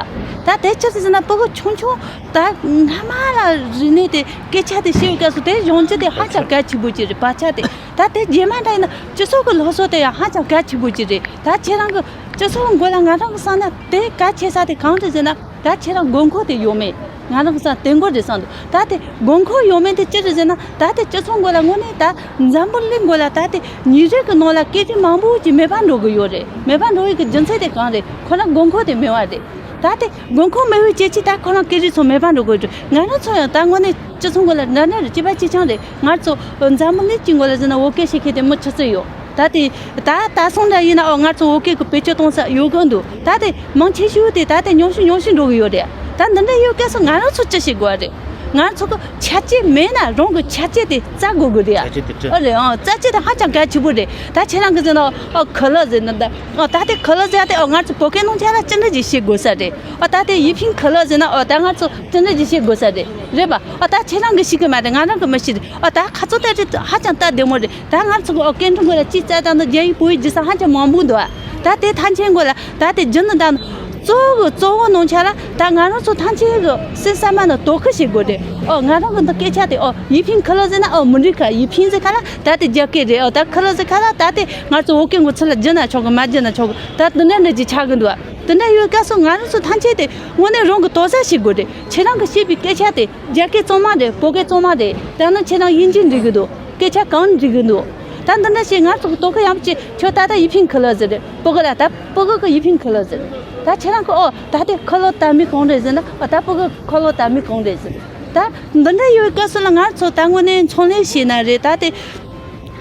ད་དེ་ཆི་ཟེར་ན་ཕྲུ་གུ་ཆུང་ཆུང་ད་སྔ་མ་ལ་རིག་གནས་དེ་སྐད་ཆ་དེ་ཤེས་བའི་སྐབས་སུ་དེ་སྦྱོང་རྒྱུ་དེ་ཧ་ཅང་གལ་ཆེན་པོ་ཅིག་རེད། བག་ཆགས་དེ་ད་དེ་རྗེས་མ་འདྲ་ཡིན་ན་སྤྱི་ཚོགས་ཀྱི་སློབ་གསོ་དེ་ཡང་ཧ་ཅང་གལ་ཆེན་པོ་ཅིག་རེད། ད་ཁྱེད་རང་གི་སྤྱི་ཚོགས་མགོ་ལ་ང་རང་གི་བསམ་ན་དེ་གལ་ཆེ་ས་དེ་གང་རེད་ཟེར་ན། ད་ཁྱེད་རང་དགོས་མཁོ་དེ་ཡོད་མེད་ང་རང་གི་སང་དེ་མགོ་རེད་བསམ་འདུག་ད་དེ་དགོས་མཁོ་ཡོད་མེད་དེ་ཅི་རེད་ཟེར་ན་ད་དེ་སྤྱི་ཚོགས་མགོ་ལ་དངོས་གནས་ད་འཛམ་བུ་གླིང་མགོ་ལ་ད་དེ་ཉིན་རེ་གི་ནང་ལ་སྐད་རིགས་མང་པོ་ཅིག་མེད་པ་འགྲོ་གི་ཡོད་རེད། མེད་པ་འགྲོ་ཡི་གི་རྒྱུ་མཚན་དེ་གང་རེད། ཁོ་རང་དགོས་མཁོ་དེ་མེད་པ་རེད། ད་དེ་དགོས་མཁོ་མེད་པའི་རྐྱེན་གྱིས་ད་ཁོ་རང་སྐད་རིགས་ཚོ་མེད་པ་འགྲོ་གི་ཡོད་རེད། ང་རང་ཚོ་ཡང་ད་དངོས་གནས་སྤྱི་ཚོགས་མགོ་ལ་འདྲ་འདྲ་རེད། གཅིག་པ་གཅིག་རྐྱང་རེད། ང་ཚོ་འཛམ་བུ་གླིང་གི་མགོ་ལ་ཟེར་ན་བོད་སྐད་ཤེས་མཁན་དེ་མི་ཆི་ཙམ་ཡོད། ད་དེ་ད་ད་སོང་འདྲ་ཡིན་ན་ཨོ་ང་ཚོ་བོད་སྐད་ཀྱི་བེད་སྤྱོད་གཏོང་ས་ཡོད་གི་འདུག་ད་དེ་མང་ཆེ་ཤོས་དེ་ད་དེ་ཉུང་ཤོས་ཉུང་ཤོས་འགྲོ་གི་ཡོད་རེད། ད་འདི་འདྲ་ཡོད་སྐབས་སུ་ང་རང་ཚོ་ཅི་བྱེད་དགོས་རེད། ང་ཚོ་གི་ཆ་རྐྱེན་མེད་ན་རང་གི་ཆ་རྐྱེན་དེ་བཙལ་དགོས་གི་རེད། ཆ་རྐྱེན་དེ་བྲི། ཨོ་རེད། ཨང་རྩ་ཆེ་དེ་ཧ་ཅང་གལ་ཆེན་པོ་རེད། ད་ཁྱེད་རང་གི་ཟེར་ན་ཨོ་ཁི་ལི་ཟེར་ན་ད་ཨོ་ད་དེ་ཁི་ལི་ཟེར་ཡ་དེ་ཨོ་ང་ཚོ་བོད་སྐད་ནང་ཆ་ལ་ཅི་འདྲ་ཅིག་བྱེད་དགོས་ས་རེད། ཨོ་ད་དེ་ཡི་ཕིང་ཁི་ལི་ཟེར་ན་ཨོ་ད་ང་ཚོ་ཅི་འདྲ་ཅིག་བྱེད་དགོས་ས་རེད། རེད་པ། ཨོ་ད་ཁྱེད་རང་གི་ཤེས་གི་མ་རེད། ང་རང་གི་མི་ཤེས་རེད། ཨོ་ད་ཁ་ཚོ་ད་རེད། ཧ་ཅང་ད་བདེ་མོ་རེད། ད་ང་ཚོ་གི་ཨོ་སྐད་འཕྲིན་སྐོར་ལ་ཅིག་བཙལ་ད་ནི་རྒྱ་ཡིག་བོད་ཡིག་བརྗེ་ས་ཧ་ཅང་མང་པོ་འདུག་ཨ་ད་དེ་ཐམས་ཅད་སྐོར་ལ་ད་དེ་རྒྱུ་ནི་ད་ནི་གཙོ་བོ་གི་གཙོ་བོ་ནང་ཆ་ལ་ད་ང་རང་ཚོ་ཐམས་ཅད་གི་སེམས་བསམ་མ་ནི་དོ་ཁུར་བྱེད་དགོས་རེད། ཨོ་ང་རང་གི་འདི་སྐད་ཆ་དེ་ཨོ་ཡི་ཕིང་ཁི་ལི་ཟེར་ན་ཨོ་མི་འགྲིག་ག་ཡི་ཕིང་ཟེར་ག་ལ་ད་དེ་རྒྱ་སྐད་རེད། ཨོ་ད་ཁི་ལི་ཟེར་ག་ལ་ད་དེ་ང་ཚོ་བོད་སྐད་ངོ་ཚུལ་ལ་བསྒྱུར་ན་ཆོག་གི་མ་བསྒྱུར་ན་ཆོག་གི་ད་དེ་འདྲ་འདྲ་ཅིག་ཆགས་གི་འདུག་ཨ་དེ་འདྲ་ཡོད་སྐབས་སུ་ང་རང་ཚོ་ཐམས་ཅད་དེ་དངོས་གནས་རང་གི་དོགས་ཟ་བྱེད་དགོས་རེད། ཁྱེད་རང་གི་བཤད་པའི་སྐད་ཆ་དེ། རྒྱ་སྐད་གཙང་མ་རེད། བོད་སྐད་གཙང་མ་རེད། ད་ནི་ཁྱེད་རང་དབྱིན་ཇི་འགྲིག་གི་འདུག་སྐད་ཆ་གང་འགྲིག་གི་འདུག་ད་འདི་འདྲ་བྱས་ང་ཚོ་གི་དོ་ཁུར་ཡག་པོ་བྱས། ཁྱོད་ད་ལྟ་ཡི་ཕིང་ཁི་ལི་ཟེར་རེད། སྤུ་གུ་ལ་ད་སྤུ་གུ་གི་ཡི་ཕིང་ཁི་ལི་ཟེར་རེད། ད་ཁྱེད་རང་གི་ཨོ་ད་དེ་ཁི་ལི་དར་མའི་གང་རེད་ཟེར་ན་ཨོ་ད་སྤུ་གུ་ཁི་ལི་དར་མའི་གང་རེད་ཟེར་རེད། ད་འདི་འདྲ་ཡོད་སྐབས་སུ་ལ་ང་ཚོ་ད་དངོས་གནས་ཚོང་ལས་བྱས་ན་རེད། ད་དེ་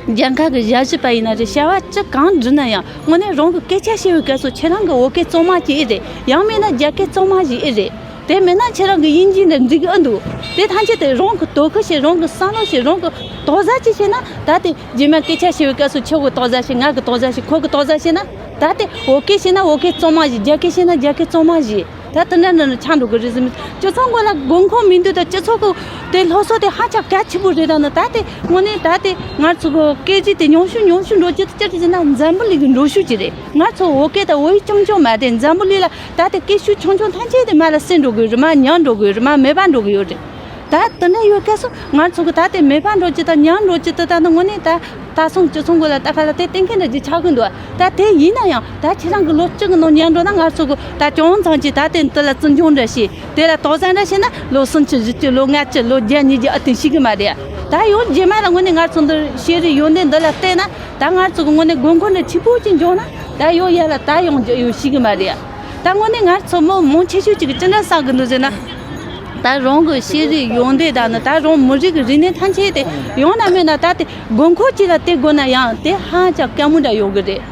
རྒྱལ་ཁབ་ཀྱི་ཞབས་ཞུ་པ་ཡིན་ན་རེད། བྱ་བ་ཅི་གང་བསྒྲུབ་ན་ཡང་དངོས་གནས་རང་གི་སྐད་ཆ་བཤད་པའི་སྐབས་སུ་ཁྱེད་རང་གི་བོད་སྐད་གཙང་མ་ཅིག་ཨེ་རེད། ཡང་མིན་ན་རྒྱ་སྐད་གཙང་མ་ཞིག་ཨེ་རེད། དེ་མིན་ན་ཁྱེད་རང་གི་དབྱིན་ཇི་འདི་འགྲིག་གི་ཨེ་འདུག་དེ་ཐམས་ཅད་དེ་རང་གི་དོ་ཁུར་བྱེད། རང་གི་བསམ་བློ་བྱེད། རང་གི་དོགས་ཟ་ཅིག་བྱེད་ན་ད་དེ་རྗེས་མ་སྐད་ཆ་བཤད་པའི་སྐབས་སུ་ཁྱོད་ཀྱི་དོགས་ཟ་བྱེད། ང་གི་དོགས་ཟ་བྱེད། ཁོ་གི་དོགས་ཟ་བྱེད་ན་ད་དེ་བོད་སྐད་བཤད་ན་བོད་སྐད་གཙང་མ་ཞིག་རྒྱ་སྐད་བཤད་ན་རྒྱ་སྐད་གཙང་མ་ཞིག་ད་དེ་འདྲ་འདྲ་ནི་ཆགས་འགྲོ་གི་རེད་ཟེར་མི། སྤྱི་ཚོགས་མགོ་ལ་དགོས་མཁོ་མི་འདུག་ད་སྤྱི་ཚོགས་ཀྱི་དེ་སློབ་གསོ་དེ་ཧ་ཅང་གལ་ཆེན་པོ་རེད། ད་ནི་ད་དེ་དངོས་གནས་ད་དེ་ང་ཚོ་གི་སྐད་རིགས་དེ་ཉུང་ཤོས་ཉུང་ཤོས་འགྲོ་རྒྱུ་དེ་ཅི་རེད་ཟེར་ན་འཛམ་བུ་གླིང་གི་འགྲོ་ཤུགས་ཅིག་རེད། ང་ཚོ་བོད་སྐད་དང་བོད་ཡིག་རྐྱང་རྐྱང་མ་རེད། འཛམ་བུ་གླིང་ལ་ད་དེ་སྐད་ཤུགས་ཆུང་ཆུང་ཐམས་ཅད་དེ་མར་ལ་སེལ་འགྲོ་གི་ཡོད་རེད། མར་ཉམས་འགྲོ་གི་ཡོད་རེད། མར་མེད་པ་འགྲོ་གི་ཡོད་རེད། ད་དེ་འདྲ་ཡོད་སྐབས་སུ་ང་ཚོ་གི་ད་དེ་མེད་པ་འགྲོ་རྒྱུ་དང་ཉམས་འགྲོ་རྒྱུ་དེ་ད་ནི་དངོས་གནས་ད་ད་སོང་སྤྱི་ཚོགས་མགོ་ལ་ལྟ་ཁ་ལ་དེ་གཏན་འཁེལ་འདྲ་ཅིག་ཆགས་གི་འདུག་ད་དེ་ཡིན་ན་ཡང་ད་ཁྱེད་རང་གི་ལོ་གཅིག་གི་ནང་ཉམས་འགྲོ་ན་ང་ཚོ་གི་ད་ཅུང་ཙམ་ཅིག་ད་དེ་འདི་ལ་བརྩི་འཇོག་འདྲ་བྱས། དེ་ལ་དོགས་ཟ་འདྲ་བྱས་ན་ལོ་སུམ་ཅུ་བཞི་ཅུ་ལོ་ལྔ་བཅུ་ལོ་བརྒྱ་ཉི་ཤུ་ཨ་དེ་ཤེས་གི་མ་རེད། ད་ཡང་རྗེས་མ་ལ་དངོས་གནས་ང་ཚོ་འདི་ཤེས་རིག་ཡོན་ཏན་འདི་ལ་བལྟས་ན་ད་ང་ཚོ་གི་དངོས་གནས་དགོས་མཁོ་འདྲ་ཆེན་པོ་ཅིག་འབྱུང་ན་ད་ཡང་ཡར་ལ་ད་ཡང་རྒྱུ་ཡོད་ཤེས་གི་མ་རེད། ད་དངོས་གནས་ང་ཚོ་མི་མང་ཆེ་ཤོས་ཅིག་གི་ཅི་འདྲ་བསམ་གི་འདུག་ཟེར་ན། ད་རང་གི་ཤེས་རིག་ཡོན་ཏན་དང་ནི་ད་རང་མི་རིགས་ཀྱི་རིག་གནས་ཐམས་ཅད་དེ་ཡང་ན་མེད་ན་ད་དེ་དགོས་མཁོ་ཅིག་ལ་བལྟ་དགོས་ན་ཡང་དེ་ཧ་ཅང་དཀའ་མོ་འདྲ་ཡོང་གི་རེད།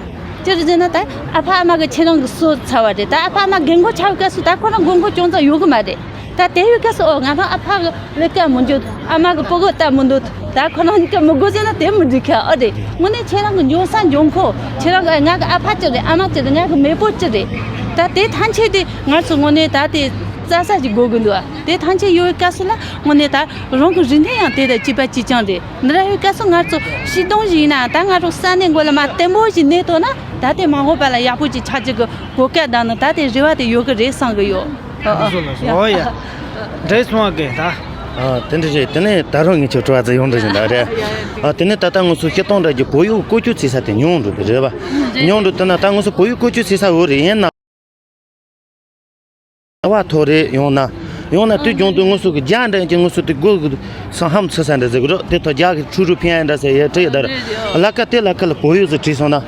ཅི་རེད་ཟེར་ན་ད་ཨ་ཕ་ཨ་མ་གི་ཁྱེད་རང་གི་སོ་ཚར་བ་རེད། ད་ཨ་ཕ་ཨ་མ་རྒན་གོག་ཆགས་པའི་སྐབས་སུ་ད་ཁོ་རང་དགོས་མཁོ་ཅུང་ཙམ་ཡོད་གི་མ་རེད། ད་དེ་ཡོད་སྐབས་སུ་ཨོ་ང་རང་ཨ་ཕ་གི་ལས་ཀ་མི་འཇུག་ཨ་མ་གི་སྤུ་གུ་ལྟ་མི་འདུག་ད་ཁོ་རང་གཉིས་ཀ་མི་དགོས་ཟེར་ན་དེ་མི་འགྲིག་ག་ཨོ་རེད། དངོས་གནས་ཁྱེད་རང་གི་འབྱུང་ས་འབྱུང་ཁུངས་ཁྱེད་རང་གི་ང་གི་ཨ་ཕ་ཅི་རེད། ཨ་མ་ཅི་རེད། ང་གི་མེས་པོ་ཅི་རེད། ད་དེ་ཐམས་ཅད་དེ་ང་ཚོ་དངོས་གནས་ད་དེ་བཙལ་ས་ཞིག་དགོས་གི་འདུག་དེ་ཐམས་ཅད་ཡོད་པའི་སྐབས་སུ་ལ་དངོས་གནས་ད་རང་གི་རིག་གནས་ཡང་དེ་དང་གཅིག་པ་གཅིག་རྐྱང་རེད། འདི་འདྲ་ཡོད་སྐབས་སུ་ང་ཚོ་སྤྱི་བཏང་ཞིག་ཡིན་ན་ད་ང་རང་ས་གནས་མགོ་ལ་མར་བརྟན་པོ་ཞིག་གནས་ཐུབ་ན་ ད་ལྟའི་མ་འོངས་པ་ལ་ཡག་པོ་ཅིག་ཆགས་རྒྱུ་གི་གོ་སྐབས་དང་ནི་ད་ལྟའི་རེ་བ་དེ་ཡོད་གི་རེད་བསམ་གི་ཡོད། ཨ་ཨ། ལགས་སོ་ལགས་སོ། ཡ། ཨོ་ཡ། འདྲེས་སོང་བ་གི་ད། ཨ་དེ་འདྲ་རེད། དེ་ནས་ད་རུང་ངས་ཁྱོད་དྲི་བ་ཙམ་ཡོང་འདྲ་ཞིག་འདུག་རེད། ཨ་དེ་ནས་ད་ལྟ་ང་ཚོ་སྤྱིར་བཏང་འདྲ་གི་བོད་ཡིག་བཀོལ་སྤྱོད་བྱེད་ས་དེ་ཉུང་འགྲོ་གི་རེད་བ། ཉུང་འགྲོ་དེ་ན་ད་ང་ཚོ་བོད་ཡིག་བཀོལ་སྤྱོད་བྱེད་ས་ཡོད་རེད། ཡིན་ན། བ་ཐོ་རེད། ཡང་ན་ཡང་ན་དུས་རྒྱུན་དུ་ང་ཚོ་གི་རྒྱ་འདྲ་ཅིག་ང་ཚོ་དེ་སྒོ་གི་སང་ཧམ་ཚུ་ས་འདྲ་ཟེར་གི་རོ། དེ་ཐོ་རྒྱ་གི་ཁྲུ་རུ་ཕིན་འདྲ་ཟེར་ཡ་བྲིས་ཡོད་ད་ར། ལ་ཀ་དེ་ལ་ཀ་ལ་བོད་ཡིག་ཟིག་བྲིས་སོང་ན།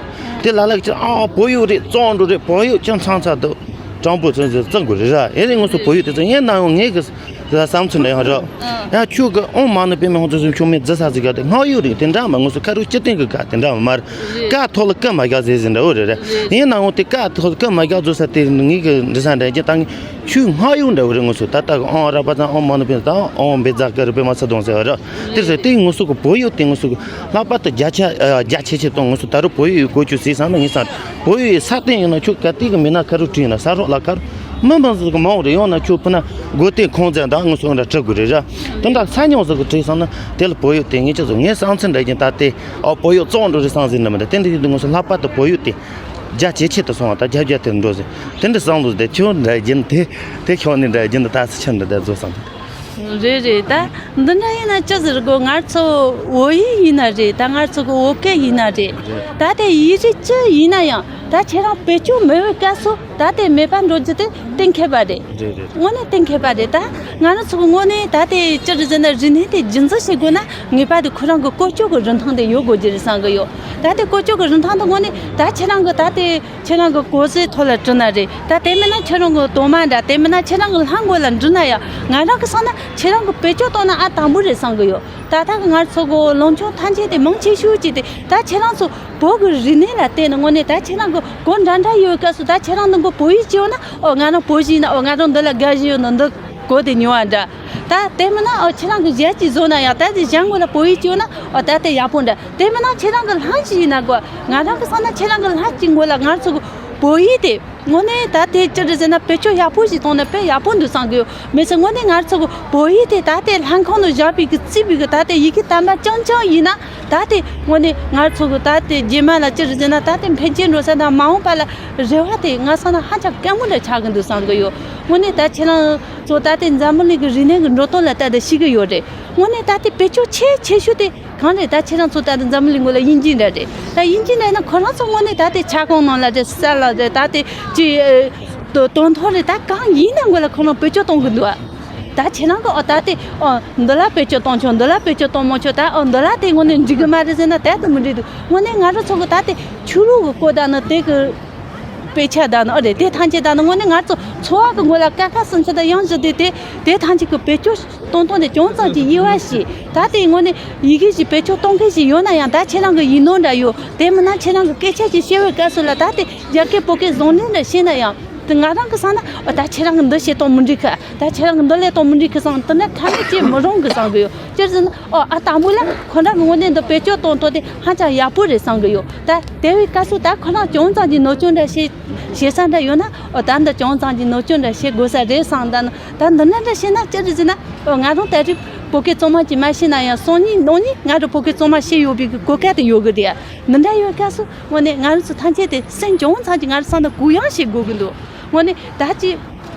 དེ་ལ་ལ་ཅི་ཨ་བོད་ཡིག་རེད། བཙོང་འགྲོ་རེད། བོད་ཡིག་ཅང་ཚང་ཚ་འདུག་དྲང་པོ་ཚོན་ཚོན་བཙོང་དགོས་རེད་ར། ཨེ་རེད། ང་ཚོ་བོད་ཡིག་དེ་ཚོ་ཡིན་ན་ཡང་ངེད་གི་བསམ་ཚུལ་འདྲ་ཡང་ར། ཡང་ཁྱོད་གི་ཨོང་མ་ནི་པའི་མི་ཧོང་ཚོ་ཚོ་ཁྱོད་མི་རྫི་ས་ཟིག་ག་དེ་སྔགས་ཡིག་རེད། དེ་འདྲ་མ་ང་ཚོ་ཁ་རུ་སྤྱི་བཏང་གི་ག་དེ་འདྲ་མ་མ་རེད། ཀ་ཐོག་ལ་ཀ་མ་རྒྱག་ཟེར་ཟིན་འདྲ་བོ་རེད་ར། ཡིན་ན་ཡང་དེ་ཀ་ཐོག་ལ་ཀ་མ་རྒྱག་བཟོ་ས་དེ་ངེད་གི་འདྲི་ས་འདྲ་ཅི་ད་ངས་ཁྱོད་སྔགས་ཡིག་འདྲ་བོ་རེད། ང་ཚོ་ད་ལྟ་གི་ཨང་ར་པ་ཙང་ཨང་མ་ནི་པའི་ད་ཨང་བེ་ཛ་ཀ་རུ་པའི་མ་ས་དོང་ཟེར་བ་ར། དེ་ཟེར་དེ་ང་ཚོ་གི་བོད་ཡིག་དེ་ང་ཚོ་གི་ལྷག་པར་དུ་རྒྱ་ཆ་རྒྱ་ཆེ་ཆེ་གཏོང་། ང་ཚོ་ད་རུང་བོད་ཡིག་བཀོལ་སྤྱོད་བྱེད་བསམ་ན་ངས་བསམ་བོད་ཡིག་ས་སྟེང་ཡིན་ན་ཁྱོད་ག་དུས་གི་མི་སྣ་ཁ་རུ་བྲིས་ན་ས་རོགས་ལ་ཁ་རུ་མི་མང་ཟིག་གི་མང་བོ་རེད། ཡང་ན་ཁྱོད་ཕུ་ན་སྒོ་སྟེང་ཁོང་ཚན་དང་ང་ཚོ་འདྲ་བྲི་དགོས་རེད་ར། དེ་འདྲ་ས་ཉུང་ཟིག་གི་བྲིས་སོང་ན་དེ་ལ་བོད་ཡིག་དེ་ངས་ཅི་བཟོ་ངའི་བསམ་ཚུལ་འདྲ་ཡིན། ད་དེ་ཨ་བོད་ཡིག་བཙོང་འགྲོ་རེད་བསམ་ཟིན་ནི་མི་འདུག་དེ་འདྲ་ཡིན་དུས་ང་ཚོ་ལྷག་པར་དུ་བོད་ཡིག་དེ་རྒྱ་ཇེ་ཆེ་དུ་སོང་བ་དང་རྒྱ་རྒྱ་དེར་འགྲོ་ཟིན་དེ་འདྲ་བསམ་བློ་དེ་ཁྱོད་འདྲ་ཡིན། དེ་དེ་ཁྱོད་ནི་འདྲ་ཡིན་དུས་ད་སི་ཆུ་འདྲ་བསྡད་བཟོ་བསམ་དེ། རེད་རེད། ད་འདི་འདྲ་ཡིན་ན་ཅི་ཟེར་དགོས། ང་ཚོ་བོད་ཡིག་ཡིན་ན་རེད། ད་ང་ཚོ་གི་བོད་སྐད་ཡིན་ན་རེད། ད་དེ་ཡིག་རིགས་ཅི་ཡིན་ན་ཡང་ད་ཁྱེད་རང་བེད་སྤྱོད་མེད་པའི་སྐབས་སུ་ད་དེ་མེད་པ་འགྲོ་རྒྱུ་དེ་གཏན་འཁེལ་བ་རེད། རེད་རེད། དངོས་གནས་གཏན་འཁེལ་བ་རེད། ད་ང་རང་ཚོ་གི་དངོས་གནས་ད་དེ་ཅི་རེད་ཟེར་ན་རིག་གནས་དེ་རྒྱུན་འཛིན་བྱེད་དགོས་ན་ངེས་པར་དུ་ཁོ་རང་གི་བཀོལ་སྤྱོད་ཀྱི་རིན་ཐང་དེ་ཡོད་དགོས་རྒྱུ་རེད་བསམ་གི་ཡོད། ད་དེ་བཀོལ་སྤྱོད་ཀྱི་རིན་ཐང་དེ་དངོས་གནས་ད་ཁྱེད་རང་གི་ད་དེ་ཁྱེད་རང་གི་གོ་ཟས་ཐོག་ལ་བྲིས་ན་རེད། ད་དེ་མིན་ན་ཁྱེད་རང་གི་དོ་མ་འདྲ། དེ་མིན་ན་ཁྱེད་རང་གི་ལྷམ་མགོ་ལ་བྲིས་ན་ཡང་ང་རང་གི་བསམ་ན་ཁྱེད་རང་གི་བེད་སྤྱོད་གཏོང་ན་ཨ་དང་པོ་རེད་བསམ་གི་ཡོད། ད་ལྟ་གི་ང་ཚོ་གི་ལོ་ཆུང་ཐམས་ཅད་དེ་མང་ཆེ་ཤོས་ཀྱིས་དེ་ད་ཁྱེད་རང་ཚོ་བོད་ཀྱི་རིག་གནས་ལ་བརྟེན་ནས་དངོས་གནས་ད་ཁྱེད་རང་གི་གོ་འདྲ་འདྲ་ཡོད་སྐབས་སུ་ད་ཁྱེད་རང་འདི་གི་བོད་ཡིག་སྐྱོན་ན་ཨོ་ང་རང་བོད་ཞིག་ཡིན་ན་ཨོ་ང་རང་འདི་ལ་དགའ་ཞིག་ཡོད་ན་འདི་གོ་དེ་ཉོ་བ་འདྲ། ད་དེ་མིན་ན་ཨོ་ཁྱེད་རང་གི་གཞས་ཅིག་བཟོ་ན་ཡང་ད་དེ་གཞས་མགོ་ལ་བོད་ཡིག་སྐྱོན་ན་ཨོ་ད་དེ་ཡག་པོ་འདྲ། དེ་མིན་ན་ཁྱེད་རང་གི་ལྷམ་ཞིག་ཡིན་ན་གོ་ང་རང་གི་བསམ་ན་ཁྱེད་རང་གི་ལྷམ་ཅིག་མགོ་ལ་ང་ཚོ་གི་བོད་ཡིག་དེ་དངོས་གནས་ད་དེ་ཅི་རེད་ཟེར་ན་བེད་སྤྱོད་ཡག་པོ་ཞིག་བཏང་ན་དཔེ་ཡག་པོ་འདུག་བསམ་གི་ཡོད། མི་ཚེ་དངོས་གནས་ང་ཚོ་གི་བོད་ཡིག་དེ་ད་ལྟའི་ལྷན་ཁང་དུ་བཞག་པའི་གི་རྩིས་པའི་གི་ད་ལྟའི་ཡི་གེ་དམ་པ་རྐྱང་རྐྱང་ཡིན་ན་ད་ལྟའི་དངོས་གནས་ང་ཚོ་གི་ད་ལྟའི་རྗེས་མ་ལ་ཅི་རེད་ཟེར་ན་ད་ལྟའི་འཕེལ་རྒྱས་འགྲོ་ས་དང་མ་འོངས་པ་ལ་རེ་བ་དེ་ང་བསམ་ན་ཧ་ཅང་དཀའ་མོ་འདྲ་ཆགས་གི་འདུག་བསམ་གི་ཡོད། དངོས་གནས་ད་ཁྱེད་རང་ཚོ་ད་ལྟའི་འཛམ་བུ་གླིང་གི་རིག་གནས་ཀྱི་འགྲོ་སྟངས་ལ་ལྟ་དེ་ཤེས་གི་ཡོད་རེད། དངོས་གནས་ད་ལྟའི་བེད་སྤྱོད་ཆེས་ཆེ་ཤོས་དེ། གང་རེད། ད་ཁྱེད་རང་ཚོ་ད་ལྟ་འཛམ་བུ་གླིང་ངོས་ལ་དབྱིན་ཇི་འདྲ་རེད། ད་དབྱིན་ཇི་འདྲ་ཡིན་ན་ཁོ་རང་ཚོ་དངོས་གནས་ད་ལྟའི་ཁྱབ་ཁོངས་ནང་ལ་རེད། ས་ལ་རེད། ད་ལྟའི་ཅི་ཨེ་དོ་དོན་ཐོག་རེད། ད་གང་ཡིན་ན་ངོས་ལ་ཁོ་རང་བེད་སྤྱོད་གཏོང་གི་འདུག་ཨ། ད་ཁྱེད་རང་གི་ཨོ་ད་ལྟའི་ཨོ་འདི་ལ་བེད་སྤྱོད་གཏོང་ཆོག་འདི་ལ་བེད་སྤྱོད་གཏོང་མ་ཆོག་ད་ཨོ་འདི་ལ་དེ་དངོས་གནས་འགྲིག་གི་མ་རེད་ཟེར་ན་ད་དེ་མི་འགྲིག་འདུག་དངོས་གནས་ང་རང་ཚོ་གི་ད་ལྟའི་ཆོས་ལུགས་ཀྱི་སྐོར་ད་ནི་དེ་གི་དཔེ་ཆ་དང་ནི་ཨོ་རེད། དེ་ཐམས་ཅད་དང་ནི་དངོས་གནས་ང་ཚོ་འཚོ་བ་གི་ངོས་ལ་ཀ་ཁ་སུམ་ཅུ་དང་ཡང་བཞི་དེ་དེ་དེ་ཐམས་ཅད་ཀྱི་བེད་སྤྱོད་གཏོང་སྟངས་དེ་ཅུང་ཙམ་གྱི་དབྱེ་བ་ཞིག་ད་དེ་དངོས་གནས་ཡི་གེ་ཞིག་བེད་སྤྱོད་གཏོང་མཁན་ཞིག་ཡོད་ན་ཡང་ད་ཁྱེད་རང་གི་ཡིག་ནོར་འདྲ་ཡོད། དེ་མིན་ན་ཁྱེད་རང་གི་སྐད་ཆ་ཞིག་བཤད་པའི་སྐབས་སུ་ལ་ད་དེ་རྒྱ་སྐད་བོད་སྐད་ཟུང་འབྲེལ་འདྲ་བཤད་ན་ཡང་དེ་ང་རང་གི་བསམ་ན་ཨོ་ད་ཁྱེད་རང་གི་འདི་བཤད་སྟངས་མི་འགྲིག་གི་ད་ཁྱེད་རང་གི་འདི་ལས་སྟངས་མི་འགྲིག་གི་བསམ་དེ་འདྲ་ཁ་ནས་བྱེད་མི་རུང་གི་བསམ་གི་ཡོད། ཅི་ཟེར་ན་ཨོ་ཨ་དང་པོ་ལ་ཁོ་རང་གི་དངོས་གནས་འདི་བེད་སྤྱོད་གཏོང་སྟངས་དེ་ཧ་ཅང་ཡག་པོ་རེད་བསམ་གི་ཡོད། ད་དེ་བའི་སྐབས་སུ་ད་ཁོ་རང་ཅུང་ཙམ་གྱི་ནོར་སྐྱོན་འདྲ་བྱེད་བྱེད་ས་འདྲ་ཡོད་ན་ཨོ་ད་འདི་ཅུང་ཙམ་གྱི་ནོར་སྐྱོན་འདྲ་བྱེད་དགོས་ས་རེད་བསམ། ད་ནི་ད་འདི་འདྲ་འདྲ་བྱེད་ན་ཅི་རེད་ཟེར་ན་ཨོ་ང་རང་ད་རེས་བོད་སྐད་གཙང་མ་ཅིག་མ་ཤེས་ན་ཡང་སང་ཉིན་གནངས་ཉིན་ང་རང་བོད་སྐད་གཙང་མ་ཤེས་ཡོད་པའི་གི་གོ་སྐབས་དེ་ཡོད་གི་རེད། འདི་འདྲ་ཡོད་སྐབས་སུ་དངོས་གནས་ང་རང་ཚོ་ཐམས་ཅད་དེ་སེམས་ཅུང་ཙམ་གྱི་ང་རང་བསམ་ན་གུ་ཡངས་བྱེད་དགོས་གི་འདུག་དངོས་གནས་ད་ཅི་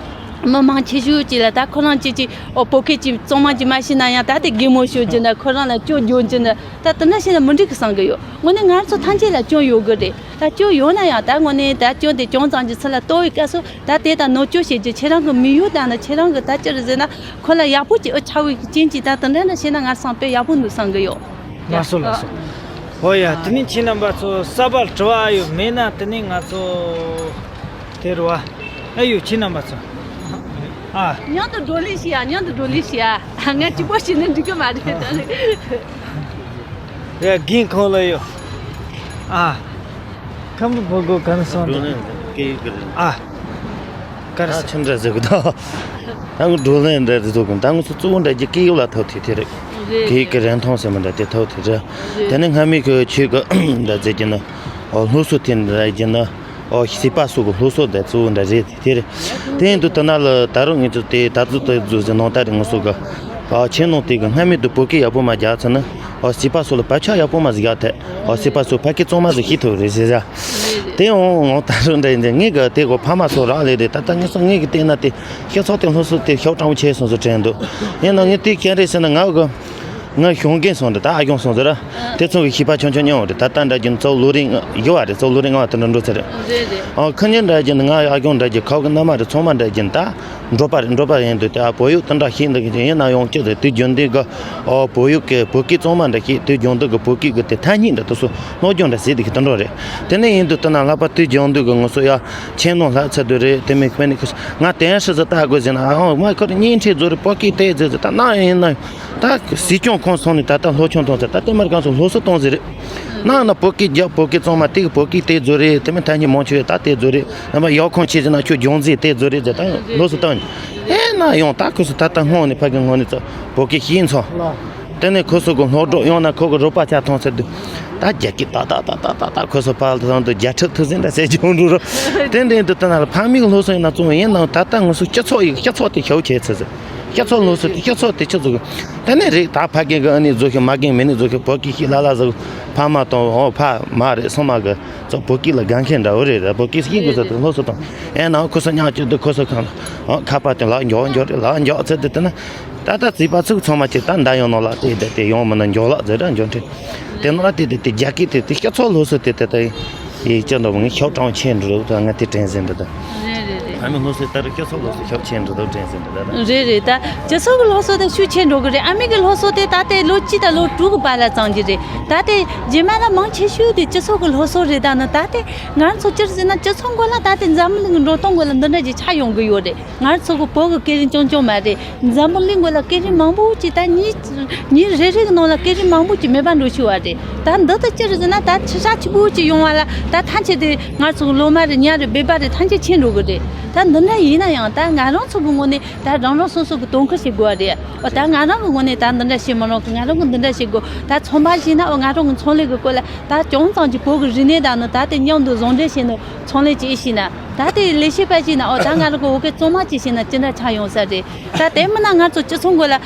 མི་མང་ཆེ་ཤོས་ཅིག་ལ་ད་ཁོ་རང་ཅིག་ཅིག་ཨོ་བོད་སྐད་ཅིག་གཙང་མ་ཅིག་མ་ཤེས་ན་ཡང་ད་དེ་གད་མོ་ཤོར་རྒྱུ་འདྲ་ཁོ་རང་ལ་སྐྱོན་བརྗོད་རྒྱུ་འདྲ་ད་དེ་འདྲ་བྱས་ན་མི་འགྲིག་གི་བསམ་གི་ཡོད། དངོས་གནས་ང་རང་ཚོ་ཐམས་ཅད་ལ་སྐྱོན་ཡོད་གི་རེད། ད་སྐྱོན་ཡོད་ན་ཡང་ད་དངོས་གནས་ད་སྐྱོན་དེ་ཅུང་ཙམ་གྱི་ཚུལ་ལ་རྟོགས་པའི་སྐབས་སུ་ད་དེ་དང་ནོར་སྐྱོན་བྱེད་རྒྱུ་ཁྱེད་རང་གི་མི་ཡུལ་དང་ནི་ཁྱེད་རང་གི་ད་ཅི་རེད་ཟེར་ན་ཁོ་ལ་ཡག་པོ་ཅིག་ཨོ་ཆགས་པའི་རྐྱེན་གྱིས་ད་དེ་འདྲ་འདྲ་བྱས་ན་ང་བསམ་པས་ཡག་པོ་འདུག་བསམ་གི་ཡོད། ལགས་སོ་ལགས་སོ། ཨོ་ཡ་དེ་ནས་ཁྱེད་རྣམ་པ་ཚོ་གསར་པ་དྲི་བ་ཡོད་མེད་ན་དེ་ནས་ང་ཚོ་དེ་རུ་བ་ཨ་ཡོད་ཁྱེད་རྣམ་པ་ཚོ་ཨ། མཉམ་དུ་བགྲོ་གླེང་བྱེད་ཡ། མཉམ་དུ་བགྲོ་གླེང་བྱེད་ཡ། ང་གཅིག་པོ་བྱས་ན་འགྲིག་གི་མ་རེད་ད་རེད། ཡ་རྒན་ཁོང་ལ་ཡོད། ཨ། ཁམས་བུ་གོ་ག་ནས་སོང་། ཨ། ག་རེ་ཟེར། ཁྱིམ་འདྲ་ཟེར་གི་ད། ད་ང་བགྲོ་གླེང་འདྲ་ཟེར་ཐུབ་གི་ད་ང་ཚོ་གཙོ་བོ་འདྲ་གི་སྐད་ཡིག་ལ་ཐུག་ཐུབ་དེ་རེད། སྐད་ཡིག་གི་རིན་ཐང་ཟེར་མི་འདྲ་དེ་ཐུག་དེ་རེད། དེ་ནས་སྔ་མའི་གི་ཆོས་གི་འདྲ་ཟེར་གྱི་ན། ཨོ་སློབ་གསོ་དེ་འདྲ་ཡིན་ན། ཨོ་བྱིས་པ་སོགས་གི་སློབ་གསོ་འདྲ་གཙོ་བོ་འདྲ་རེད་དེ་རེད། དེ་ཡིན་དུས་དེ་ན་ལ་ད་རུང་ངེད་ཚོ་དེ་ད་ཚོད་དུ་བཟོ་ཟེར་ནང་ལྟར་རེད་ང་ཚོ་གི། ཨོ་ཁྱེད་ནང་དེ་གི་སྔ་མའི་དུ་བོད་སྐད་ཡག་པོ་མ་རྒྱག་ཚར་ན། ཨོ་སྲིད་པ་སོགས་ལ་བབ་ཆགས་ཡག་པོ་མ་ཟིག་ཡག་ཐལ། ཨོ་སྲིད་པ་སོགས་ཕ་སྐད་གཙང་མ་ཟིག་ཤེས་ཐུབ་རེད་ཟེར་ཟ། དེ་འོང་འོང་ད་རུང་འདྲ་ཡིན་ཏེ་ངས་གི་དེ་གོ་ཕ་མ་སོགས་རག་ལས་རེད། ད་ལྟ་ངས་སོ་ངས་གི་བལྟས་ན་དེ་སྤྱི་ཚོགས་དེ་སློབ་གསོ་དེ་ཤོག་དྲང་པོ་ཆེ་སོང་ཟིག་དྲན་འདུག་ཡིན་ན་ངས་དེ་ཁྱེད་རེད་ཟེར་ན་ང་གི་ང་གཞོན་སྐྱེས་སོང་འདྲ། ད་ཨ་གཞོན་སོང་ཟེར་ར། དེ་ཚོ་གི་ཤེས་པ་ཆུང་ཆུང་ཉོ་འོང་རེད། ད་ལྟ་འདྲ་རྒྱུན་ཚོ་ལོ་རེ་ལྔ་ཡོད་བ་རེད། ཚོ་ལོ་རེ་ལྔ་བ་དེ་འདྲ་འགྲོ་ཚར་རེད། རེད་རེད། ཨ་ཁ་ཉིན་འདྲ་རྒྱུན་ང་ཨ་གཞོན་འདྲ་རྒྱུན་ཁའོ་གི་མནའ་མ་རེད། ཚང་མ་འདྲ་རྒྱུན་ད་འགྲོ་པ་རེད། འགྲོ་པ་ཡིན་འདུག་དེ་ཨ་བོད་ཡིག་དེ་འདྲ་ཤེས་འདུག་གི་ཡིན་ན་ཡང་ཅི་ཟེར་དུས་རྒྱུན་འདི་གི་ཨོ་བོད་ཡིག་གི་བོད་སྐད་གཙང་མ་འདྲ་ཤེས། དུས་རྒྱུན་འདི་གི་བོད་སྐད་གི་དེ་ཐ་སྙད་འདྲ་དེ་ཚོ་སློབ་སྦྱོང་འདྲ་ཟེར་འདུག་གི་དེ་འདྲ་རེད། དེ་ནས་ཡིན་དུས་དེ་ན་ལྷག་པ་དུས་རྒྱུན་འདི་གི་ངོ་སོ་ཡ་ཆེ་ནོ་ལྷག་ཚར་དུས་རེད། དེ་མིན་དཔེ་ནི་ང་དེ་ཡང་ཧྲི་ཟི་ལྟ་དགོས་ཟེར་ན་ཨ་ང་ཁོ་ར་གཉེན་འཕྲད་བཟོ་རེད། བོད་སྐད་དེ་ཟེར་ཟེར། ད་ནང་ཡིན་ན་ད་སྲིད་སྐྱོང་ཁོང་སོང་ནས་ད་ལྟ་སློབ་སྦྱོང་གཏོང་ཟེར། ད་ལྟ་མར་གང་སོང་སློབ་གསོ་གཏོང་ཟེར་རེད། ནང་ན་བོད་སྐད་རྒྱག་བོད་སྐད་གཙང་མ་དེ་གི་བོད་སྐད་དེ་བཟོ་རེད། དེ་མིན་ཐ་སྙད་མང་ཆེ་བས་ད་དེ་བཟོ་རེད། རྣམ་པ་ཡག་ཁོང་ཆེ་ཟེར་ན་ཁྱོད་སྦྱོང་རྩིས་དེ་བཟོ་རེད་ཟེར། ད་སློབ་གསོ་བཏང་ནས་ཨེ་ན་ཡང་ད་ཁོ་སུ་ད་ལྟ་སྔོན་ནས་ཕ་གི་སྔོན་ནས་ཚོ་བོད་སྐད་ཤེས་ཚོ། དེ་ནས་ཁོ་སུ་གི་སློབ་གྲོགས་ཡང་ན་ཁོ་གི་རོགས་པ་ཆ་མཐོང་ཚེ་དུ་ད་རྒྱ་སྐད་ཏག་ཏག་ཏག་ཏག་ཏག་ཏག་ཁོ་སུ་ཕར་ལ་དང་དུ་རྒྱ་ཁྲབ་ཐུག་ཟིན་འདྲ་ཟེར་སྦྱོང་འགྲོ་རོགས། དེ་འདྲ་དུ་ད་ན་ལ་ཕ་མིའི་སློབ་གསོ་ཡིན་ན་བཙོང་ཡིན་ནའང་ད་ལྟ་ང་ཚོ་སྤྱི་ཚོགས་ཡིན། སྤྱི་ཚོགས་དེ་ཤའུ་ཆེ་ཚེ་ཚེ། སྤྱི་ཚོགས་སློབ་གསོ་དེ་སྤྱི་ཚོགས་དེ་ཆི་ཚོགས་ཀྱི། དེ་ནས་རིགས་ད་ཕ་སྐད་ཀྱི་ཨ་ནི་བཟོ་ཤེས་མ་སྐད་མི་ནི་བཟོ་ཤེས་བོད་སྐད་ཤེས་ལ་ལ་ཟེར། ཕ་མ་དང་འོ་ཕ་མ་རེད་སོ་མ་གི་ཚོ་བོད་སྐད་ལ་དགའ་མཁན་འདྲ་བོ་རེད། བོད་སྐད་ཤེས་དགོས་ས་དེ་སློབ་གསོ་དང་ཨེ་ན་ཁོ་ས་ཉག་གཅིག་དུ་ཁོ་ས་གང་ལ་ཁ་པར་དེ་ལག་མགྱོགས་མགྱོགས་རེད། ལག་མགྱོགས་ཚེ་དེ་དེ་ན་ད་ལྟ་རྩིས་པ་ཚུགས་ཚང་མ་ཅིག་ད་མདའ་ཡོང་ནོ་ལག་དེ་དེ་དེ་ཡོང་མི་ན་མགྱོགས་ལག་ཟེར་ར་འཇོན་ཕྲན་དེ་ནོ་ལ་དེ་དེ་དེ་རྒྱ་སྐད་དེ་དེ་སྐད་ཚོགས་སློབ་གསོ་དེ་དེ་ད་ཡིན་ཅི་འདྲ་བོ་ངས་ཤོག་གྲངས་ཆེ་འགྲོ་ད་ང་དེ་དྲན་ཟིན་འདི་ད། རེད་རེད་རེད། ཨ་ནི་སློབ་གསོའི་ལྟར་སྤྱི་ཚོགས་སློབ་གསོ་ཤོག་ཆེན་འགྲོ་དང་དྲན་ཟིན་འདི་ལ། རེད་རེད། ད་སྤྱི་ཚོགས་ཀྱི་སློབ་གསོ་དེ་ཤུགས་ཆེ་འགྲོ་གི་རེད། ཨ་མི་གི་སློབ་གསོ་དེ་ད་ལྟའི་ལོ་གཅིག་དང་ལོ་དྲུག་གི་བར་ལ་བཙང་གི་རེད། ད་ལྟའི་རྗེས་མ་ལ་མང་ཆེ་ཤོས་དེ་སྤྱི་ཚོགས་ཀྱི་སློབ་གསོ་རེད། ད་ནི་ད་ལྟའི་ང་རང་ཚོ་སྤྱིར་ཟེར་ན་སྤྱི་ཚོགས་འགོ་ལ་ད་ལྟའི་འཛམ་བུ་གླིང་གི་འགྲོ་སྟངས་འགོ་ལ་འདི་འདྲ་ཅིག་ཆགས་ཡོང་གི་ཡོད་རེད། ང་རང་ཚོ་གི་བོད་གི་སྐད་རིགས་རྐྱང་རྐྱང་མ་རེད། འཛམ་བུ་གླིང་འགོ་ལ་སྐད་རིགས་མང་པོ་ཅིག་ད་ཉིན་ཉིན་རེ་རེ་གི་ནང་ལ་སྐད་རིགས་མང་པོ་ཅིག་མེད་པ་འགྲོ་ཤི་བ་རེད། ད་འདི་ལྟ་སྤྱིར་ཟེར་ན་ད་ཆུ་ཤག་ཆུ་བོ་ཅིག་ཡོང་བ་ལ་ད་ཐམས་ཅད་དེ་ང་ཚོ་གི་ལོ་མ་རེད། ཉ་རེད། སྦལ་པ་རེད། ཐམས་ཅད་ཆེ་འགྲོ་གི་རེད། ད་འདི་འདྲ་ཡིན་ན་ཡང་ད་ང་རང་ཚོ་གི་ངོས་ནས་ད་རང་རང་སོ་སོ་གི་དོ་ཁུར་བྱེད་དགོས་པ་རེད། འོ་ད་ང་རང་གི་ངོས་ནས་ད་འདི་འདྲ་བྱེད་མི་རུང་གི། ང་རང་གི་འདི་འདྲ་བྱེད་དགོས། ད་ཚོང་པ་བྱས་ན་འོ་ང་རང་གི་ཚོང་ལས་གི་སྐོར་ལ་ད་ཅུང་ཙམ་གྱི་བོད་གི་རིག་གནས་དང་ནི་ད་དེ་མཉམ་དུ་ཟུང་འབྲེལ་བྱས་ནས་ཚོང་ལས་ཅིག་བྱས་ན། ད་དེ་ལས་བྱེད་པ་བྱས་ན་འོ་ད་ང་རང་གི་བོད་སྐད་གཙང་མ་ཅིག་བྱས་ན་ཅི་འདྲ་ཆགས་ཡོང་ས་རེད། ད་དེ་མིན་ན་ང་ཚོ་སྤྱི་ཚོགས་འགོ་ལ་ཨ་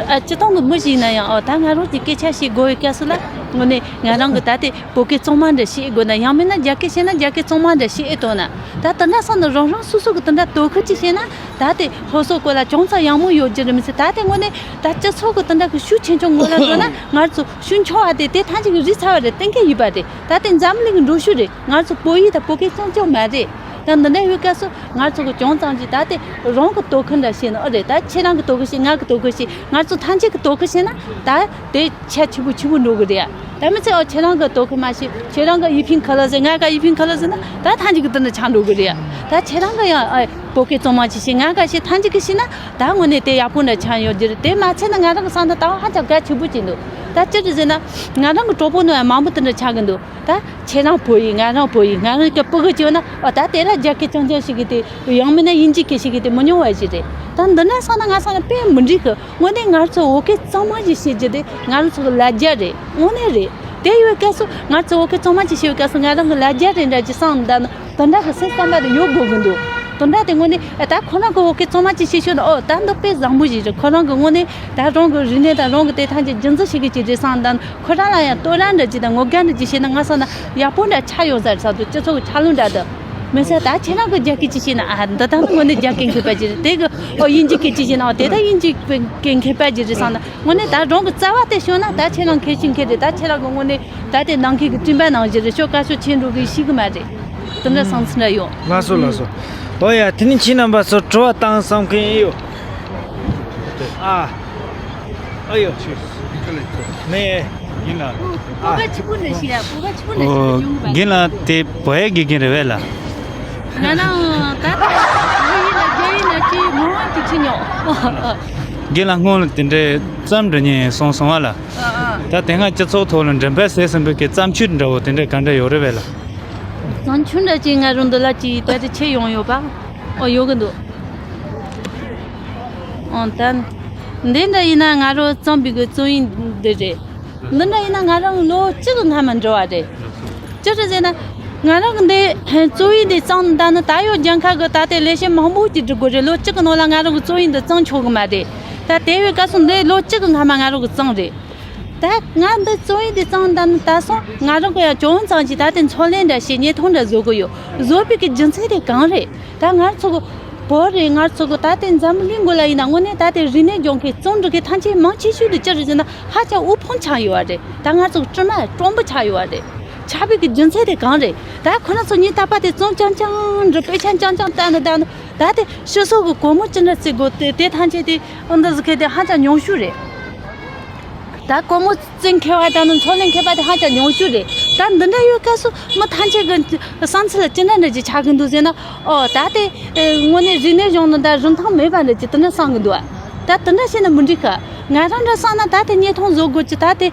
ཨ་སྤྱི་བཏང་གི་མི་ཞིག་ཡིན་ན་ཡང་འོ་ད་ང་རང་གི་སྐད་ཆ་བཤད་དགོས་པའི་སྐབས་སུ་ལ་དངོས་གནས་ང་རང་གི་ད་དེ་བོད་སྐད་གཙང་མ་འདྲ་བཤད་དགོས་ན། ཡང་མིན་ན་རྒྱ་སྐད་བཤད་ན་རྒྱ་སྐད་གཙང་མ་འདྲ་བཤད་ཨེ་ཐུབ་ན། ད་དེ་འདྲ་སོང་ན་རང་རང་སོ་སོ་གི་དེ་འདྲ་དོ་ཁུར་ཅིག་བྱས་ན། ད་དེ་སློབ་གསོ་སྐོར་ལ་ཅུང་ཙམ་ཡག་མོ་ཡོད་རྒྱུ་རེད་མི་ཚེ། ད་དེ་དངོས་གནས་ད་སྤྱི་ཚོགས་གི་དེ་འདྲ་གི་ཤུགས་ཆེ་ཆུང་ངོ་ལ་འགྲོ་ན་ང་ཚོ་ཤུགས་ཆུང་བ་དེ་དེ་ཐམས་ཅད་གི་རིག་ཚར་བ་རེད། གཏན་འཁེལ་ཡིན་པ་རེད། ད་དེ་འཛམ་གླིང་གི་འགྲོ་ཤུགས་རེད། ང་ཚོ་བོད་ཡིག་དང་བོད་སྐད་རྐྱང་རྐྱང་མ་རེད། ད་འདི་འདྲ་ཡོད་སྐབས་སུ་ང་ཚོ་གི་ཅུང་ཙམ་ཅིག་ད་དེ་རང་གི་དོ་ཁུར་འདྲ་བྱས་ན་ཨེ་རེད། ད་ཁྱེད་རང་གི་དོ་ཁུར་བྱས། ང་གི་དོ་ཁུར་བྱས། ང་ཚོ་ཐམས་ཅད་ཀྱི་དོ་ཁུར་བྱས་ན་ད་དེ་ཆ་ཆེ་པོ་ཆེ་པོ་འགྲོ་གི་རེད། ད་མི་ཚེ་ཨོ་ཁྱེད་རང་གི་དོ་ཁུར་མ་བྱས། ཁྱེད་རང་གི་ཡིག་ཕན་ཁ་ལ་ཟེར། ང་ག་ཡིག་ཕན་ཁ་ལ་ཟེར་ན་ད་ཐམས་ཅད་ཀྱི་དོན་དུ་ཆགས་འགྲོ་གི་རེད། ད་ཁྱེད་རང་གི་ཡང་ཨ་བོད་སྐད་གཙང་མ་ཅིག་བྱས། ང་ག་བྱས། ཐམས་ཅད་ཀྱི་བྱས་ན་ད་དངོས་གནས་དེ་ཡག་པོ་འདྲ་ཆགས་ཡོད་རྒྱུ་རེད། དེ་མ་ཚད་ན་ང་རང་གི་བསམ་ན་ད་ཧ་ཅང་གལ་ཆེན་པོ་ཅིག་འདུག་ད་ཅི་རེད་ཟེར་ན་ང་རང་གི་གྲོགས་པོ་ནང་ཡང་མང་པོ་དེ་འདྲ་ཆགས་ཀྱི་འདུག་ད་ཁྱེད་རང་བོད་ཡིག་ང་རང་བོད་ཡིག་ང་རང་གི་སྤུ་གུ་བྱས་ན་ཨ་ད་དེ་ལ་རྒྱ་སྐད་རྐྱང་རྐྱང་ཞིག་གི་དེ་ཡང་མིན་ན་དབྱིན་ཇི་སྐད་ཞིག་གི་དེ་མི་ཉུང་བ་ཞིག་རེད། ད་འདི་འདྲ་སོང་ན་ང་བསམ་ན་དཔེ་མི་འགྲིག་གི། དངོས་གནས་ང་ཚོ་བོད་སྐད་གཙང་མ་ཞིག་བཤད་རྒྱུ་དེ་ང་རང་ཚོ་གི་ལ་རྒྱ་རེད། དངོས་གནས་རེད། དེ་ཡོད་སྐབས་སུ་ང་ཚོ་བོད་སྐད་གཙང་མ་ཅིག་བཤད་ཡོད་སྐབས་སུ་ང་རང་གི་ལ་རྒྱ་རེད་འདྲ་ཅིག་བསམ་ད་ནི་དེ་འདྲ་གི་སེམས་བསམ་པ་དེ་ཡོད་དགོས་ཀྱི་འདུག་དེ་འདྲ་དེ་དངོས་གནས་ཨ་ད་ཁོ་རང་གི་བོད་སྐད་གཙང་མ་ཅིག་བཤད་ཤོད་ན་ཨོ་ད་འདི་དཔེ་བཟང་པོ་ཞིག་རེད། ཁོ་རང་གི་དངོས་གནས་ད་རང་གི་རིག་གནས་དང་རང་གི་དེ་ཐམས་ཅད་རྒྱུན་འཛིན་བྱེད་ཀྱི་ཅིག་རེད་བསམ་ད་ནི་ཁོ་རང་ལ་ཡང་བསྟོད་ར་འདྲ་ཅིག་དང་ངོ་དགའ་འདྲ་ཅིག་བྱས་ན་ང་བསམ་ན་ཡག་པོ་འདྲ་ཆགས་ཡོང་ས་རེད་བསམ་འདུག་སྤྱི་ཚོགས་ཀྱི་ཆ་ལུགས་འདྲ་དང་། མི་ཚེ་ད་ཁྱེད་རང་གི་རྒྱ་སྐད་ཅིག་བཤད་ན་ཨ་འདི་ད་དངོས་གནས་རྒྱ་སྐད་མཁས་པ་ཅིག་རེད། དེ་གི་ཨོ་དབྱིན་ཇི་སྐད་ཅིག་བཤད་ན་ཨོ་དེ་ད་དབྱིན་ཇི་སྐད་མཁས་པ་ཅིག་རེད་བསམ་ན་དངོས་གནས་ད་རང་གི་རྩ་བ་དེ་ཤོད་ན་ད་ཁྱེད་རང་མཁས་ཤིང་མཁས་རེད། ད་ཁྱེད་རང་གི་དངོས་གནས་ད་དེ་ནང་ཁུལ་གྱི་སྤྲིན་པ་ནང་བཞིན་རེད། ཤོག་བཀའ་ཤོག་ཆེ་འགྲོ་གི་ཤེས་གི་མ་རེད། དེ་འདྲ་བསམ་ཚུལ་འདྲ་ཡོད། ལགས་སོ་ལགས་སོ། ཨོ་ཡ་དེ་ནི་ཁྱེད་རྣམ་པ་ཚོ་དྲི་བ་བཏང་བསམ་མཁན་ཡོད། ཨ། ཨ་ཡོ། ནས། ཡིན་ལ། བོད་པ་ཆི་པོ་ནས་ཤི་ལ། བོད་པ་ཆི་པོ་ནས་ཤི་ལ་ཡོང་གི་པ། རྒན་ལགས་དེ་བོད་ཡིག་དགེ་རྒན་རེད་པས་ལགས། ང་ནང་ད་ལྟ་བོད་ཡིག་ལ་རྒྱ་ཡིག་ལ་ཅི་མང་བ་ཅིག་ཁྲིད་མྱོང་། རྒན་ལགས་སྔོན་ལ་དེ་འདྲའི་རྩོམ་འབྲི་མཁན་སོང་སོང་བ་ལ། ཨ་ཨ། ད་དེ་སྔ་སྤྱི་ཚོགས་ཐོག་ལ་འགྲེམས་སྤེལ་བྱས་ཟིན་པའི་གི་བརྩམས་ཆོས་འདྲ་བོ་དེ་འདྲ་ག་འདྲ་ཡོད་རེད་པས་ལགས། བརྩམས་ཆོས་འདྲ་ཅིག་ང་རང་འདི་ལ་ཅིག་ད་རེས་ཆེད་ཡོང་ཡོད་པ། ཨོ་ཡོད་གི་འདུག་ཨང་། ད་འདི་འདྲ་ཡིན་ན་ང་རང་རྩོམ་པའི་གི་རྩོམ་ཡིག་འདི་རེད། འདི་འདྲ་ཡིན་ན་ང་རང་ལོ་གཅིག་གི་སྔ་མ་འབྲི་བ་རེད། ཅི་རེད་ཟེར་ན། ང་རང་གི་འདི་རྩོམ་ཡིག་འདི་བརྩམས་ད་ནི་ད་ཡོད་རྒྱལ་ཁབ་གི་ད་ལྟའི་ལས་བྱེད་མང་པོ་ཅིག་འབྲི་དགོས་རེད། ལོ་གཅིག་གི་ནང་ལ་ང་རང་གི་རྩོམ་ཡིག་འདི་བརྩམས་ཆོག་གི་མ་རེད། ད་དེ་བས་སྐབས་སུ་འདི་ལོ་གཅིག་གི་སྔ་མ་ང་རང་གི་བརྩམས་རེད། ད་ང་འདི་བཙོང་ཡིན་དེ་བཙོང་ད་ནི་ད་སོང་ང་རང་གི་ཡང་ཅུང་ཙམ་གྱིས་ད་དེ་ཚོང་ལས་འདྲ་བྱེད་བརྙན་ཐུང་འདྲ་བཟོ་གི་ཡོད། བཟོ་བའི་གི་རྒྱུ་མཚན་དེ་གང་རེད། ད་ང་ཚོ་གི་བོད་རེད། ང་ཚོ་གི་ད་དེ་འཛམ་བུ་གླིང་མགོ་ལ་ཡིན་ན་དངོས་གནས་ད་དེ་རིག་གནས་སྦྱོང་མཁན་རྩོམ་འབྲི་མཁན་ཐམས་ཅད་མང་ཆེ་ཤོས་དེ་ཅི་རེད་ཟེར་ན་ཧ་ཅང་དབུལ་ཕོངས་ཆགས་ཡོད་པ་རེད། ད་ང་ཚོ་གི་དྲི་མ་དྲོན་པོ་ཆགས་ཡོད་པ་རེད། ཆགས་པའི་གི་རྒྱུ་མཚན་དེ་གང་རེད། ད་ཁོ་རང་ཚོ་ཉིན་རྟག་པར་དེ་རྩོམ་རྐྱང་རྐྱང་འབྲི། དཔེ་ཆ་རྐྱང་རྐྱང་ལྟ་ནི་ལྟ་ནི། ད་དེ་ཕྱི་སོག་གི་སྒོར་མོ་ཅི་འདྲ་བརྩི་དགོས། དེ་དེ་ཐམས་ཅད་དེ་ཨ་འདི་ཟིག་གི་དེ་ཧ་ཅང་ཉུང་ཤོས་རེད། ད་སྒོར་མོ་བརྩི་མཁས་པ་དང་ནི་ཚོང་ལས་མཁས་པ་དེ་ཧ་ཅང་ཉུང་ཤོས་རེད། ད་འདི་འདྲ་ཡོད་སྐབས་སུ་མི་ཐམས་ཅད་ཀྱི་བསམ་ཚུལ་ལ་ཅི་འདྲ་འདྲ་ཅིག་ཆགས་ཀྱི་འདུག་ཟེར་ན། ཨོ་ད་དེ་དངོས་གནས་རིག་གནས་སྦྱོང་ནི་ད་རིན་ཐང་མེད་པ་འདྲ་ཅིག་དེ་འདྲ་བསམ་གྱི་འདུག་ད་དེ་འདྲ་བྱས་ན་མི་འགྲིག་ག་ང་རང་འདྲ་བསམ་ན་ད་དེ་བརྙན་ཐུང་བཟོ་དགོས་ཀྱི། ད་དེ་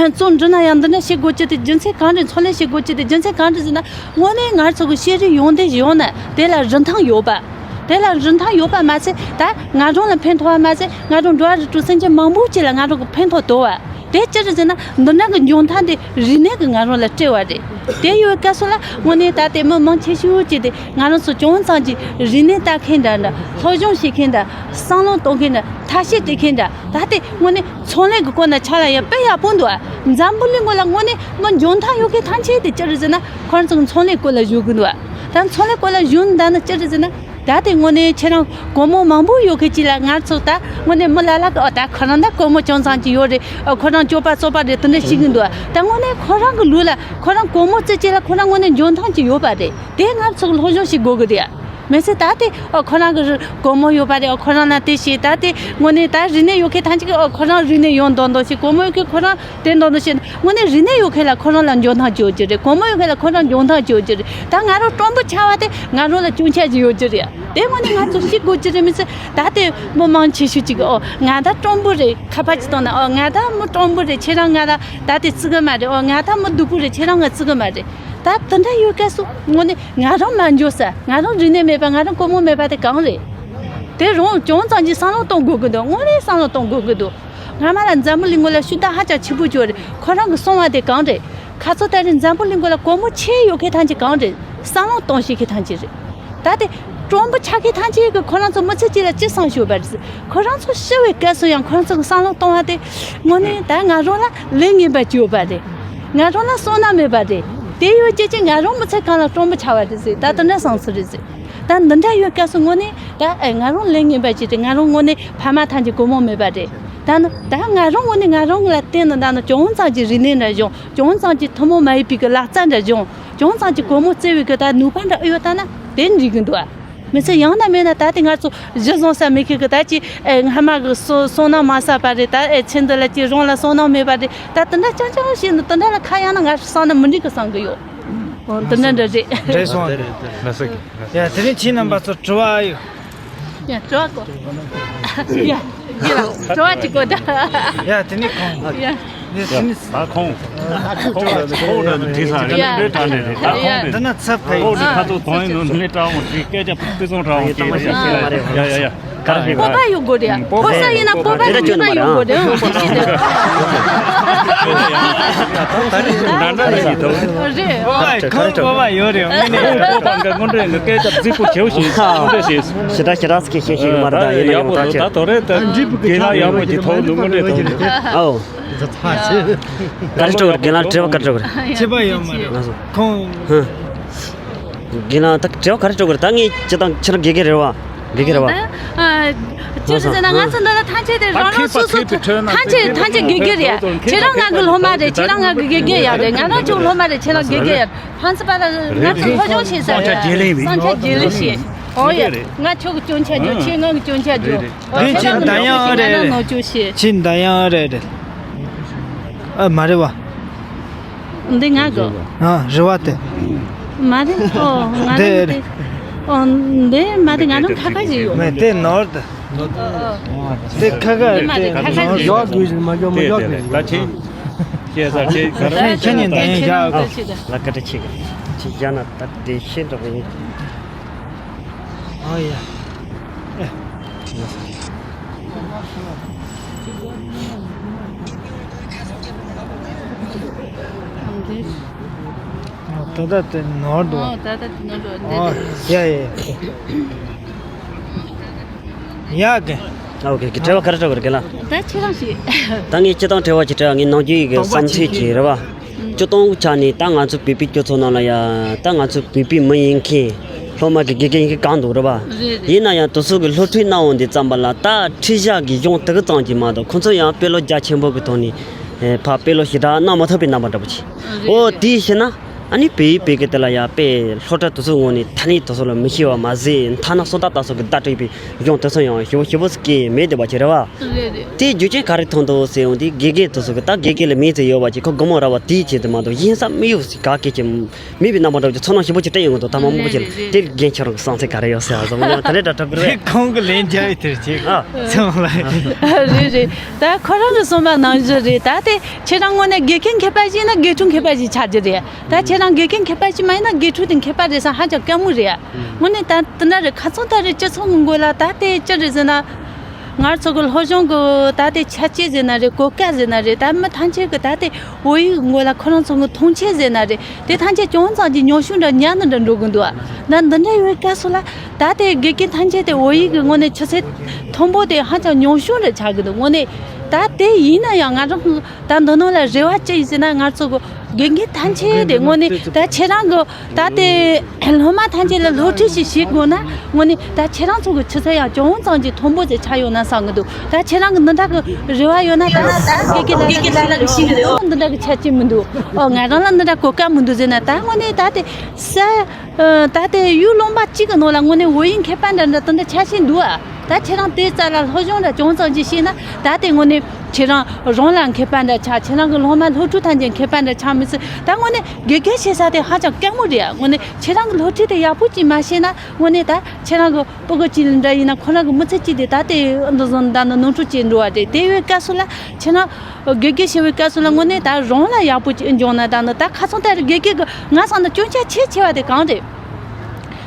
རྩོམ་འབྲི་ན་ཡང་འདི་འདྲ་བྱེད་དགོས་ཀྱི་དེ་རྒྱུ་མཚན་གང་རེད། ཚོང་ལས་བྱེད་དགོས་ཀྱི་དེ་རྒྱུ་མཚན་གང་རེད་ཟེར་ན། དངོས་གནས་ང་ཚོ་གི་ཤེས་རིག་ཡོང་བསྡད་ཡོང་ན་དེ་ལ་རིན་ཐང་ཡོད་པ། དེ་ལ་རིན་ཐང་ཡོད་པ་མ་ཟད་ད་ང་རང་ལ་ཕན་ཐོགས་པ་མ་ཟད་ང་རང་འགྲོ་བ་རིགས་དྲུག་སེམས་ཅན་མང་པོ་ཅིག་ལ་ང་རང་གི་ཕན་ཐོགས་ཐོགས་པ། དེ་ཅི་རེད་ཟེར་ན་འདི་འདྲ་གི་འཇོན་ཐང་དེ་རིག་གནས་ཀྱིས་ང་རང་ལ་སྤྲད་པ་རེད། དེ་ཡོད་སྐབས་སུ་ལ་དངོས་གནས་ད་ལྟའི་མི་མང་ཆེ་ཤོས་ཅིག་དེ་ང་རང་ཚོ་ཅུང་ཙམ་གྱི་རིག་གནས་ལྟ་མཁན་འདྲ་འདྲ། སློབ་སྦྱོང་བྱེད་མཁན་འདྲ། བསམ་བློ་གཏོང་མཁན་འདྲ། ཐབས་ཤེས་སྤྲད་མཁན་འདྲ། ད་ལྟའི་དངོས་གནས་ཚོང་ལས་ཀྱི་སྐོར་ན་ཆ་ལ་ཡང་དཔེ་ཡག་པོ་འདུག་འཛམ་བུ་གླིང་སྒོ་ལ་དངོས་གནས་མི་འཇོན་ཐང་ཡོད་མཁན་ཐམས་ཅད་དེ་ཅི་རེད་ཟེར་ན་ཁོ་རང་ཚོ་གི་ཚོང་ལས་སྐོར་ལ་བཞུགས་གི་འདུག་ད་ཚོང་ལས་སྐོར་ལ་བཞུགས་ནི་ད་ནི་ཅི་རེད་ཟེར་ན། ད་དེ་དངོས་གནས་ཁྱེད་རང་སྒོར་མོ་མང་པོ་ཡོད་མཁན་ཅིག་ལ་ང་ཚོ་ད་དངོས་གནས་མི་ལ་ལ་གི་ཨོ་ད་ཁོ་རང་ད་སྒོར་མོ་ཅུང་ཙམ་ཅིག་ཡོད་རེད། ཨོ་ཁོ་རང་སྤྱོད་པ་གཙོ་པ་རེད་དེ་འདྲ་ཤེས་ཀྱི་འདུག་ད་དངོས་གནས་ཁོ་རང་གི་ལུགས་ལ་ཁོ་རང་སྒོར་མོ་བརྩི་བྱེད་ལ་ཁོ་རང་དངོས་གནས་འཇོན་ཐང་ཅིག་ཡོད་པ་རེད། དེ་ང་ཚོ་གི་སློབ་སྦྱོང་ཞིག་དགོས་ཀྱི་རེད། མི་ཚེ་ད་དེ་ཨོ་ཁོ་རང་གི་སྒོར་མོ་ཡོད་པ་རེད། ཨོ་ཁོ་རང་ལ་དེ་བྱེད། ད་དེ་དངོས་གནས་ད་རིག་གནས་ཡོད་མཁན་ཐམས་ཅད་ཀྱིས་ཨོ་ཁོ་རང་རིག་གནས་ཡོད་མདོག་མདོག་བྱེད། སྒོར་མོ་ཡོད་མཁན་ཁོ་རང་དེ་མདོག་མདོག་བྱེད། དངོས་གནས་རིག་གནས་ཡོད་མཁན་ལ་ཁོ་རང་ལ་འཇོན་ཐང་ཅིག་ཡོད་ཀྱི་རེད། སྒོར་མོ་ཡོད་མཁན་ལ་ཁོ་རང་འཇོན་ཐང་ཅིག་ཡོད་ཀྱི་རེད། ད་ང་རང་སྤྲང་པོ་ཆགས་པ་དེ་ང་རང་ལ་སྐྱོན་ཆ་ཅིག་ཡོད་ཀྱི་རེད། དེ་དངོས་གནས་ང་ཚོ་ཤེས་དགོས་ཀྱི་རེད། མི་ཚེ་ད་དེ་མི་མང་ཆེ་ཤོས་ཅིག་གིས་ཨོ་ང་ད་སྤྲང་པོ་རེད། ཁ་པར་ཅིག་བཏང་ན་ཨོ་ང་ད་མི་སྤྲང་པོ་རེད། ཁྱེད་རང་ང་ལ་ད་དེ་བརྩི་གི་མ་རེད། ཨོ་ང་ད་མི་སྡུག་པོ་རེད། ཁྱེད་རང་ང་བརྩི་གི་མ་རེད། ད་དེ་འདྲ་ཡོད་སྐབས་སུ་དངོས་གནས་ང་རང་མ་འཇོན་ས། ང་རང་རིག་གནས་མེད་པ། ང་རང་སྒོར་མོ་མེད་པ་དེ་གང་རེད། དེ་རང་ཅུང་ཙམ་གྱིས་བསམ་བློ་གཏོང་དགོས་ཀྱི་འདུག་དངོས་གནས་བསམ་བློ་གཏོང་དགོས་ཀྱི་འདུག་སྔ་མ་ལ་འཛམ་བུ་གླིང་སྒོ་ལ་ཤུགས་རྟགས་ཧ་ཅང་ཆེན་པོ་བྱུང་བ་རེད། ཁོ་རང་གིས་གསུངས་པ་དེ་གང་རེད། ཁ་ཚོ་ད་རེས་འཛམ་བུ་གླིང་སྒོ་ལ་སྒོར་མོ་ཆེ་ཡོད་མཁན་ཐམས་ཅད་གང་རེད། བསམ་བློ་གཏོང་ཤེས་མཁན་ཐམས་ཅད་རེད། ད་དེ་སྤྲང་པོ་ཆགས་མཁན་ཐམས་ཅད་ཀྱིས་ཁོ་རང་ཚོ་མི་ཚེ་གཅིག་ལ་ཅི་བསམ་ཤོད་པ་རེད། ཁོ་རང་ཚོ་ཤི་བའི་སྐབས་སུ་ཡང་ཁོ་རང་ཚོ་གི་བསམ་བློ་གཏོང་བ་དེ་དངོས་གནས་ད་ང་རང་ལ་ལས་ངན་པ་ཅིག་ཡོད་པ་རེད། ང་རང་ལ་བསོད་ནམས་མེད་པ་རེད། དེ་ཡོད་ཀྱི་ཅི་ང་རང་མི་ཚེ་གང་ལ་སྤྲང་པོ་ཆགས་པ་རེད་ཟེར། ད་དེ་འདྲ་བསམ་ཚུལ་རེད་ཟེར། ད་འདི་འདྲ་ཡོད་སྐབས་སུ་དངོས་གནས་ད་ཨེ་ང་རང་ལས་ངན་པ་ཅིག་རེད། ང་རང་དངོས་གནས་ཕ་མ་ཐམས་ཅད་སྒོར་མོ་མེད་པ་རེད། ད་ནི་ད་ང་རང་དངོས་གནས་ང་རང་ལ་བརྟེན་ནས་ད་ནི་ཅུང་ཙམ་གྱི་རིག་གནས་འདྲ་སྦྱོང་། ཅུང་ཙམ་གྱི་ཐུན་མོང་མ་ཡིན་པའི་གི་ལག་རྩལ་འདྲ་སྦྱོང་། ཅུང་ཙམ་གྱི་སྒོར་མོ་བརྩི་བའི་གི་ད་ནུས་པ་འདྲ་ཨེ་ཡོད་ད་ན་དེ་འགྲིག་གི་འདུག་ཨ། མི་ཚེ་ཡང་ན་མེད་ན་ད་དེ་ང་ཚོ་གཞི་བཟུང་ས་མེད་མཁན་གི་ད་ཅི་ཨེ་སྔ་མ་གི་བསོད་བསོད་ནམས་མ་བསགས་པ་རེད། ད་ཨེ་ཚེ་འདི་ལ་ཅི་རང་ལ་བསོད་ནམས་མེད་པ་རེད། ད་དེ་འདྲ་རྐྱང་རྐྱང་བྱས་ནས་དེ་འདྲ་ལ་ཁ་གཡར་ན་ང་བསམ་ན་མི་འགྲིག་གི་བསམ་གི་ཡོད། འོ་དེ་འདྲ་འདྲ་རེད། རེད་སོང་། ཡ་དེ་རིང་ཁྱེད་རྣམ་པ་ཚོ་དྲི་བ་ཨ་ཡོད། ཡ་དྲི་བ་གོ། ཡ་ཡ་དྲི་བ་ཅིག་གོ་ད། ཡ་དེ་ནི་ཁོང་། ཡ་དེ་ནི་ད་ཁོང་། ཁོང་ཁོང་ལ་དྲི་ས་རེད། ཡ་འདི་ཁྲིད་ས་རེད། ཡ་འདི་ཁྲིད་ས་རེད། ད་ཁོང་རེད། འདི་ན་ཚབ་ཕ་ཡིན། ཁོང་རེད། ཁ་ཐུག་དོན་ཡིན་ནོ་ནི་དྲང་མོ་དྲི་སྐད་ཆ་ཕུ་ཚོང་དྲང་མོ་སྐད་ཆ། ཡ་ཡ་ཡ། སྤོབས་པ་ཡོད་དགོས་རེད། ཕོ་ས་ཡིན་ན་སྤོབས་པ་དང་སྤྱོད་པ་ཡོད་དགོས་རེད། རེད། ཁོང་སྤོབས་པ་ཡོད་རེད། དངོས་གནས་སྤོབས་པ་འགའ་དངོས་འབྲེལ་ནས་སྐད་ཆ་རྫིག་པོ་བྱེད་ཤེས། དངོས་འབྲེལ་ཤེས། ཞེ་དྲག་ཞེ་དྲག་སྐད་ཤེས་ཤེས་མ་རེད། ད་ཡིན་ན་ཡག་པོ་ད་དོ་རེད། ད་རྒན་ལགས་ཡག་པོ་ཅིག་ཐོབ་འདུག་དངོས་འབྲེལ་ཐོབ་འདུག་ཨའོ། ག་རེ་དྲི་བ་རྒན་ལགས་དྲི་བ་ག་རེ་དྲི་བ་རེད། ཁྱད་པར་ཡོད་མ་རེད། ཁོང་། རྒན་ལགས་ད་དྲི་བ་ག་རེ་དྲི་དགོས་རེད། ད་ངས་སྤྱིར་བཏང་ཁྱེད་རང་དགེ་རྒན་རེད་བ། དགེ་རྒན་རེད་བ། ཅི་ཟེར་ན་ང་ཚོ་འདི་ལ་ཐམས་ཅད་དེ་རང་རང་སོ་སོ་ཐམས་ཅད་ཐམས་ཅད་དགེ་རྒན་རེད། ཁྱེད་རང་ང་གི་སློབ་མ་རེད། ཁྱེད་རང་ང་གི་དགེ་རྒན་ཡང་རེད། ང་རང་ཁྱོད་སློབ་མ་རེད། ཁྱེད་རང་དགེ་རྒན་ཡང་རེད། ཕན་ཚུན་བར་ལ་ང་ཚོ་སློབ་སྦྱོང་བྱེད་ས་རེད། བསམ་འཆར་བརྗེ་ལེན་བྱེད། ཨོ་ཡ། ང་ཁྱོད་ཀྱི་སྐྱོན་ཆ་རྒྱུ། ཁྱེད་ང་གི་སྐྱོན་ཆ་རྒྱུ། འདི་ཁྱེད་འདི་ཡང་རེད་རེད། ཁྱེད་འདི་ཡང་རེད་རེད། ཨ་མ་རེད་བ། འདི་ང་གི། ཨ་རེད་བ་དེ། མ་རེད། ཨོ་ང་རང་དེ། ཨོ་འདི་མ་རེད། ང་རང་ཁ་ཁ་ཞིག་ཡོད། མེད་དེ་ནོར་དེ། དེ་ཁ་ཁ་དེ་མ་རེད། ཁ་ཁ་ཞིག་ཡོད། ཡག་དགོས་ཞིག་མ་ཡག་མ་ཡག་དགོས་ཞིག་ད་ཁྱེད། ཁྱེད་ས་ཁྱེད་ག་རེ། ཁྱེད་ཉིད་འདི་ཡང་ཡག་ལ་ཀ་ཏྲ་ཆེ་གི། ཆེ་རྒྱ་ན་ད་དེ་ཤེས་འགྲོ་གི་ཡིན། ཨ་ཡ། ཨེ། ཨ་ད་ད་དེ་ནོར་འདུག་ཨ་ད་ད་དེ་ནོར་འདུག་ཨ་ཡ་ཡ་ཡ། ཡག་གི། ཨོ་ཁེ་ཁེ། དྲི་བ་ག་རེ་དྲི་བ་རེད་ལ། ད་ཁྱེད་རང་ཞིག་ད་ངས་སྤྱིར་བཏང་དྲི་བ་ཅིག་དྲི་བ། ངས་ནམ་རྒྱུན་གྱི་བསམ་ཚུལ་ཅིག་རེད་བ། སྤྱིར་བཏང་ཆ་ནས་ད་ང་ཚོ་བོད་པའི་སྤྱི་ཚོགས་ནང་ལ་ཡ། ད་ང་ཚོ་བོད་པའི་མི་ཡིན་མཁན། སློབ་མ་གི་དགེ་རྒན་ཡིན་མཁན་གང་འདུག་རེད་བ། རེད་རེད། ཡིན་ན་ཡང་དེ་ཚོ་གི་སློབ་ཁྲིད་གནང་འོང་དུས་ཙམ་པ་ལ། ད་ཁྲིད་བྱ་གི་གཞུང་དེ་ག་ཙམ་གྱིས་མ་གཏོགས། ཁོང་ཚོ་ཡང་དཔེ་ཀློག་རྒྱ་ཆེན་པོ་གི་ཐོག་ནས་ཕར་དཔེ་ཀློག་ཞེ་དྲག་གནང་མ་ཐུབ་པའི་རྣམ་པ་འདྲ་པོ་ཅིག་རེད་ཨོ་རེད། དེའི་ཕྱིར་ན། ཨ་ནི་བོད་ཡིག་བོད་སྐད་དེ་ལ་ཡ་དཔེ་སློབ་གྲྭ་དེ་ཚོའི་ངོས་ནས་ཐ་སྙད་དེ་ཚོ་ལ་མི་ཤེས་པ་མ་ཟད། ཐ་ན་སུམ་རྟགས་དེ་ཚོ་གི་བརྡ་སྤྲོད་པའི་གཞུང་དེ་ཚོ་ཡང་ཞེ་པོ་ཞེ་པོ་ཟིག་གི་མེད་བསྡད་པ་ཅིག་རེད་བ། རེད་རེད། དེའི་རྒྱུ་རྐྱེན་ག་རེ་མཐོང་འདུག་ཟེར་ཡོང་དུས། དགེ་རྒན་དེ་ཚོ་གི། ད་དགེ་རྒན་ལ་མིང་ཙམ་ཡོད་པ་ཅིག་ཁོ་སྒོར་མོ་རག་པ་དེའི་ཆེད་དུ་མ་གཏོགས། གཞན་ས་མི་ཡོད་ཟིག་ག་གེ་ཅིག་མེད་པའི་རྣམ་པ་འདྲ་པོ་ཅིག་ཚོར་སྣང་ཞེ་པོ་ཅིག་སྤྲད་ཡོང་གི་འདུག་ད་མ་མང་པོ་ཅིག་ལ། རེད་རེད། དེ་རྒན་ཁྱོད་རང་གི་བསམ་ཚུལ་ག་རེ་ཡོད་ཟེར་བ་ཟེར་མོ་ནི་དེ་འདྲ་འདྲ་གྲགས་གི་རེད། ཁོང་གི་ལན་རྒྱག་ཡི་དེར་ཅིག་ཨ། ཚང་ལ། རེད་རེད། ད་ཁོ་རང་གི་གསུངས་པ་ནང་བཞིན་རེད། ད་དེ་ཁྱེད་རང་ངོས་ནས་དགེ་རྒན་མཁས་པ་ཞིག་ཡིན་ན་དགེ་ཕྲུག་མཁས་པ་ཞིག་ཆགས་རྒྱུ་རེད། ད་ཁྱེད་རང་དགེ་རྒན་མཁས་པ་ཞིག་མ་ཡིན་ན་དགེ་ཕྲུག་དེ་མཁས་པ་རེད་བསམ་ཧ་ཅང་དཀའ་མོ་རེད། དངོས་གནས་ད་དེ་འདྲ་རེད། ཁ་སང་ད་རེས་སྤྱི་ཚོགས་ཀྱི་མགོ་ལ་ད་དེ་ཅི་རེད་ཟེར་ན། ང་ཚོ་གི་སློབ་སྦྱོང་གི་ད་དེ་ཆ་རྐྱེན་ཟེར་ན་རེད། གོ་སྐབས་ཟེར་ན་རེད། ད་མི་ཐམས་ཅད་ཀྱི་ད་དེ་བོད་ཡིག་མགོ་ལ་ཁོ་རང་ཚོ་གི་མཐོང་ཆེན་ཟེར་ན་རེད། དེ་ཐམས་ཅད་ཅུང་ཙམ་གྱི་ཉམ་ཆུང་འདྲ་ཉམས་ནི་འདྲ་འགྲོ་གི་འདུག་ད་འདི་འདྲ་ཡོད་སྐབས་སུ་ལ། ད་དེ་དགེ་རྒན་ཐམས་ཅད་དེ་བོད་ཡིག་གི་ངོས་ནས་ཆུ་ཚད་མཐོན་པོ་དེ་ཧ་ཅང་ཉམ་ཆུང་འདྲ་ཆགས་ཀྱི་འདུག་དངོས་གནས་ད་དེ་ཡིན་ན་ཡང་ང་རང་ད་འདི་ནང་ལ་རེ་བ་ཅི་ཡིན་ཟེར་ན། ང་ཚོ་གི་དགེ་རྒན་ཐམས་ཅད་དེ་དངོས་གནས་ད་ཁྱེད་རང་གི་ད་དེ་སློབ་མ་ཐམས་ཅད་ལ་སློབ་ཁྲིད་ཞིག་བྱེད་དགོས་ན། དངོས་གནས་ད་ཁྱེད་རང་ཚོ་གི་ཆུ་ཚད་ཡང་ཅུང་ཙམ་གྱི་མཐོན་པོ་ཟིག་ཆགས་ཡོད་ན་བསམ་གི་འདུག་ད་ཁྱེད་རང་གི་འདི་འདྲ་གི་རེ་བ་ཡོད་ན། ད་དགེ་རྒན་ལ་ལ་གི་ཤེས་གི་རེད། འདི་འདྲ་གི་ཆ་རྐྱེན་མི་འདུག་ཨོ་ང་རང་ལ་འདི་འདྲ་གོ་སྐབས་མི་འདུག་ཟེར་ན། ད་དངོས་གནས་ད་དེ་ས་ཨ། ད་དེ་ཡུལ་ལུང་པ་གཅིག་གི་ནང་ལ་དངོས་གནས་བོད་ཡིག་མཁས་པ་འདྲ་འདྲ་དེ་འདྲ་ཆགས་བཞིན་འདུག་ཨ། ད་ཁྱེད་རང་དེ་རྩ་ལ་སློབ་སྦྱོང་འདྲ་ཅུང་ཙམ་ཅིག་བྱས་ན། ད་དེ་དངོས་གནས་ཁྱེད་རང་རང་ལ་མཁས་པ་འདྲ་ཆགས། ཁྱེད་རང་གི་སློབ་མ་སློབ་ཕྲུག་ཐམས་ཅད་མཁས་པ་འདྲ་ཆགས་མི་སྲིད། ད་དངོས་གནས་དགེ་རྒན་བྱེད་ས་དེ་ཧ་ཅང་དཀའ་མོ་རེད་ཨ། དངོས་གནས་ཁྱེད་རང་གི་སློབ་ཁྲིད་དེ་ཡག་པོ་ཅིག་མ་བྱས་ན། དངོས་གནས་ད་ཁྱེད་རང་གི་སྤུ་གུ་གཅིག་འདྲ་ཡིན་ན། ཁོ་རང་གི་མི་ཚེ་གཅིག་དེ་ད་དེ་འདི་བཟོ་ད་ནི་ནོར་འཁྲུལ་བྱས་འགྲོ་བ་རེད། དེ་ཡོད་སྐབས་སུ་ལ་ཁྱེད་རང་དགེ་རྒན་བྱེད་པའི་སྐབས་སུ་ལ་དངོས་གནས་ད་རང་ལ་ཡག་པོ་ཅིག་འབྱུང་ན། ད་ནི་ད་ཁ་སང་ད་དགེ་རྒན་གི་ང་བསམ་ན་སྐྱོན་ཆ་ཆེས་ཆེ་བ་དེ་གང་རེད།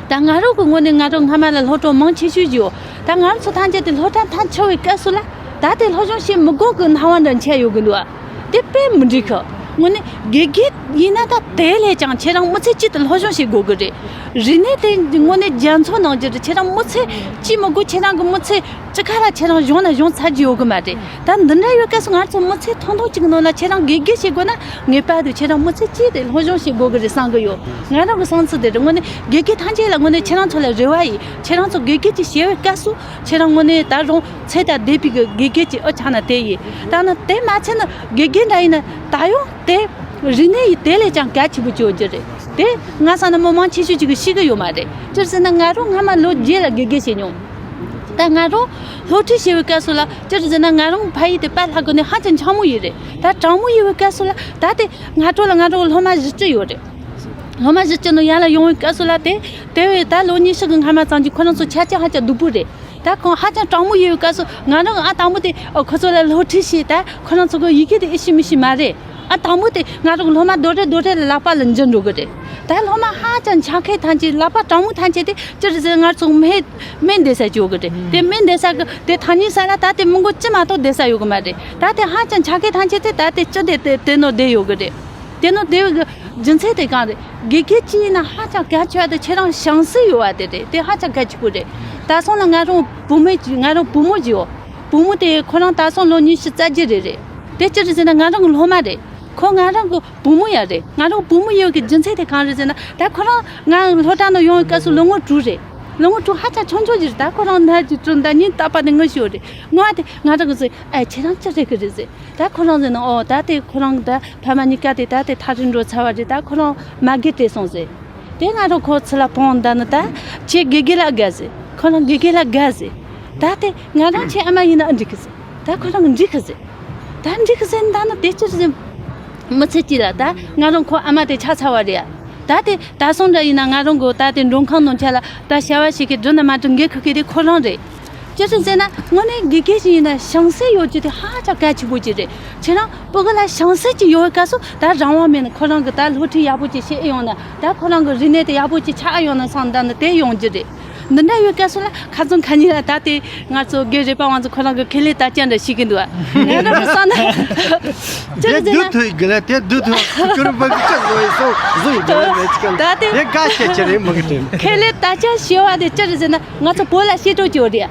ད་ང་རང་གི་ངོས་ནས་ང་རང་སྔ་མ་ལ་སློབ་གྲོགས་མང་ཆེ་ཤོས་ཀྱིས་ད་ང་རང་ཚོ་ཐམས་ཅད་དེ་སློབ་གྲྭ་མཐར་ཕྱིན་པའི་སྐབས་སུ་ལ་ད་དེ་སློབ་སྦྱོང་བྱེད་མི་དགོས་གི་སྣང་བ་འདྲ་མཆེད་ཡོད་གི་འདུག་ཨ། དེ་དཔེ་མི་འགྲིག་གི། དངོས་གནས་དགེ་རྒན་ཡིན་ན་ད་དེ་ལས་ཀྱང་ཁྱེད་རང་མི་ཚེ་གཅིག་ཏུ་སློབ་སྦྱོང་བྱེད་དགོས་གི་རེད། རིག་གནས་དེ་དངོས་གནས་རྒྱ་མཚོ་ནང་བཞིན་རེད། ཁྱེད་རང་མི་ཚེ་གཅིག་མི་དགོས། ཁྱེད་རང་གི་མི་ཚེ་གཅིག་ཁ་ལ་ཁྱེད་རང་གཞུང་ལ་གཞུང་ཚར་རྒྱུ་ཡོད་གི་མ་རེད། ད་འདི་འདྲ་ཡོད་སྐབས་སུ་ང་ཚོ་མི་ཚེ་ཐུང་ཐུང་གཅིག་གི་ནང་ལ་ཁྱེད་རང་དགེ་རྒན་བྱེད་དགོས་ན། ངེས་པར་དུ་ཁྱེད་རང་མི་ཚེ་གཅིག་དེ་སློབ་སྦྱོང་བྱེད་དགོས་གི་རེད་བསམ་གི་ཡོད། ང་རང་གི་བསམ་ཚུལ་དེ་རེད། དངོས་གནས་དགེ་རྒན་ཐམས་ཅད་ལ་དངོས་གནས་ཁྱེད་རང་ཚོ་ལ་རེ་བ་ཡིན། ཁྱེད་རང་ཚོ་དགེ་རྒན་གྱི་བྱེད་པའི་སྐབས་སུ་ཁྱེད་རང་དངོས་གནས་ད་རུང་ཚད་དང་ལྡན་པའི་གི་དགེ་རྒན་གྱི་ཨུ་ཆགས་ན་དེ་ཡིན། ད་ནི་དེ་མ་ཚད་ནི་དགེ་རྒན་འདྲ་ཡིན་ན་ད་ཡང་དེ་རིག་གནས་ཡིན་དེ་ལས་ཀྱང་གལ་ཆེན་པོ་ཅིག་ཡོད་རྒྱུ་རེད། དེ་ང་བསམ་ན་མི་མང་ཆེ་ཤོས་ཅིག་གིས་ཤེས་གི་ཡོད་མ་རེད། ཅི་ཟེར་ན་ང་རང་སྔ་མ་ལོ་བརྒྱད་ལ་དགེ་རྒན་བྱས་མྱོང་། ད་ང་རང་སློབ་ཁྲིད་བྱེད་པའི་སྐབས་སུ་ལ་ཅི་ཟེར་ན་ང་རང་ཕ་ཡུལ་དེ་པཱ་ལྷ་དགོན་ནས་ཧ་ཅང་གྲང་མོ་ཡིན་རེད། ད་གྲང་མོ་ཡིན་པའི་སྐབས་སུ་ལ་ད་དེ་སྔ་དྲོ་ལ་ང་རང་སློབ་མ་བཞི་བཅུ་ཡོད་རེད། སློབ་མ་བཞི་བཅུ་ནང་ཡར་ལ་ཡོང་བའི་སྐབས་སུ་ལ་དེ་དེ་བས་ད་ལོ་ཉི་ཤུ་གི་སྔ་མ་ཙམ་གྱི་ཁོ་རང་ཚོ་ཆ་རྐྱེན་ཧ་ཅང་སྡུག་པོ་རེད། ད་ཁོང་ཧ་ཅང་གྲང་མོ་ཡིན་པའི་སྐབས་སུ་ང་རང་ཨ་དང་པོ་དེ་ཨ་ཁོ་ཚོ་ལ་སློབ་ཁྲིད་བྱས། ད་ཁོ་རང་ཚོ་གི་ཡི་གེ་དེ་ཨེ་ཤེས་མི་ཤེས་མ་རེད། ཨ་དང་པོ་དེ་ང་རང་སློབ་མ་རྡོག་རེ་རྡོག་རེ་ལ་ལག་པ་ལ་འཇུ་འགྲོ་གི་རེད། ད་སློབ་མ་ཧ་ཅང་ཆ་མཁས་ཐམས་ཅད་ལག་པ་གྲང་མོ་ཐམས་ཅད་དེ་ཅི་རེད་ཟེར་ང་ཚོ་སྨན་སྨན་འདེབས་ས་བཅུག་གི་རེད། དེ་སྨན་འདེབས་ས་གི་དེ་ཐ་སྙད་ས་ལ་ད་དེ་མི་མགོ་ཅི་མ་གཏོགས་འདེབས་ས་ཡོད་གི་མ་རེད། ད་དེ་ཧ་ཅང་ཆ་མཁས་ཐམས་ཅད་དེ་ད་དེ་ཅི་དེ་དེ་དེ་ནོ་བསྡད་ཡོད་གི་རེད། དེ་ནོ་བསྡད་ཡོད་གི་རྒྱུ་མཚན་དེ་གང་རེད། དགེ་རྒན་གཅིག་ཡིན་ན་ཧ་ཅང་གལ་ཆེ་བ་དེ་ཁྱེད་རང་བྱང་སེམས་ཡོད་བ་དེ་རེད། དེ་ཧ་ཅང་གལ་ཆེ་པོ་རེད། ད་སོང་ན་ང་རང་བུ་མོ་ཅིག་ང་རང་བུ་མོ་ཅིག་ཡོད། བུ་མོ་དེ་ཁོ་རང་ད་སོང་ལོ་ཉི་ཤུ་རྩ་བརྒྱད་རེད་རེད། དེ་ཅི་རེད་ཟེར་ན་ང་རང་གི་སློབ་མ་རེད། ཁོ་ང་རང་གི་བུ་མོ་ཡང་རེད། ང་རང་བུ་མོ་ཡོད་གི་རྒྱུ་མཚན་དེ་གང་རེད་ཟེར་ན། ད་ཁོ་རང་ང་སློབ་གྲྭ་ནང་ཡོང་བའི་སྐབས་སུ་ལོ་ངོ་དྲུག་རེད། ལོ་ངོ་དྲུག་ཧ་ཅང་ཆུང་ཆུང་ཅིག་རེད། ད་ཁོ་རང་ན་གི་དྲུག་ཟླ་ཉིན་རྟག་པ་དེ་ངུ་ཤོར་རེད། ངུ་བ་དེ་ང་རང་གི་ཟེར། ཨེ་ཁྱེད་རང་ཅི་རེད་གི་རེད་ཟེར། ད་ཁོ་རང་ཟེར་ན། ཨོ་ད་དེ་ཁོ་རང་ད་ཕ་མ་གཉིས་ཀ་དེ་ད་དེ་ཐག་རིང་འགྲོ་ཚར་བ་རེད། ད་ཁོ་རང་མ་རྒན་དེ་སོང་ཟེར། དེ་ང་རང་ཁོ་ཚུར་ལ་ཕོན་ད་ནི་ད་ཁྱེད་དགེ་རྒན་ལ་དགའ་ཟེར། ཁོ་རང་དགེ་རྒན་ལ་དགའ་ཟེར། ད་དེ་ང་རང་ཁྱེད་ཨ་མ་ཡིན་ན་ཨ་འགྲིག་གི་ཟེར། ད་ཁོ་རང་འགྲིག་གི་ཟེར། ད་འགྲིག་གི་ཟེར་ད་ནི་དེ་ཅི་རེད་ཟེར། མི་ཚེ་གཅིག་ལ་ད་ང་རང་ཁོ་ཨ་མ་དེ་ཆགས་ཚར་བ་རེད་ཡ། ད་དེ་ད་སོང་འདྲ་ཡིན་ན་ང་རང་གི་ད་དེ་མགྲོན་ཁང་ནང་ཆ་ལ་ད་བྱ་བ་ཞིག་གི་འགྲུབ་ན་མ་འགྲུབ་འགན་ཁུར་མཁན་དེ་ཁོ་རང་རེད། ཅི་ཞིག་ཟེར་ན་དངོས་གནས་དགེ་རྒན་ཞིག་ཡིན་ན་བྱང་སེམས་ཡོད་རྒྱུ་དེ་ཧ་ཅང་གལ་ཆེན་པོ་ཅིག་རེད། ཁྱེད་རང་སྤུ་གུ་ལ་བྱང་སེམས་ཅིག་ཡོད་པའི་སྐབས་སུ་ད་རང་དབང་མེད་ན་ཁོ་རང་གི་ད་སློབ་ཁྲིད་ཡག་པོ་ཅིག་བྱེད་ཨེ་ཡོང་ན། ད་ཁོ་རང་གི་རིག་གནས་དེ་ཡག་པོ་ཅིག་ཆགས་ཨེ་ཡོང་ན་བསམ་ད་ནི་དེ་ཡོང་རྒྱུ་རེད། འདི་འདྲ་ཡོད་སྐབས་སུ་ལ་ཁ་ཚོན་ཁ་ཉིན་ལ་ད་དེ་ང་ཚོ་དགེ་རེད་པ། ང་ཚོ་ཁོ་རང་གི་ཁེ་ལས་དར་ཆ་འདྲ་ཞིག་གི་འདུག་ང་རང་གི་བསམ་ན་ཅི་རེད་ཟེར་ན། དེ་དུས་ཐོས་གི་ལ་དེ་དུས་ཐོས་ཁྱོད་རང་བ་གི་ཅི་བཟོ་ཡི་སོ་བཟོ་ཡི་དོ་མེད་ཅི་ག་ད་དེ་དེ་ག་བཤད་ཅི་རེད་མ་གི་དེ། ཁེ་ལས་དར་ཆ་ཞེས་པ་དེ་ཅི་རེད་ཟེར་ན། ང་ཚོ་བོད་ལ་བཤད་སྲོལ་ཅིག་ཡོད་རེད།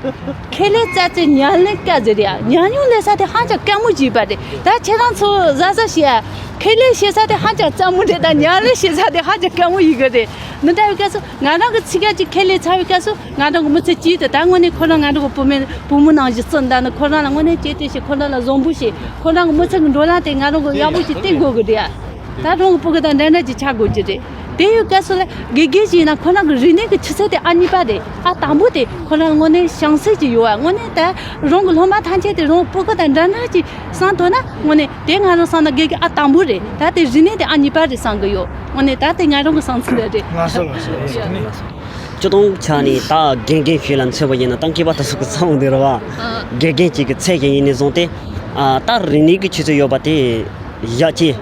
ཁེ་ལས་བཙལ་ཚེ་ཉམས་ལེན་དཀའ་ཟེར་རེད། ཉམས་མྱོང་ལེན་ས་དེ་ཧ་ཅང་དཀའ་མོ་ཅིག་ཡིན་པ་རེད། ད་ཁྱེད་རང་ཚོ་གཟབ་གཟབ་བྱེད་ཨ། ཁེ་ལས་བྱེད་ས་དེ་ཧ་ཅང་སླ་མོ་རེད། ད་ཉམས་ལེན་བྱེད་ས་དེ་ཧ་ཅང་དཀའ་མོ་ཡིན་གི་རེད། འདི་འདྲ་བའི་སྐབས་སུ་ང་རང་གི་ཚིག་ཁ་ཅིག་ཁེ་ལས་ཚར་བའི་སྐབས་སུ་ང་རང་གི་མི་ཚེ་སྐྱིད་དུ། ད་དངོས་གནས་ཁོ་རང་ང་རང་གི་བུ་མོ་བུ་མོ་ནང་བཞིན་བརྩི་འདུག་ན། ཁོ་རང་ལ་དངོས་གནས་གཅེས་སྤྲས་བྱེད། ཁོ་རང་ལ་བཟང་པོ་བྱེད། ཁོ་རང་གི་མི་ཚེ་གི་འགྲོ་ལམ་དེ་ང་རང་གི་ཡག་པོ་ཞིག་བསྟན་དགོས་གི་རེད་ཨ། ད་རང་གི་སྤུ་གུ་དང་འདྲ་འདྲ་ཅིག་ཆགས་དགོས་ཀྱི་རེད། དེ་ཡོད་སྐབས་སུ་ལ་དགེ་རྒན་ཞིག་ཡིན་ན་ཁོ་རང་གི་རིག་གནས་ཀྱི་ཆུ་ཚད་དེ་ཨ་གཉིས་པ་རེད། ཨ་དང་པོ་དེ་ཁོ་རང་དངོས་གནས་བྱང་ཚད་ཅིག་ཡོད་པ། དངོས་གནས་ད་རང་གི་སློབ་མ་ཐམས་ཅད་དེ་རང་སྤུ་གུ་དང་འདྲ་འདྲ་ཅིག་བསམ་ཐུབ་ན། དངོས་གནས་དེ་ང་རང་བསམ་ན་དགེ་རྒན་ཨ་དང་པོ་རེད། ད་དེ་རིག་གནས་དེ་ཨ་གཉིས་པ་རེད་བསམ་གི་ཡོད། དངོས་གནས་ད་དེ་ང་རང་གི་བསམ་ཚུལ་རེད། ལགས་སོ་ལགས་སོ་ལགས་སོ། དེ་ནས་སྤྱིར་བཏང་ཆ་ནས་ད་དགེ་རྒན་ཞིག་ལ་མཚོན་པ་ཡིན་ན། ད་མཁས་པ་དེ་ཚོ་གི་ཚང་འདི་རེད་བ། དགེ་རྒན་གཅིག་གི་ཚད་ཅིག་ཡིན་ནས་བཟུང་སྟེ། ཨ་ད་རིག་གནས་ཀྱི་ཆུ་ཚད་ཡོད་པ་དེ་ཡག་ཅིག་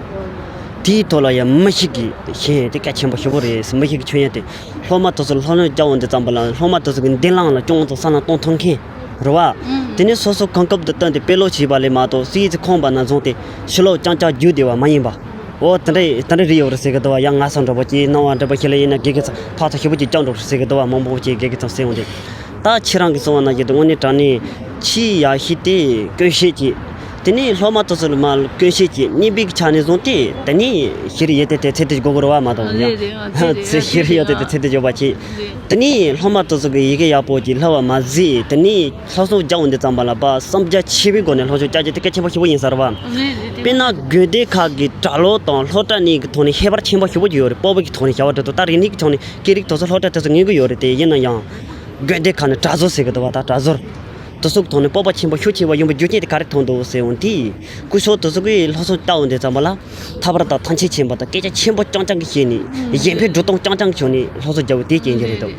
དེའི་ཐོག་ལ་ཡང་མི་ཞིག་གི་ཤེས་ཡོན་དེ་གལ་ཆེན་པོ་ཞེ་པོ་རེད། མི་ཞིག་གི་ཤེས་ཡོན་དེ་སློབ་མ་དེ་ཚོ་སློབ་སྦྱོང་རྒྱག་འོང་དུས་ཙམ་པ་ལ་སློབ་མ་དེ་ཚོ་གི་མདུན་ལམ་ལ་ཅུང་ཙམ་བསམ་བློ་གཏོང་ཐུབ་མཁན་རེད་བ། དེ་ནས་སོ་སོ་གོ་སྐབས་དེ་བཏོན་ཏེ་དཔེ་ཀློག་བྱས་པ་ལས་མ་གཏོགས་སྲིད་ཀྱི་ཁོམ་པ་ན་བཟུང་སྟེ་ཕྱི་ལོགས་རྐྱང་རྐྱང་རྒྱུགས་བསྡད་པ་མ་ཡིན་པ། འོ་དེ་འདྲ་དེ་འདྲ་རེད་ཡོད་རེད་ཟེར་གི་འདུག་བ། ཡང་ང་ཚོ་འདྲ་པོ་ཅིག་སྣང་བ་འདྲ་པོ་ཞིག་ལ་ཡིན་ན་དགེ་རྒན་ཚོ་ཕར་ཚུར་ཞེ་པོ་ཅིག་སྐྱོན་འགྲོ་རེད་ཟེར་གི་འདུག་བ། མང་པོ་ཅིག་དགེ་རྒན་ཚོ་ཟེར་འོང་དུས། ད་ཁྱེད་རང་གིས་གསུངས་པ་ནང་བཞིན་དུ་དངོས་གནས་དྲང་གནས་ཆེས་ཡག་ཤོས་དེ་སྐྱོན་བཤད་ཅིག་དེ་ནས་སློབ་མ་དེ་ཚོ་ལ་མར་སྐྱོན་བཤད་ཅིག་གཉིས་པའི་ཆ་ནས་བཟུང་སྟེ། དེ་ནས་ཤེས་རིག་ཡོན་ཏན་དེ་ཚད་དེ་དགོས་ཀྱི་རེད་བ་མ་གཏོགས། ཡང་ཚད་ཤེས་རིག་ཡོན་ཏན་དེ་ཚད་དེ་ཡོད་པ་ཅིག་དེ་ནས་སློབ་མ་དེ་ཚོ་གི་ཡི་གེ་ཡག་པོ་ཅིག་ལྷབ་པ་མ་ཟད། དེ་ནས་སློབ་སྦྱོང་རྒྱག་འོང་དུས་ཙམ་པ་ལ་བསམ་རྒྱ་ཆེ་བའི་སྒོ་ནས་སློབ་སྦྱོང་རྒྱག་རྒྱུ་དེ་གལ་ཆེན་པོ་ཞེ་པོ་ཡིན་ས་རེད་བ། དཔེར་ན་དགོན་སྡེ་ཁག་གི་གྲྭ་ལོག་དང་སློབ་གྲྭ་གཉིས་ཀྱི་ཐོག་ནས་ཁྱད་པར་ཆེན་པོ་ཞེ་པོ་ཅིག་ཡོད་རེད། སྤོབས་པ་གི་ཐོག་ནས་བྱ་བ་སྒྲུབ་ཐུབ། ད་རིག་གནས་ཀྱི་ཐོག་ནས་སྐད་རིགས་དེ་ཚོ་སློབ་གྲྭ་དེ་ཚོ་ཉན་གི་ཡོད་རེད། དེ་ཡིན་ན་ཡང་དགོན་སྡེ་ཁག་ནས་གྲྭ་ཟུར་ཟེར་གི་འདུག་བ། ད་གྲྭ་ཟུར་དེ་ཚོ་གི་ཐོག་ནས་སྤོབས་པ་ཆེན་པོ་ཤུགས་ཆེ་བ་ཡོང་བའི་རྒྱུ་རྐྱེན་དེ་ག་རེ་མཐོང་འདུག་ཟེར་འོང་དུས། སྐུ་ཞབས་དེ་ཚོ་གིས་སློབ་སྦྱོང་བཏང་འོང་དུས་ཙམ་པ་ལ་ཐབས་ར་དང་ཐང་ཆེན་ཆེན་པོ་དང་སྐད་ཆ་ཆེན་པོ་རྐྱང་རྐྱང་གིས་བཤད་ནས། གཞན་ཕན་སྒྲུབ་སྟངས་རྐྱང་རྐྱང་བྱུང་ནས་སློབ་གསོ་རྒྱག་པའི་དེ་རྐྱེན་གྱིས་རེད་འདུག་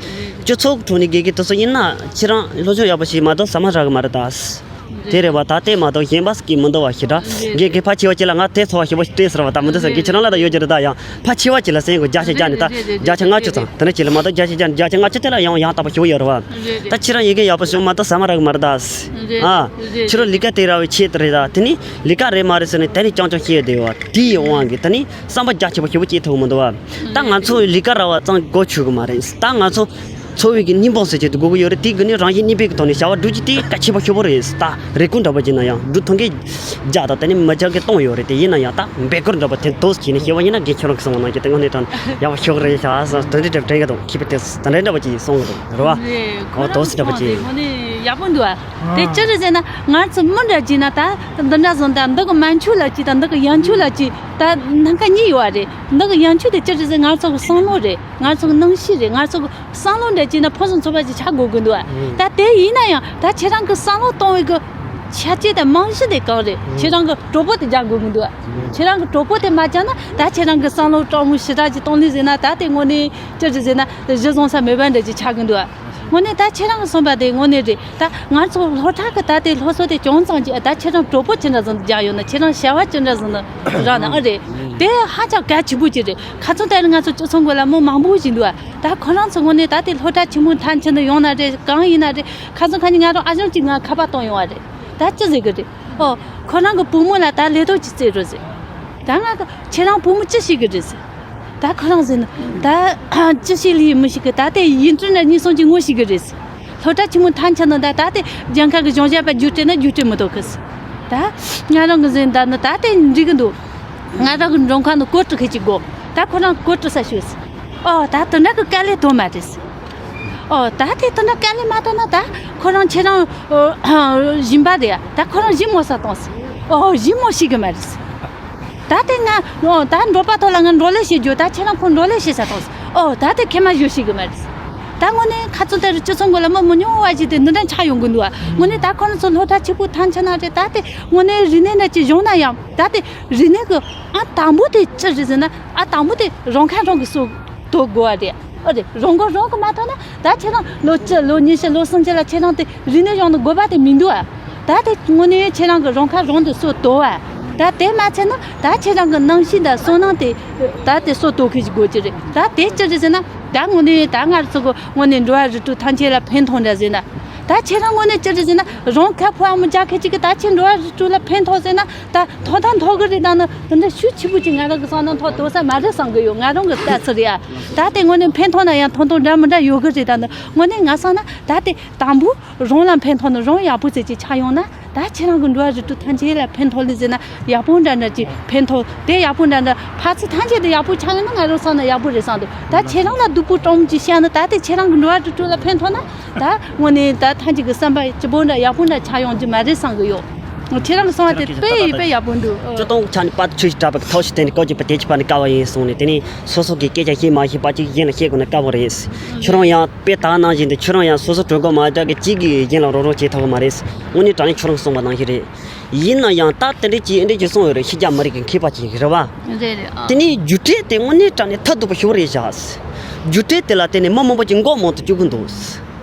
སྤྱི་ཚོགས་ཁྲོད་ནས་དགེ་རྒན་དེ་ཚོ་ཡིན་ན་ཁྱེད་རང་སློབ་སྦྱོང་ཡག་པོ་ཞིག་མ་གཏོགས་ཟ་མ་རག་གི་མ་རེད་ད། དེ་རེད་བ། ད་དེ་མ་གཏོགས་གཞན་པ་ཟེར་གྱི་མི་འདུག་བ། ཞེ་དྲག་དགེ་རྒན་ཕལ་ཆེ་བ་ཅིག་ལ་ང་དེ་ཚོར་བ་ཞེ་པོ་ཞིག་སྤྲད་ཟེར་བ། ད་མི་འདུག་ཟེར་གི་ཁྱེད་རང་ལ་ད་ཡོད་ཀྱི་རེད། ད་ཡང་ཕལ་ཆེ་བ་ཅིག་ལ་ཟེར་དགོས། བརྒྱ་ཆ་བརྒྱ་ནས་ད་བརྒྱ་ཆ་ལྔ་བཅུ་ཙམ་དེ་འདྲ་ཅིག་ལ་མ་གཏོགས། བརྒྱ་ཆ་བརྒྱ་ནས་བརྒྱ་ཆ་ལྔ་བཅུ་དེ་ལ་ཡང་ཡང་དག་པ་ཞེ་པོ་ཡོད་རེད་བ། ད་ཁྱེད་རང་ཡི་གེ་ཡག་པོ་ཞིག་མ་གཏོགས་ཟ་མ་རག་གི་མ་རེད་ད། ཨ། ཁྱེད་རང་ལས་ཀ་དེ་རག་པའི་ཆེད་དུ་རེད་ད། དེ་ནི་ལས་ཀ་རེད་མ་རེད་ཟེར་ནས་དེ་ནི་རྐྱང་རྐྱང་བཤད་བསྡད་ཡོད་བ། དེའི་དབང་གིས་དེ་ནི་བསམ་པ་རྒྱ་ཆེ་པོ་ཞེ་པོ་སྐྱེས་ཐུབ་ཀྱི་མི་འདུག་བ། ད་ང་ཚོ་ལས་ཀ་རག་པ་ཙམ་གོ་ཆོད་ཀྱི་མ་རེད། ད་ང་ཚོ་འཚོ་བའི་གི་སྙིང་པོ་ཟེར་ཆེད་དུ་དགོས་ཀྱི་ཡོད་རེད། དེའི་སྒང་ནས་རང་བཞིན་གཉིས་པའི་གི་ཐོག་ནས་བྱ་བ་སྒྲུབ་རྒྱུ་དེ་གལ་ཆེན་པོ་ཞེ་པོ་རེད། ད་རེ་སྐུལ་འདྲ་པོ་བྱས་ན་ཡང་སྒྲུབ་ཐུབ་མཁན་བརྒྱ་དང་དེ་ནས་མི་བརྒྱ་གི་སྟོང་ཡོད་རེད། དེ་ཡིན་ན་ཡང་ད་འབོད་སྐུལ་འདྲ་པོ་དེ་འདུག་བྱས་ནས་བཤད་པ་ཡིན་ན། དགེ་ཁྱོད་རང་གིས་གསུངས་པ་ནང་བཞིན་དེ་དངོས་གནས་དྲང་ཡག་པོ་ཞེ་པོ་རེད་ཤག་ཟེར་དེ་འདྲ་འདྲ་དྲན་གི་འདུག་མཁས་པ་དེ་དེ་འདྲ་འདྲ་པོ་ཅིག་གསུང་གི་འདུག་རེད་བ། རེད། ཁོ་ཨོ་རང་དོ་སི་འདྲ་པོ་གསུངས་པ་དེ་ཅིག་དངོས་གནས་ཡག་པོ་འདུག་ཨ། དེ་ཅི་རེད་ཟེར་ན། ང་ཚོ་མི་འདྲ་བྱས་ན་ད་འདི་འདྲ་བཟོ། ད་འདི་གི་མན་ཆོད་ལ་ཅིག་དང་འདི་གི་ཡང་ཆོད་ལ་ཅིག་ད་སྣ་ཁ་གཉིས་ཡོད་རེད། འདི་གི་ཡང་ཆོད་དེ་ཅི་རེད་ཟེར། ང་ཚོ་གི་བསམ་བློ་རེད། ང་ཚོ་གི་རྣམ་ཤེས་རེད། ང་ཚོ་གི་བསམ་བློ་འདྲ་བྱས་ན་ཕུན་སུམ་ཚོགས་པ་ཅིག་ཆགས་དགོས་ཀྱི་འདུག་ཨ། ད་དེ་ཡིན་ན་ཡང་ད་ཁྱེད་རང་གི་བསམ་བློ་གཏོང་བའི་གི་ཆ་རྐྱེན་དང་རྨང་གཞི་དེ་གང་རེད། ཁྱེད་རང་གི་གྲོགས་པོ་དེ་རྒྱག་དགོས་ཀྱི་འདུག་ཨ། ཁྱེད་རང་གི་གྲོགས་པོ་དེ་མ་བརྒྱབ་ན་ད་ཁྱེད་རང་གི་བསམ་བློ་དྲང་མོ་ཞེ་དྲག་ཅིག་གཏོང་ལེ་ཟེར་ན། ད་དེ་དངོས་གནས་ཅི་རེད་ཟེར་ན་གཞི་བཟུང་ས་མེད་པ་འདྲ་ཅིག་ཆགས་ཀྱི་འདུག་ཨ། དངོས་གནས་ད་ཁྱེད་རང་གིས་གསུངས་པ་དེ་དངོས་གནས་རེད། ད་ང་ཚོ་སློབ་གྲྭ་གི་ད་ལྟའི་སློབ་གསོ་དེ་ཅུང་ཙམ་ཅིག་ད་ཁྱེད་རང་གྲོགས་པོ་ཅི་འདྲ་ཟིག་རྒྱག་ཡོད་ན། ཁྱེད་རང་བྱ་བ་ཅི་འདྲ་ཟིག་རག་ན་ཨ་རེད། དེ་ཧ་ཅང་གལ་ཆེན་པོ་ཅིག་རེད། ཁ་སང་དེ་རིང་ང་ཚོ་སྤྱི་ཚོགས་འགོ་ལ་མི་མང་པོ་ཞིག་འདུག་ཨ། ད་ཁོ་རང་ཚོ་དངོས་གནས་ད་ལྟའི་སློབ་གྲྭ་ཆེན་མོ་མཐར་ཕྱིན་ནས་ཡོང་ན་རེད། གང་ཡིན་ན་རེད། ཁ་སང་ཁ་ཉིན་ང་རང་ཨ་ཞང་གཅིག་ང་ཁ་པར་གཏོང་ཡོང་བ་རེད། ད་ཅི་ཟེར་གི་རེད། ཨོ། ཁོ་རང་གི་བུ་མོ་ལ་ད་ལས་དོན་ཅིག་བཙལ་རོགས་ཟེར། ད་ང་གི་ཁྱེད་རང་བུ་མོ་ཅི་ཤེས་གི་རེད་ཟེར། ད་ཁོ་རང་ཟེར་ན། ད་ཅི་ཤེས་ལི་མི་ཤེས་གི། ད་དེ་ཡིན་དྲི་འདྲ་གཉིས་གསུམ་གྱི་ངོ་ཤེས་གི་རེད་ཟེར། སློབ་གྲྭ་ཆེན་མོ་མཐར་ཕྱིན་ནོ་ད། ད་དེ་གྱངས་ཁ་གི་གཞུང་ཞབས་པ་རྒྱུགས་སྤྲད་ན་རྒྱུགས་སྤྲད་མི་ཐུབ་གི་ཟེར། ད་ང་རང་གི་ཟེར་ད་ནི་ད་དེ་འགྲིག་གི་འདུག་ང་རང་གི་མགྲོན་ཁང་དུ་སྐོར་དྲུག་ཁེལ་གཅིག་དགོས། ད་ཁོ་རང་སྐོར་དྲུག་ས་ཤོད་ཟེར། ཨོ། ད་དེ་འདྲ་གི་དཀའ་ལས་ཐོན་མ་རེད་ཟེར། ཨོ། ད་དེ་དེ་འདྲ་དཀའ་ལས་མ་ཐོན་ན་ད་ཁོ་རང་ཁྱེད་རང་ཨོ་སྦྱིན་པ་རེད་ཡ། ད་ཁོ་རང་ཞིབ་མོ་ས་གཏོང་ཟེར། ཨོ། ཞིབ་མོ་ཤེས་གི་མ་རེད་ཟེར། ད་དེ་ང་ཨོ་ད་འབྲོག་པ་ཐོག་ལ་ང་འབྲོག་ལས་བཤད་རྒྱུ། ད་ཁྱེད་རང་ཁོ་འབྲོག་ལས་བཤད་ས་གཏོང་ཟེར། ཨོ། ད་དེ་ཁེ་མ་ཞུ་ཤེས་གི་མ་རེད་ཟེར། ད་དངོས་གནས་ཁ་ཚོན་དེ་རུ་སྤྱི་ཚོགས་འགོ་ལ་མི་མི་ཉུང་བ་ཞིག་དེ་འདི་འདྲ་ཆགས་ཡོང་གི་འདུག་ཨ། དངོས་གནས་ད་ཁོ་རང་ཚོ་སློབ་གྲྭ་ཆེ་པོ་མཐར་ཕྱིན་ན་རེད། ད་དེ་དངོས་གནས་རིག་གནས་འདྲ་ཅིག་སྦྱོང་ན་ཡང་ད་དེ་རིག་གནས་གི་ཨ་དང་པོ་དེ་ཅི་རེད་ཟེར་ན། ཨ་དང་པོ་དེ་རང་ཁ་རང་གིས་གསོ་དོ་དགོས་པ་རེད། ཨ་རེད། རང་མགོ་རང་གིས་མ་ཐོན་ན་ད་ཁྱེད་རང་ལོ་བཅུ་ལོ་ཉི་ཤུ་ལོ་སུམ་ཅུ་ལ་ཁྱེད་རང་དེ་རིག་གནས་སྦྱོང་ནི་དགོས་པ་དེ་མི་འདུག་ཨ། ད་དེ་དངོས་གནས་ཁྱེད་རང་གིས་རང་ཁ་རང་དུ་གསོ་དོ་བ། ད་དེ་མ་ཚད་ན་ད་ཁྱེད་རང་གི་རྣམ་ཤེས་དང་བསོད་ནམས་དེ་ད་དེ་གསོ་དོ་ཁུལ་ཞིག་དགོས་ཀྱི་རེད། ད་དེ་ཅི་རེད་ཟེར་ན། ད་དངོས་གནས་ད་ང་ཚོ་གི་དངོས་གནས་འགྲོ་བ་རིགས་དྲུག་ཐམས་ཅད་ལ་ཕན་ཐོགས་འདྲ་ཟེར་ན། ད་ཁྱེད་རང་དངོས་གནས་ཅི་རེད་ཟེར་ན། རང་ཁ་ཕོ་བ་མི་རྒྱག་མཁན་ཅིག་གིས་ད་ཁྱེད་འགྲོ་བ་རིགས་དྲུག་ལ་ཕན་ཐོགས་ཟེར་ན། ད་ཐོག་ད་ཐོག་གི་རེད། ད་ནི་དེ་འདྲ་ཤུགས་ཆེ་པོ་ཅིག་ང་རང་གི་བསམ་བློ་ཐོག་འདུག་ས་མ་རེད་བསམ་གི་ཡོད། ང་རང་གི་ལྟ་ཚུལ་རེད་ཨ། ད་དེ་དངོས་གནས་ཕན་ཐོགས་ན་ཡང་ཐོག་ཐོག་འདྲ་མི་འདྲ་ཡོད་གི་རེད། ད་ནི་དངོས་གནས་ང་བསམ་ན་ད་དེ་དང་པོ་རང་ལ་ཕན་ཐོགས་ན། རང་ཡག་པོ་ཟེར་ཅིག་ཆགས་ཡོང་ན། ད་ཁྱེད་རང་གི་འགྲོ་བ་རིགས་དྲུག་ཐམས་ཅད་ལ་ཕན་ཐོགས་ལེ་ཟེར་ན། ཡག་པོ་འདྲ་འདྲ་ཅིག་ཕན་ཐོགས། དེ་ཡག་པོ་འདྲ་འདྲ་ཕར་ཚུར་ཐམས་ཅད་དུ་ཡག་པོ་ཆགས་ཡོང་ན་ང་རང་བསམ་ན་ཡག་པོ་རེད་བསམ་འདུག་ད་ཁྱེད་རང་ལ་སྡུག་པོ་སྤྲང་མོ་ཅིག་བཤད་ན། ད་དེ་ཁྱེད་རང་གི་འགྲོ་བ་རིགས་དྲུག་ལ་ཕན་ཐོགས་ན། ད་དངོས་གནས་ད་ཐམས་ཅད་ཀྱི་བསམ་པ་སྐྱིད་པོ་འདྲ་ཡག་པོ་འདྲ་ཆགས་ཡོང་རྒྱུ་མ་རེད་བསམ་གི་ཡོད། ཁྱེད་རང་གི་གསུང་བ་དེ་དཔེ་ཡིན་དཔེ་ཡག་པོ་འདུག་སྤྱིར་བཏང་ཆ་ནས་པ་ཆུ་ཞིག་གྲགས་པའི་ཐོག་ཞིག་བསྟན་ནས་བཀའ་བཅག་པ་དེ་གཅིག་པ་ནས་དཀའ་བ་ཡིན་གསུངས་ནས། དེ་ནས་སོ་སོ་གི་སྐད་ཆ་བཤད་མ་ཤེས་པ་གཅིག་གཞན་ལ་བཤད་དགོས་ན་དཀའ་བ་རེད། ཁྱོད་རང་ཡང་དཔེ་ད་ནང་བཞིན་དུ་ཁྱོད་རང་ཡང་སོ་སོ་གྲོད་ཁོག་མ་དྲག་གི་གཅིག་གིས་གཞན་ལ་རོགས་རོགས་བྱེད་ཐུབ་པ་མ་རེད། དངོས་གནས་དྲང་གནས་ཁྱོད་རང་གསུངས་པ་ནང་བཞིན་རེད། ཡིན་ན་ཡང་ད་དེ་འདྲས་ཀྱིས་ཨེ་འདྲས་ཀྱིས་གསུངས་ཡོད་རེད། ཕྱི་རྒྱལ་མི་རིགས་ཀྱི་མཁས་པ་ཅིག་རེད་བ། རེད་རེད་ཨ། དེ་ནས་རྒྱུ་འབྲས་དེ་དངོས་གནས་དྲང་གནས་ཐབས་སྡུག་པ་ཞིག་རེད་བཞག་རྒྱུ་འབྲས་དེ་ལ་བརྟེན་ནས་མི་མང་པོ་ཅིག་མགོ་རྨོངས་དུ་བཅུག་གི་འདུག་ཨ།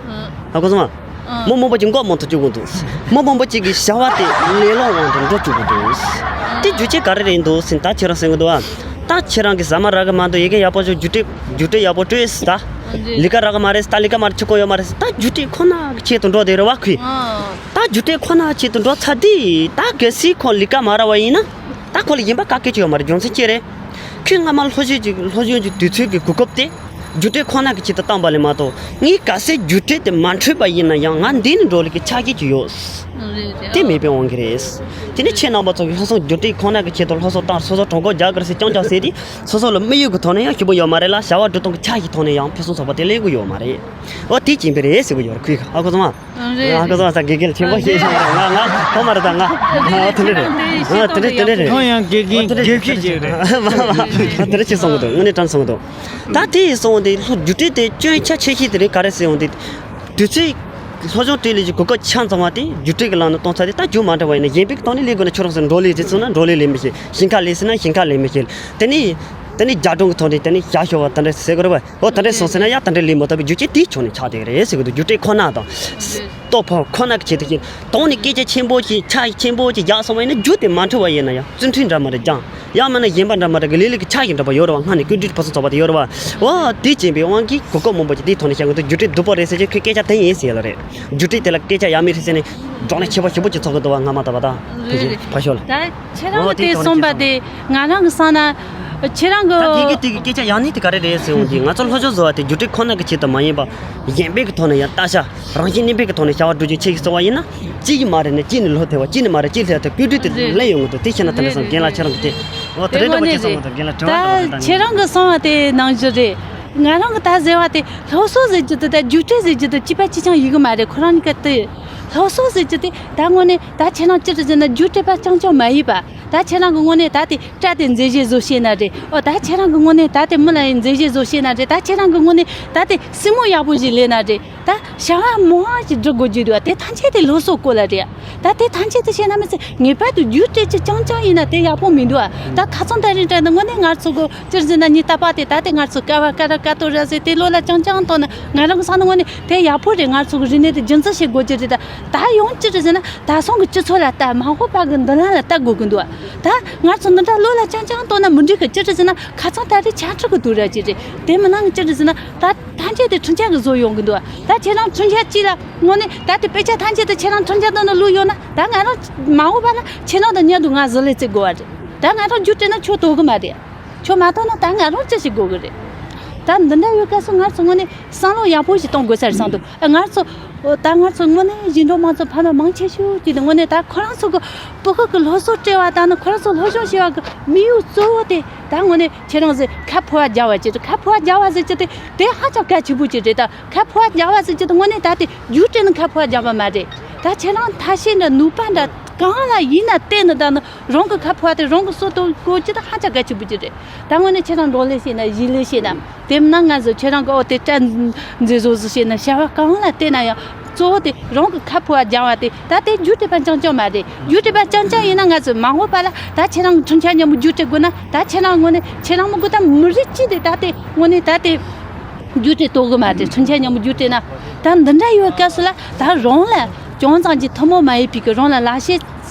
ཧ་གོ་སོང་ང་། ཨ། མི་མང་པོ་ཅིག་མགོ་རྨོངས་དུ་བཅུག་གི་འདུག་མི་མང་པོ་ཅིག་གི་བྱ་བ་དེ་ལེ་ལོ་དབང་དུ་འགྲོ་བཅུག་གི་འདུག་དེ་རྒྱུ་རྐྱེན་ག་རེ་རེད་འདུག་ཟེར་ན། ད་ཁྱེད་རང་གསན་གི་འདུག་ཨ། ད་ཁྱེད་རང་གི་ཟ་མ་རག་གི་མ་འདུག་ཡི་གེ་ཡག་པོ་བྱུང་། རྒྱུ་འབྲས་རྒྱུ་འབྲས་ཡག་པོ་སྤྲོད་ཟེར། ད་ལས་ཀ་རག་གི་མ་རེད་ཟེར། ད་ལས་ཀ་མ་རེད། ཆུ་ཁོལ་ཡོད་མ་རེད་ཟེར། ད་རྒྱུ་འབྲས་ཁོ་ན་གི་ཆེད་དུ་འགྲོ་བསྡད་རེད་བ་ཁོས། ཨ། ད་རྒྱུ་འབྲས་ཁོ་ན་ཆེད་དུ་འགྲོ་ཚར་དུས། ད་གལ་སྲིད་ཁོ་ལས་ཀ་མ་རག་པ་ཡིན་ན། ད་ཁོ་ལ་གཞན་པ་ག་གེ་ཅིག་ཡོད་མ་རེད། རྒྱུ་མཚན་ཅི་རེད། ཁོས་སྔ་མ་སློབ་སྦྱོང་གི་སློབ་སྦྱོང་གི་དུས་ཚོད་ཀྱི་གོ་སྐབས་དེ་རྒྱུ་འབྲས་ཁོ་ན་གི་ཆེད་དུ་བཏང་པ་ལས་མ་གཏོགས། ངས་གལ་སྲིད་རྒྱུ་འབྲས་དེ་མ་འཕྲོད་པ་ཡིན་ན་ཡང་། ང་འདི་ནས་འགྲོ་ལས་ཀྱི་ཆ་རྐྱེན་ཅིག་ཡོད། རེད་རེད། དེ་མེད་པའི་དབང་གིས་རེད། དེ་ནས་ཁྱེད་རྣམ་པ་ཚོ་གིས་སློབ་གསོ་རྒྱུ་འབྲས་ཁོ་ན་གི་ཆེད་དུ་སློབ་གསོ་བཏང་། སོ་སོ་གྲོད་ཁོག་རྒྱགས་ཀྱི་རེད་ཟེར་རྐྱང་རྐྱང་ཟེར་དུས། སོ་སོ་ལ་དམིགས་ཡུལ་གྱི་ཐོག་ནས་ཡང་སྐྱིད་པོ་ཡོད་མ་རེད་ལ། བྱ་བ་སྒྲུབ་སྟངས་ཀྱི་ཆ་ཞིག་ཐོག་ནས་ཡང་ཕུན་སུམ་ཚོགས་པ་དེ་ལེན་གྱི་ཡོད་མ་རེད། འོ་དེ་ཡིན་པས་རེད་ཟེར་གྱི་ཡོད་རེད། ཁོས་ཧ་གོ་སོང་ང་། རེད། ཧ་གོ་སོང་ང་། ད་དགེ་རྒན་ཆེན་པོ་ཞིག་ཡིན་ང་ང་ཐོག་མ་རེད། ད་ང་ཨ་དེ་འདྲ་རེད། ཨ་དེ་འདྲ་དེ་འདྲ་རེད། ཁོང་ཡང་དགེ་རྒན་དགེ་བཤེས་ཅིག་རེད། མ་མ་མ་དེ་འདྲ་ཅིག་གསུང་གི་འདུག་དངོས་གནས་དྲང་གསུང་གི་འདུག་ད་དེ་ཡིན་སོང་སྟེ། སློབ་རྒྱུ་འབྲས་དེ་སྐྱོན་ཆ་ཆེ་ཤོས་དེ་རེད། ག་རེ་ཟེར་ཡོང་དུས། དུས་ཚོད་སློབ་སྦྱོང་སྤྲད་ལས་ཀྱི་གོ་སྐབས་ཆ་ཚང་བ་དེ་རྒྱུ་འབྲས་ཀྱི་ལམ་ནས་གཏོང་ཚར་དུས། ད་རྒྱུ་མ་འདྲ་བ་ཡིན་ན། གཞན་པའི་གི་ཐོག་ནས་ལས་དགོས་ན། ཁྱོད་རང་ཚོ་བགྲོ་གླེང་དེ་ཚོ་ན་བགྲོ་གླེང་ལས་མི་ཤེས། ཞིང་ཁ་ལས་ཟེར་ན་ཞིང་ཁ་ལས་མི་ཤེས། དེ་ནས་དེ་ནས་རྒྱ་གྲོང་གི་ཐོག་ནས་དེ་ནས་ཞབས་ཞུ་བ་དེ་འདྲ་ཟེར་དགོས་རེད་བ། འོ་དེ་འདྲ་སོང་ཟེར་ན་ཡང་དེ་འདྲ་ལས་མི་ཐུབ་པའི་རྒྱུ་རྐྱེན་དེའི་ཕྱོགས་ནས་ཆགས་བསྡད་ཀྱི་རེད་ཟེར་གི་འདུག་རྒྱུ་འབྲས་ཁོ་ན་དང་། ལྟོ་ཕོག་ཁོ་ན་གི་ཆེད་དུ་ཞིག་དོགས་ནས་སྐད་ཆ་ཆེན་པོ་ཞིག་ཆ་ཆེན་པོ་ཞིག་བཞག་སོང་བ་ཡིན་ན། རྒྱུ་དེ་མ་འཕྲོད་པ་ཡིན་ན་ཡང་། བརྩོན་འགྲུས་འདྲ་མི་འདྲ་བསྐྱངས། ཡང་མིན་ན་གཞན་པ་འདྲ་མི་འདྲ་གི་ལས་ལས་ཀྱི་ཆ་ཞིག་འགྲུབ་པ་ཡོད་རེད་བ། སྔ་ནས་ཀུན་འདུས་ཕུན་སུམ་ཚོགས་པ་དེ་ཡོད་རེད་བ། འོ་དེ་བྱས་པའི་དབང་གིས་གོ་སྐབས་མང་པོ་ཞིག་དེའི་ཐོག་ནས་བཤད་གི་འདུག་རྒྱུ་འབྲས་སྡུག་པོ་རེད་ཟེར་གྱི། ཁོས་སྐད་ཆ་དེ་ཡིན་ཟེར་ཡ་ལ་རེད། རྒྱུ་འབྲས་དེ་ལ་སྐད་ཆ་ཡ་མི་རེད་ཟེར་ནས་བགྲོ་གླེང་ཆེ་བ་ཞེ་པོ་ཅིག་ཚོགས་གི་འདུག་བ། སྔ་མ་ད་བ་ད་ཕལ་ཆེར་ཕར་ཞོག་ལ། ད་ཁྱེད་རང་གི་དེ་གསུངས་པ་དེ་ང་རང་གི་བསམ་ན། ཁྱེད་རང་གི་ད་དེ་གི་དེ་གི་སྐད་ཆ་ཡང་ནི་དེ་ག་རེ་རེད་ཟེར་འོང་དུས། ང་ཚོ་སློབ་སྦྱོང་བཟོ་བ་དེ་རྒྱུ་འབྲས་ཁོ་ན་གི་ཆེད་དུ་མ་ཡིན་པ། གཞན་ཕན་གི་ཐོག་ནས་ཡང་ལྟ་ཤ། རང་གཤིས་གནས་ཕན་གི་ཐོག་ནས་བྱ་བ་སྒྲུབ་རྒྱུ་ཆེད་ཀྱི་བཟོ་བ་ཡིན་ན། གཅིག་གིས་མ་རེད་ན་གཅིག་ནས་ལྷོད་ཐལ་བ། གཅིག་ནས་མ་རེད་གཅིག་ལྷོད་ཐལ། ཀུན་འདུས་དེ་རེད། ལེན་ཡོང་གི་འདུག་དེ་བྱས་ན་དེ་འདྲ་སོང་། རེད་རེད། རྒན་ལགས་ཁྱེད་རང་གི་དེ། འོ་དེ་འདྲ་འདྲ་པོ་ཅིག་གསུངས་གི་འདུག་རྒན་ལགས་དྲི་བ་འདྲ་པོ་དེ་འདྲ། ད་ཁྱེད་རང་གི་གསུངས་པ་དེ་ནང་བཞིན་རེད། ང་རང་གི་ད་ཟེར་བ་དེ། སློབ་གསོ་ཟེར་རྒྱུ་དེ་ད་རྒྱུ་འབྲས་ཟེར་རྒྱུ་དེ་གཅིག་པ་གཅིག་རྐྱང་ཡིན་གི་མ་རེད། ཁོ་རང་གཉིས་ཀ་དེ། སློབ་གསོ་ཟེར་རྒྱུ་དེ་ད་དངོས་གནས་ད་ཁྱེད་རང་ཅི་རེད་ཟེར་ན། རྒྱུ་འབྲས་པ་རྐྱང་རྐྱང་མ་ཡིན་པ། ད་ཁྱེད་རང་གི་དངོས་གནས་ད་དེ་སྐྲ་དེ་མཛེས་བྱེད་བཟོ་ཤེས་ན་རེད། ཨོ་ད་ཁྱེད་རང་གི་དངོས་གནས་ད་དེ་མི་ལ་ཡང་མཛེས་བྱེད་བཟོ་ཤེས་ན་རེད། ད་ཁྱེད་རང་གི་དངོས་གནས་ད་དེ་སེམས་ཡག་པོ་ཞིག་ལེན་ན་རེད། ད་བྱ་བ་མང་བ་ཞིག་སྒྲུབ་དགོས་ཀྱི་འདུག་དེ་ཐམས་ཅད་དེ་སློབ་གསོ་སྐོར་ལ་རེད། ད་དེ་ཐམས་ཅད་དེ་བྱས་ན་མི་ཚེ་ངེས་པར་དུ་རྒྱུ་འབྲས་ཅིག་རྐྱང་རྐྱང་ཡིན་ན་དེ་ཡག་པོ་མི་འདུག་ད་ཁ་སང་ད་རིང་དྲན་ན་དངོས་གནས་ང་ཚོ་གི་ཅི་རེད་ཟེར་ན། ངའི་ལྟ་བ་དེ་ད་དེ་ང་ཚོ་ཀ་བ་ཀ་ར་ཀ་ཏོ་ར་ཟེར་དེ་བློ་ལ་རྐྱང་རྐྱང་གཏོང་ན། ང་རང་གི་བསམ་ན་དངོས་གནས་དེ་ཡག་པོ་རེད། ང་ཚོ་གི་རིག་གནས་དེ་རྒྱུན་འཛིན་བྱེད་དགོས་ཀྱི་རེད། ད་ད་ཡང་ཅི་རེད་ཟེར་ན། ད་སོང་གི་སྤྱི་ཚོགས་ལ་ལྟ། མ་འོངས་པ་གི་མདུན་ལམ་ལ་ལྟ་དགོས་ཀྱི་འདུག་ད་ང་ཚོ་འདི་འདྲ་བློ་ལ་རྐྱང་རྐྱང་གཏོང་ན་མི་འགྲིག་གི་ཅི་རེད་ཟེར་ན། ཁ་སང་ད་རེས་ཆ་འགྲིག་གི་འདུག་ར་ཅི་རེད། དེ་མིན་ན་ཅི་རེད་ཟེར་ན། ད་ཐམས་ཅད་དེ་འཕྲུལ་ཆས་ཀྱིས་བཟོ་ཡོང་གི་འདུག་ད་ཁྱེད་རང་འཕྲུལ་ཆས་གཅིག་ལ་དངོས་གནས་ད་དེ་དཔེ་ཆ་ཐམས་ཅད་དེ་ཁྱེད་རང་འཕྲུལ་ཆས་དེ་ནང་བླུགས་ཡོང་ན། ད་ང་རང་མ་འོངས་པ་ལ་ཁྱེད་རང་དང་མཉམ་དུ་ང་ཟི་ལིང་རྩེ་དགོས་པ་རེད། ད་ང་རང་རྒྱུ་སྤྲད་ན་ཁྱོད་དོ་གི་མ་རེད། ཁྱོད་མ་དོ་ན་ད་ང་རང་ཅི་ཞིག་དགོས་གི་རེད། ད་འདི་འདྲ་ཡོད་སྐབས་སུ་ང་ཚོ་དངོས་གནས་བསམ་བློ་ཡག་པོ་ཞིག་གཏོང་དགོས་ས་རེད་བསམ་འདུག་ཨ། ང་ཚོ་ད་ང་ཚོ་དངོས་གནས་ཞིང་འབྲོག་མང་ཚོགས་ཕ་མ་མང་ཆེ་ཤོས་ཀྱིས་དངོས་གནས་ད་ཁོ་རང་ཚོ་གི་ཕྲུ་གུ་གི་སློབ་གསོ་སྤྲད་པ་དང་ནི། ཁོ་རང་ཚོ་སློབ་སྦྱོང་བྱེད་པ་གི་དམིགས་ཡུལ་གཙོ་བོ་དེ་ད་དངོས་གནས་ཁྱེད་རང་ཚོས་ཁ་ཕོ་བ་རྒྱག་པ་ཅིག་རེད། ཁ་ཕོ་བ་རྒྱག་པ་ཟེར་རྒྱུ་དེ་དེ་ཧ་ཅང་གལ་ཆེན་པོ་ཅིག་རེད། ད་ཁ་ཕོ་བ་རྒྱག་པ་ཟེར་རྒྱུ་དེ་དངོས་གནས་ད་དེ་རྒྱུ་སྤྲད་ནས་ཁ་ཕོ་བ་རྒྱག་པ་མ་རེད། ད་ཁྱེད་རང་ཐབས་ཤེས་འདྲ་ནུས་པ་འདྲ་གང་ལ་ཡིན་ན་བརྟེན་ནས། ད་ནི་རང་གི་ཁ་ཕོ་བ་དེ་རང་གིས་གསོ་ཐུབ་དགོས་རྒྱུ་དེ་ཧ་ཅང་གལ་ཆེན་པོ་ཅིག་རེད། ད་དངོས་གནས་ཁྱེད་རང་བགྲོ་གླེང་བྱས་ན། གཞིས་ལུས་བྱས་ན། དེ་མིན་ན་ང་ཚོ་ཁྱེད་རང་གི་འོ་དེ་སྐྲ་མཛེས་བཟོ་བཟོ་བྱས་ན། བྱ་བ་གང་ལ་བལྟས་ན་ཡང་གཙོ་བོ་དེ་རང་གི་ཁ་ཕོ་བ་རྒྱག་པ་དེ། ད་དེ་རྒྱུ་སྤྲད་པ་རྐྱང་རྐྱང་མ་རེད། རྒྱུ་སྤྲད་པ་རྐྱང་རྐྱང་ཡིན་ན་ང་ཚོ་མ་འོངས་པ་ལ་ད་ཁྱེད་རང་གི་འཕྲུལ་ཆས་མཉམ་པོ་རྒྱུ་སྤྲད་དགོས་ན། ད་ཁྱེད་རང་དངོས་གནས་ཁྱེད་རང་མི་དགོས། ད་མི་རིགས་སྤྱི་དེ་ད་དེ་དངོས་གནས་ད་དེ་རྒྱུ་སྤྲད་དོ་གི་མ་རེད། འཕྲུལ་ཆས་མཉམ་པོ་རྒྱུ་སྤྲད་ན། ད་འདི་འདྲ་ཡོད་སྐབས་སུ་ལ་ད་རང་ལ་ཅུང་ཙམ་གྱི་ཐུན་མོང་མ་ཡིན་པའི་གི་རང་ལ་ལག་ཤེས་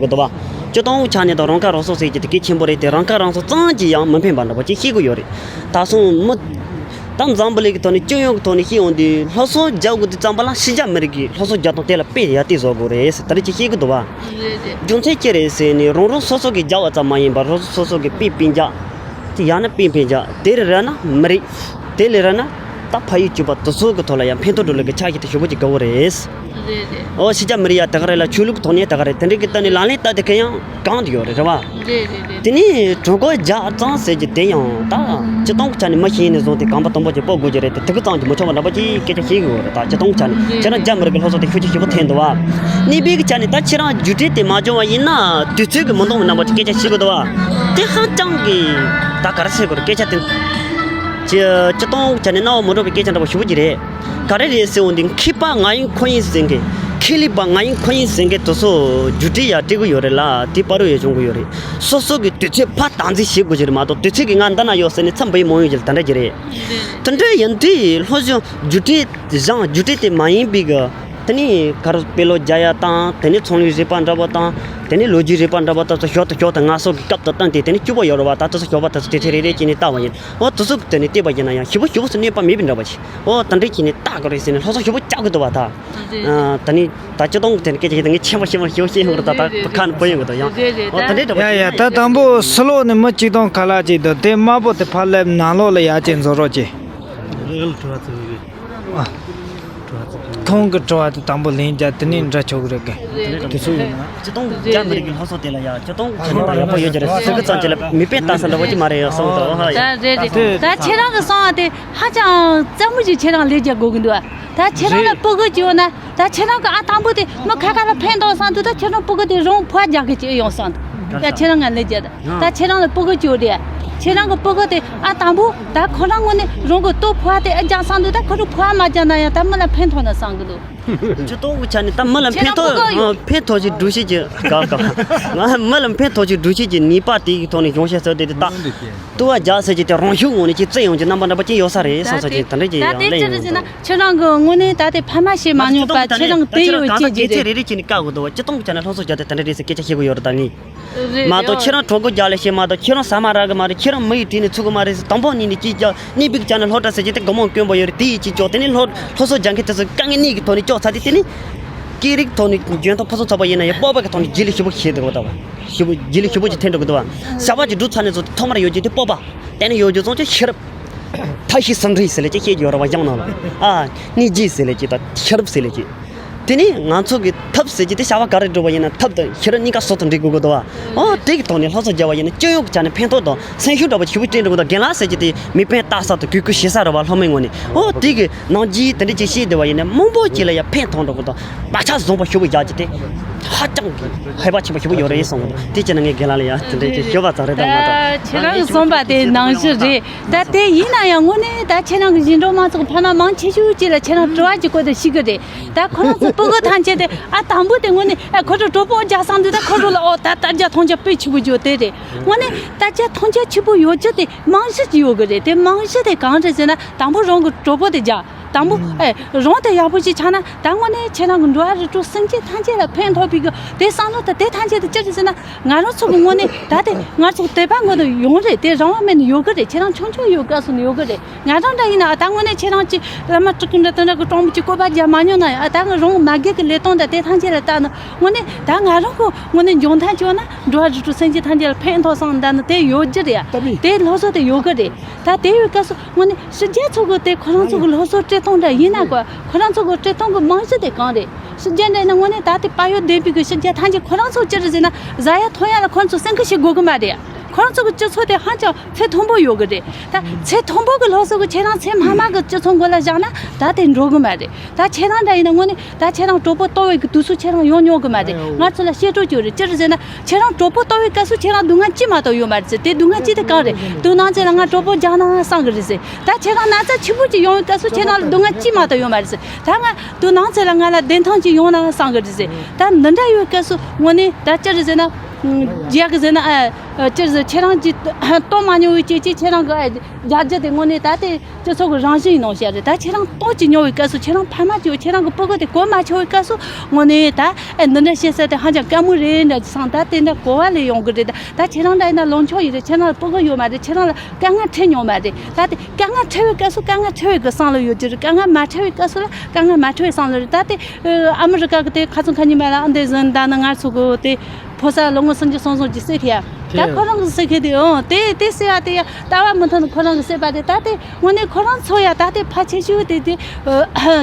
འགྲོ་གི་འདུག་བ། སྤྱིར་བཏང་ཆ་ནས་དང་རང་ཁ་རང་གསོ་ཟེར་གྱི་དེ་གལ་ཆེན་པོ་རེད་དེ། རང་ཁ་རང་གསོ་ཙམ་གྱིས་ཡང་མི་ཕན་པ་འདྲ་པོ་ཅིག་ཤེས་ཀྱི་ཡོད་རེད། ད་སོང་མི། ད་འཛམ་བུ་གླིང་གི་ཐོག་ནས་སྤྱི་ཡོངས་ཀྱི་ཐོག་ནས་བཤད་ཡོང་དུས་སློབ་གསོ་རྒྱག་དགོས་དུས་ཙམ་པ་ལ་ཕྱི་རྒྱལ་མི་རིགས་ཀྱི་སློབ་གསོ་རྒྱག་སྟངས་དེ་ལ་དཔེ་ཡར་བལྟས་བཟོ་དགོས་རེད་ཟེར་ད་རེས་ཅིག་བཤད་ཀྱི་འདུག་བ། རེད་རེད། རྒྱུ་མཚན་ཅི་རེད་ཟེར་ནས་རང་རང་སོ་སོ་གི་རྒྱག་པ་ཙམ་མ་ཡིན་པར་རང་རང་སོ་སོ་གི་དཔེ་སྤུན་ཀྱག་དེ་ཡང་ན་སྤུན་སྤུན་ཀྱག་དེ་རེད་ར་ན་མི་རིགས་དེ་ལས་ར་ན་ད་ཕ་ཡུལ་གཅིག་པ་དེ་ཚོ་གི་ཐོག་ལ་ཡང་ཕན་ཐོགས་འགྲོ་ལུགས་ཀྱི་ཆ་ཤས་དེ་ཞེ་པོ་ཅིག་དགའ་བོ་རེད། རེད་རེད། ཨོ་ཕྱི་རྒྱལ་མི་རིགས་ཡ་དེ་ག་རེད་ལ་ཆོས་ལུགས་ཐོག་ནས་དེ་ག་རེད། དེ་འདྲའི་གི་ལྟ་ནས་ལག་ལེན་བསྟར་དེ་ག་ཡང་གང་དུ་ཡོད་རེད་རེད་བ། རེད་རེད་རེད། དེ་ནས་གྲོས་འགོ་རྒྱག་ཙང་ཟེར་གྱི་དེ་ཡང་ད་སྤྱིར་བཏང་གི་ཆ་ནས་མི་ཤེས་ནས་བཟུང་སྟེ་གང་པ་དང་པོ་ཅིག་སྤོ་དགོས་ཀྱི་རེད་དེ། དེ་གི་ཙང་གྱི་མི་ཆོག་པ་འདྲ་པོ་ཅིག་སྐད་ཆ་བཤད་གི་ཡོད་རེད། ད་སྤྱིར་བཏང་གི་ཆ་ནས་ཁྱེད་རང་རྒྱ་མི་རིགས་ཀྱི་སློབ་གསོ་དེ་ཤུགས་ཆེ་ཞེ་པོ་ཐེབས་འདུག་བ། གཉིས་པའི་གི་ཆ་ནས་ད་ཁྱེད་རང་རྒྱུགས་སྤྲོད་དེ་མ་བྱུང་བ་ཡིན་ན་དུས་ཚོད་ཀྱི་མི་འདང་བའི་རྣམ་པ་ཅིག་སྐད་ཆ་བཤད་གི་འདུག་བ། དེ་ཧ་ཅང་གི་ད་ག་རེ་བཤད་དགོས་རེད། སྐད་ཆ་དེ་སྤྱིར་བཏང་གི་ཆ་ནས་རྣ་བ་མི་འགྲོ་བའི་སྐད་ཆ་འདྲ་པོ་ཞེ་པོ་ཅིག་རེད། ག་རེ་རེད་ཟེར་འོང་དུས་མཁས་པ་ང་ཡིན་ཁོ་ཡིན་ཟེར་མཁན། ཁས་ལེན་པ་ང་ཡིན་ཁོ་ཡིན་ཟེར་མཁན་དེ་ཚོ་རྒྱུགས་སྤྲོད་ཡ་སྤྲད་གི་ཡོད་རེད་ལ་དེ་བར་དུ་ཡ་བྱུང་གི་ཡོད་རེད། སོ་སོ་གི་དུས་ཚོད་ཕར་བདག་འཛིན་བྱེད་དགོས་ཀྱི་རེད་མ་གཏོགས་དུས་ཚོད་ཀྱིས་ང་འདི་ན་ཡོད་ཟེར་ནས་མཚམས་འབུད་མང་ཡོད་ཀྱི་རེད། དེ་འདྲ་རེད། དེ་འདྲ་ཡིན་དུས་སློབ་སྦྱོང་རྒྱུགས་སྤྲོད་བཞག་རྒྱུགས་སྤྲོད་དེ་མ་ཡིན་པའི་གི་དེ་ནས་ག་རེ་དཔེ་ཀློག་རྒྱག་ཡ་དང་དེ་ནས་ཚོང་ལས་རིག་པ་འདྲ་པོ་དང་དེ་ནས་ལོ་རྒྱུས་རིག་པ་འདྲ་པོ་དང་ཚོ་ཞོག་ཏུ་ཞོག་ཏུ་ང་སོགས་ཀྱི་སྐབས་དང་བསྟུན་ཏེ་དེ་ནས་སྐྱོ་པོ་ཡོད་རེད་བ། ད་དེ་ཚོ་ཞོགས་པ་དེ་ཚོ་དེ་ཚེ་རེ་རེ་བྱས་ནས་བལྟ་བ་ཡིན། འོ་དེ་ཚོ་དེ་ནས་བལྟས་པ་ཡིན་ན་ཡང་ཞེ་པོ་ཞེ་པོ་སུ་གནོད་པ་མེད་པའི་འདྲ་པོ་ཞིག་འོ་དེ་འདྲས་བྱས་ནས་བལྟ་དགོས་རེད་ཟེར་ནས་སློབ་གསོ་ཞེ་པོ་རྒྱག་གི་འདུག་བ་ད། ཨ་ཟེ། ཨ་ད་ནི་ད་སྤྱིར་བཏང་གི་དེ་ནས་སྐད་ཆ་ཞིག་ད་ངས་ཆེན་པོ་ཆེན་པོ་ཞེ་པོ་བཤད་ཡོང་རེད་ད། ད་ཁ་ནས་སྤོ་ཡོང་གི་འདུག་ཡང་། རེད་རེད་འོ་ད་ད། འདྲས་འདྲ་པོ་ཡ་ཡ་ཞིག་ད་དང་པོ་སི་ལོག་ནས་མི་གཅིག་སྟོང་ཁ་ལག་ཅིག་འདུག་དེ་དམར་པོ་དེ་ཕར་སླེབས་ནང་ལོགས་ལ་ཡར་ཅིག་འཛུལ་རོགས་གྱིས། ཨ། ཁོང་གི་དྲི་བ་དེ་དང་པོ་ལན་རྒྱག་དེ་ནས་འདྲ་ཆོག་གི་རེད་གི། དེ་ཚོ་ཡིན་ན། སྤྱིར་བཏང་རྒྱ་མི་རིགས་ཀྱི་སློབ་གསོ་དེ་ལ་ཡ་སྤྱིར་བཏང་ཁྱད་པར་ཡག་པོ་ཡོད་ཀྱི་རེད་ཟེར་གི་ཙམ་ཅིག་ལ་མིག་དཔེ་ལྟ་ས་འདྲ་པོ་ཅིག་མ་རེད་ཡ་གསུངས་འདུག་ཧ་ཡ། རེད་རེད། ད་ཁྱེད་རང་གི་གསང་བ་དེ་ཧ་ཅང་རྩ་མོ་ཞིག་ཁྱེད་རང་ལས་རྒྱག་དགོས་ཀྱི་འདུག་ད་ཁྱེད་རང་ལ་རེད། སྤུ་གུ་བྱུང་ན་ད་ཁྱེད་རང་གི་ཨ་དང་པོ་དེ་མི་ཁ་ཁ་ལ་ཕན་ཐོགས་བསམ་དུས་ད་ཁྱེད་རང་སྤུ་གུ་དེ་རང་ཕོ་རྒྱག་གི་ཅིག་ཡོང་བསམ་དུས་ད་ཁྱེད་རང་ང་ལས་རྒྱག་ད། ད་ཁྱེད་རང་ལ་སྤུ་གུ་བྱུང་དེ། ཁྱེད་རང་གི་སྤུ་གུ་དེ་ཨ་དང་པོ་ད་ཁོ་རང་ངོས་ནས་རང་གི་ལྟོ་ཕོ་བ་དེ་ཨ་རྒྱག་བསམ་དུས་ད་ཁོ་རང་ཕོ་བ་མ་རྒྱག་ན་ཡང་ད་མི་ལ་ཕན་ཐོགས་ན་བསམ་གི་འདུག་སྤྱིར་བཏང་གི་ཆ་ནས་ད་མི་ལ་ཕན་ཐོགས། ཁྱེད་རང་སྤུ་གུ་ཕན་ཐོགས་ཀྱི་འདུ་ཤེས་ཀྱི་དགའ་དགའ། ང་མི་ལ་ཕན་ཐོགས་ཀྱི་འདུ་ཤེས་ཀྱི་ནུས་པ་དེ་གི་ཐོག་ནས་གཞུང་བཤད་ཟེར་དེ་དེ་ད། ལྟོ་བ་རྒྱག་ཟེར་གྱི་དེ་རང་ཤུགས་ངོས་ནས་ཅིག་བརྩི་ཡོང་གི་རྣམ་པ་འདྲ་པོ་ཅིག་ཡོད་ས་རེད་བསམ་ས་ཅིག་ད་འདྲ་ཅིག་ད་ཡང་དེ་གླེང་ཅི་ཡོང་རེད་ཟེར་ན་ད། ཁྱེད་རང་གི་ངོས་ནས་ད་དེ་ཕ་མ་ཞེས་མ་མྱོང་པ་ཁྱེད་རང་དེ་ཡོད་ཅེས་ཀྱི་རེད། རེ་རེ་བྱས་ནས་བཀག་དགོས་འདུག་སྤྱིར་བཏང་གི་ཆ་ནས་སློབ་གསོ་རྒྱག་དེ་ད་འདྲ་རེད་ཟེར་སྐད་ཆ་བཤད་དགོས་ཡོད་རེད་ད་ངས། རེད། མ་གཏོགས་ཡོད། ཁྱེད་རང་གྲོད་ཁོག་རྒྱགས་ལས་བྱེད་མ་གཏོགས་ཁྱེད་རང་ཟ་མ་རག་གི་མ་རེད། ཁྱེད་རང་མི་ཡི་དྲིན་ནས་ཚུགས་གི་མ་རེད་ཟེར། དང་པོ་ཉིད་ནས་ཅིག་རྒྱག་གནས་པའི་ཆ་ནས་སློབ་གྲྭ་ཟེར་གྱི་དེ་སྒོར་མོ་དཀོན་པོ་ཡོད་རེད། དེ་ཡི་ཅིག་ཅོག་དེ་ནས་སློབ་སློབ་གསོ་རྒྱག་མཁན་དེ་ཚོ་དཀའ་ངལ་གནས་ཀྱི་ཐོག་ནས་ཅོག་ཚ་དེ་དེ་ནས་སྐད་རིགས་ཐོག་ནས་འཇོན་ཐང་ཕུན་སུམ་ཚོགས་པ་ཡིན་ན་ཡང་སྤོབས་པ་གི་ཐོག་ནས་རྗེས་ལུས་ཞེ་པོ་ཞིག་བྱེད་འདུག་བ། ད་ཞེ་པོ་རྗེས་ལུས་ཞེ་པོ་ཅིག་ཐེབས་འགྲོ་གི་འདུག་བ། བྱ་བ་ཅིག་སྒྲུབ་ཚར་ནས་ཚོ་ཐོག་མར་ཡོད་རྒྱུ་དེ་སྤོབས་པ། དེ་ནས་ཡོད་རྒྱུ་ཚོ་ཅིག་ཤེས་རབ། མཐའ་བཞི་ཟུང་འབྲེལ་ཟེར་ལས་ཅིག་བཤད་ཀྱི་ཡོད་རེད་བ་གཞུང་ནང་ལ། ཨ། གནས་རྒྱུད་ཟེར་ལས་ཅིག་དང་ཤེས་རབ་ཟེར་ལས་ཅིག་དེ་ནས་ང་ཚོ་གི་ཐབས་ཟེར་གྱི་དེ་བྱ་བ་ག་རེ་སྒྲུབ་པ་ཡིན་ན་ཐབས་དང་ཤེས་རབ་གཉིས་ཀ་ཟུང་དུ་འབྲེལ་དགོས་ཀྱི་འདུག་བ། ཨོ་དེ་གི་ཐོག་ནས་སློབ་གསོ་རྒྱབ་པ་ཡིན་ན་སྤྱི་ཡོངས་ཀྱི་ཆ་ནས་ཕན་ཐོགས་དང་སེམས་ཤུགས་འདྲ་པོ་ཞེ་པོ་སྤྲད་འགྲོ་གི་འདུག་རྒན་ལགས་ཟེར་གྱི་དེ་མི་དཔེ་ལྟ་ས་དང་གུས་བཀུར་བྱེད་ས་རེད་བ། སློབ་མའི་ངོས་ནས་ཨོ་དེ་གི་ནང་རྒྱུ་དེ་འདྲ་ཅིག་བཤད་བསྡད་པ་ཡིན་ན་མང་པོ་ཅིག་ལ་ཡང་ཕན་ཐོགས་འགྲོ་གི་འདུག་བག་ཆགས་བཟང་པོ་ཞེ་པོ་རྒྱག་རྒྱུ་དེ་ཧ་ཅང་གི་ཧེ་བག་ཆེན་པོ་ཞེ་པོ་ཡོད་རེད་བསམ་གི་འདུག་དེ་བྱས་ན་ངས་རྒན་ལགས་ལ་ཡང་དེ་འདྲ་ཅིག་ཞུ་བ་ཙམ་རེད་ད་མ་གཏོགས། ད་ཁྱེད་རང་གིས་གསུངས་པ་དེ་ནང་བཞིན་རེད། ད་དེ་ཡིན་ན་ཡང་དངོས་གནས་ད་ཁྱེད་རང་གི་ཞིང་འབྲོག་མང་ཚོགས་ཕ་མ་མང་ཆེ་ཤོས་ཅིག་ལ་ཁྱེད་རང་དྲི་བ་ཅིག་བཀོད་དེ་ཤེས་གི་རེད། ད་ཁོ་རང་ཚོ་སྤུ་གུ་ཐམས་ཅད་དེ་ཨ་དང་པོ་དེ་དངོས་གནས་ཨ་ཁོ་ཚོ་གྲོགས་པོ་རྒྱག་སང་དུས་ད་ཁོ་ཚོ་ལ་ཨོ་ད་དྲ་རྒྱ་མཐོང་རྒྱ་དཔེ་ཆེ་པོ་ཡོད་དེ་རེད། དངོས་གནས་དྲ་རྒྱ་མཐོང་རྒྱ་ཆེ་པོ་ཡོད་རྒྱུ་དེ་རྨང་གཞི་ཅིག་ཡོད་གི་རེད། དེ་རྨང་གཞི་དེ་གང་རེད་ཟེར་ན་དང་པོ་རང་གི་གྲོགས་པོ་དེ་རྒྱག་དང་པོ་ཨེ་རང་དེ་ཡག་པོ་ཞིག་ཆགས་ན་ད་དངོས་གནས་ཁྱེད་རང་གི་འགྲོ་བ་རིགས་དྲུག་སེམས་ཅན་ཐམས་ཅད་ལ་ཕན་ཐོགས་པའི་གི་དེ་བསམ་བློ་དང་དེ་ཐམས་ཅད་དེ་ཅི་རེད་ཟེར་ན་ང་རང་ཚོ་གི་དངོས་གནས་ད་དེ་ང་ཚོ་དད་པ་ངོ་དང་ཡོང་རེད། དེ་རང་དབང་མེད་ནས་ཡོད་གི་རེད། ཁྱེད་རང་ཆུང་ཆུང་ཡོད་སྐབས་སུ་ནས་ཡོད་གི་རེད། ང་རང་འདྲ་ཡིན་ན་ཨ་ད་དངོས་གནས་ཁྱེད་རང་ཅིག་བླ་མ་སྤྲུལ་སྐུ་འདྲ་དེ་འདྲ་གི་སྤྲང་པོ་ཅིག་བཀོད་པ་རྒྱག་མ་མྱོང་ན་ཡང་ཨ་ད་ང་རང་མ་རྒན་གི་ལས་སྟངས་དང་དེ་ཐམས་ཅད་ལ་བལྟས་ན་དངོས་གནས་ད་ང་རང་གི་དངོས་གནས་འཇོན་ཐང་བཅོས་ན་འགྲོ་བ་རིགས་དྲུག་སེམས་ཅན་ཐམས་ཅད་ལ་ཕན་ཐོགས་སང་འདྲ་ནི་དེ་ཡོད་རྒྱུ་རེད་ཡ། ད་མི་དེ་སློབ་གསོ་དེ་ཡོད་གི་རེད། ད་དེ་ཡོད་སྐབས་སུ་དངོས་གནས་ཕྱི་རྒྱལ་ཚོ་གི་དེ་ཁོ་རང་ཚོ་གི་སློབ་གསོ་སྤྲད་སྟངས་འདྲ་ཡིན་ན་གོ་ཁོ་རང་ཚོ་གི་སྤྲད་སྟངས་གི་རྨང་གཞི་དེ་གང་རེད། ཕྱི་རྒྱལ་འདྲ་ཡིན་ན་དངོས་གནས་ད་དེ་དཔལ་ཡོན་ལྡན་པའི་གི་ཕྱི་རྒྱལ་ཐམས་ཅད་ཁོ་རང་ཚོ་ཅི་རེད་ཟེར་ན་ཟ་ཡ་འཐུང་ཡ་ལ་ཁོ་རང་ཚོ་སེམས་ཁུར་བྱེད་དགོས་གི་མ་རེད། ཁོ་རང་ཚོ་གི་སྤྱི་ཚོགས་དེ་ཧ་ཅང་ཚད་མཐོན་པོ་ཡོད་གི་རེད། ད་ཚད་མཐོན་པོ་གི་སློབ་གསོ་གི་ཁྱེད་རང་ཚད་དམའ་མ་གི་སྤྱི་ཚོགས་མགོ་ལ་བཞག་ན་ད་དེ་འགྲོ་གི་མ་རེད། ད་ཁྱེད་རང་འདྲ་ཡིན་ན་དངོས་གནས་ད་ཁྱེད་རང་གྲོགས་པོ་ལྟོ་བའི་གི་དུས་སུ་ཁྱེད་རང་ཡོང་མྱོང་གི་མ་རེད། ང་ཚོ་ལ་བཤད་སྤྲོ་སྐྱོ་རེད། ཅི་རེད་ཟེར་ན་ཁྱེད་རང་གྲོགས་པོ་ལྟོ་བའི་སྐབས་སུ་ཁྱེད་རང་སྡུག་བསྔལ་ཅི་མ་གཏོགས་ཡོད་མ་རེད་ཟེར། དེ་སྡུག་བསྔལ་ཅི་དེ་གང་རེད། དུས་ནང་ཚེ་ལ་ང་གྲོགས་པོ་རྒྱག་ན་བསམ་གི་རེད་ཟེར། ད་ཁྱེད་རང་ན་ཚ་ཆེན་པོ་ཅིག་ཡོང་བའི་སྐབས་སུ་ཁྱེད་རང་ལ་སྡུག་བསྔལ་ཅི་མ་གཏོགས་ཡོད་མ་རེད་ཟེར། ད་ང་དུས་ནང་ཚེ་ལ་ང་ལ་བདེན་ཐང་ཅིག་ཡོང་ན་བསམ་གི་རེད་ཟེར། ད་འདི་འདྲ་ཡོད་སྐབས་སུ་དངོས་གནས་ད་ཅི་རེད་ཟེར་ན། རྒྱག་གི་ཟེར་ན་ཨ་ཨ་ཅི་རེད་ཟེར། ཁྱེད་རང་གིས་སྟོན་མ་མྱོང་བའི་སྐྱེ་ཅིག་ཁྱེད་རང་གི་ཨ་རྒྱག་རྒྱུ་དེ་དངོས་གནས་ད་དེ་སྤྱི་ཚོགས་ཀྱི་རང་བཞིན་ཡིན་ནོ་ཤེས་རེད། ད་ཁྱེད་རང་སྟོན་ཅིག་མྱོང་བའི་སྐབས་སུ་ཁྱེད་རང་ཕ་མ་ཅིག་ཁྱེད་རང་གི་སྤུ་གུ་དེ་གོ་མ་ཆོད་པའི་སྐབས་སུ་དངོས་གནས་ད་ཨེ་འདི་འདྲ་བཤད་ས་དེ་ཧ་ཅང་དཀའ་མོ་རེད་འདྲ་ཅིག་བསམ། ད་དེ་འདྲ་གོ་བ་ལས་ཡོང་གི་རེད། ད་ད་ཁྱེད་རང་འདྲ་ཡིན་ན་ལོ་མཆོག་ཡིན་རེད། ཁྱེད་རང་ལ་སྤུ་གུ་ཡོད་མ་རེད། ཁྱེད་རང་ལ་དཀའ་ངལ་འཕྲད་མྱོང་མ་རེད། ད་དེ་དཀའ་ངལ་འཕྲད་པའི་སྐབས་སུ་དཀའ་ངལ་འཕྲད་པའི་གི་བསམ་བློ་ཡོད་ཀྱི་རེད། དཀའ་ངལ་མ་འཕྲད་པའི་སྐབས་སུ་ལ་དཀའ་ངལ་མ་འཕྲད་པའི་བསམ་བློ་རེད། ད་དེ་ཨ་མི་རི་ཀ་གི་དེ་ཁ་ཚོན་ཁ་ཉིན་མ་ལ་ཨ་འདི་བཟོས་ད་ནི་ང་ཚོ་གི་དེ། ཕོ་གསར་ལོ་ངོ་སུམ་ཅུ་སོ་གསུམ་གྱི་སྲས་དེ་ཡ། ད་ཁོ་རང་གི་སྲས་ཁེ་དེ་འོང་དེ་དེ་སྲས་བ་དེ་ཡ་ལྟ་བ་མི་མཐུན་ནི་ཁོ་རང་གི་སྲས་པ་དེ་ད་དེ་དངོས་གནས་ཁོ་རང་ཚོ་ཡ་ད་དེ་ཕལ་ཆེ་ཤོས་དེ་དེ་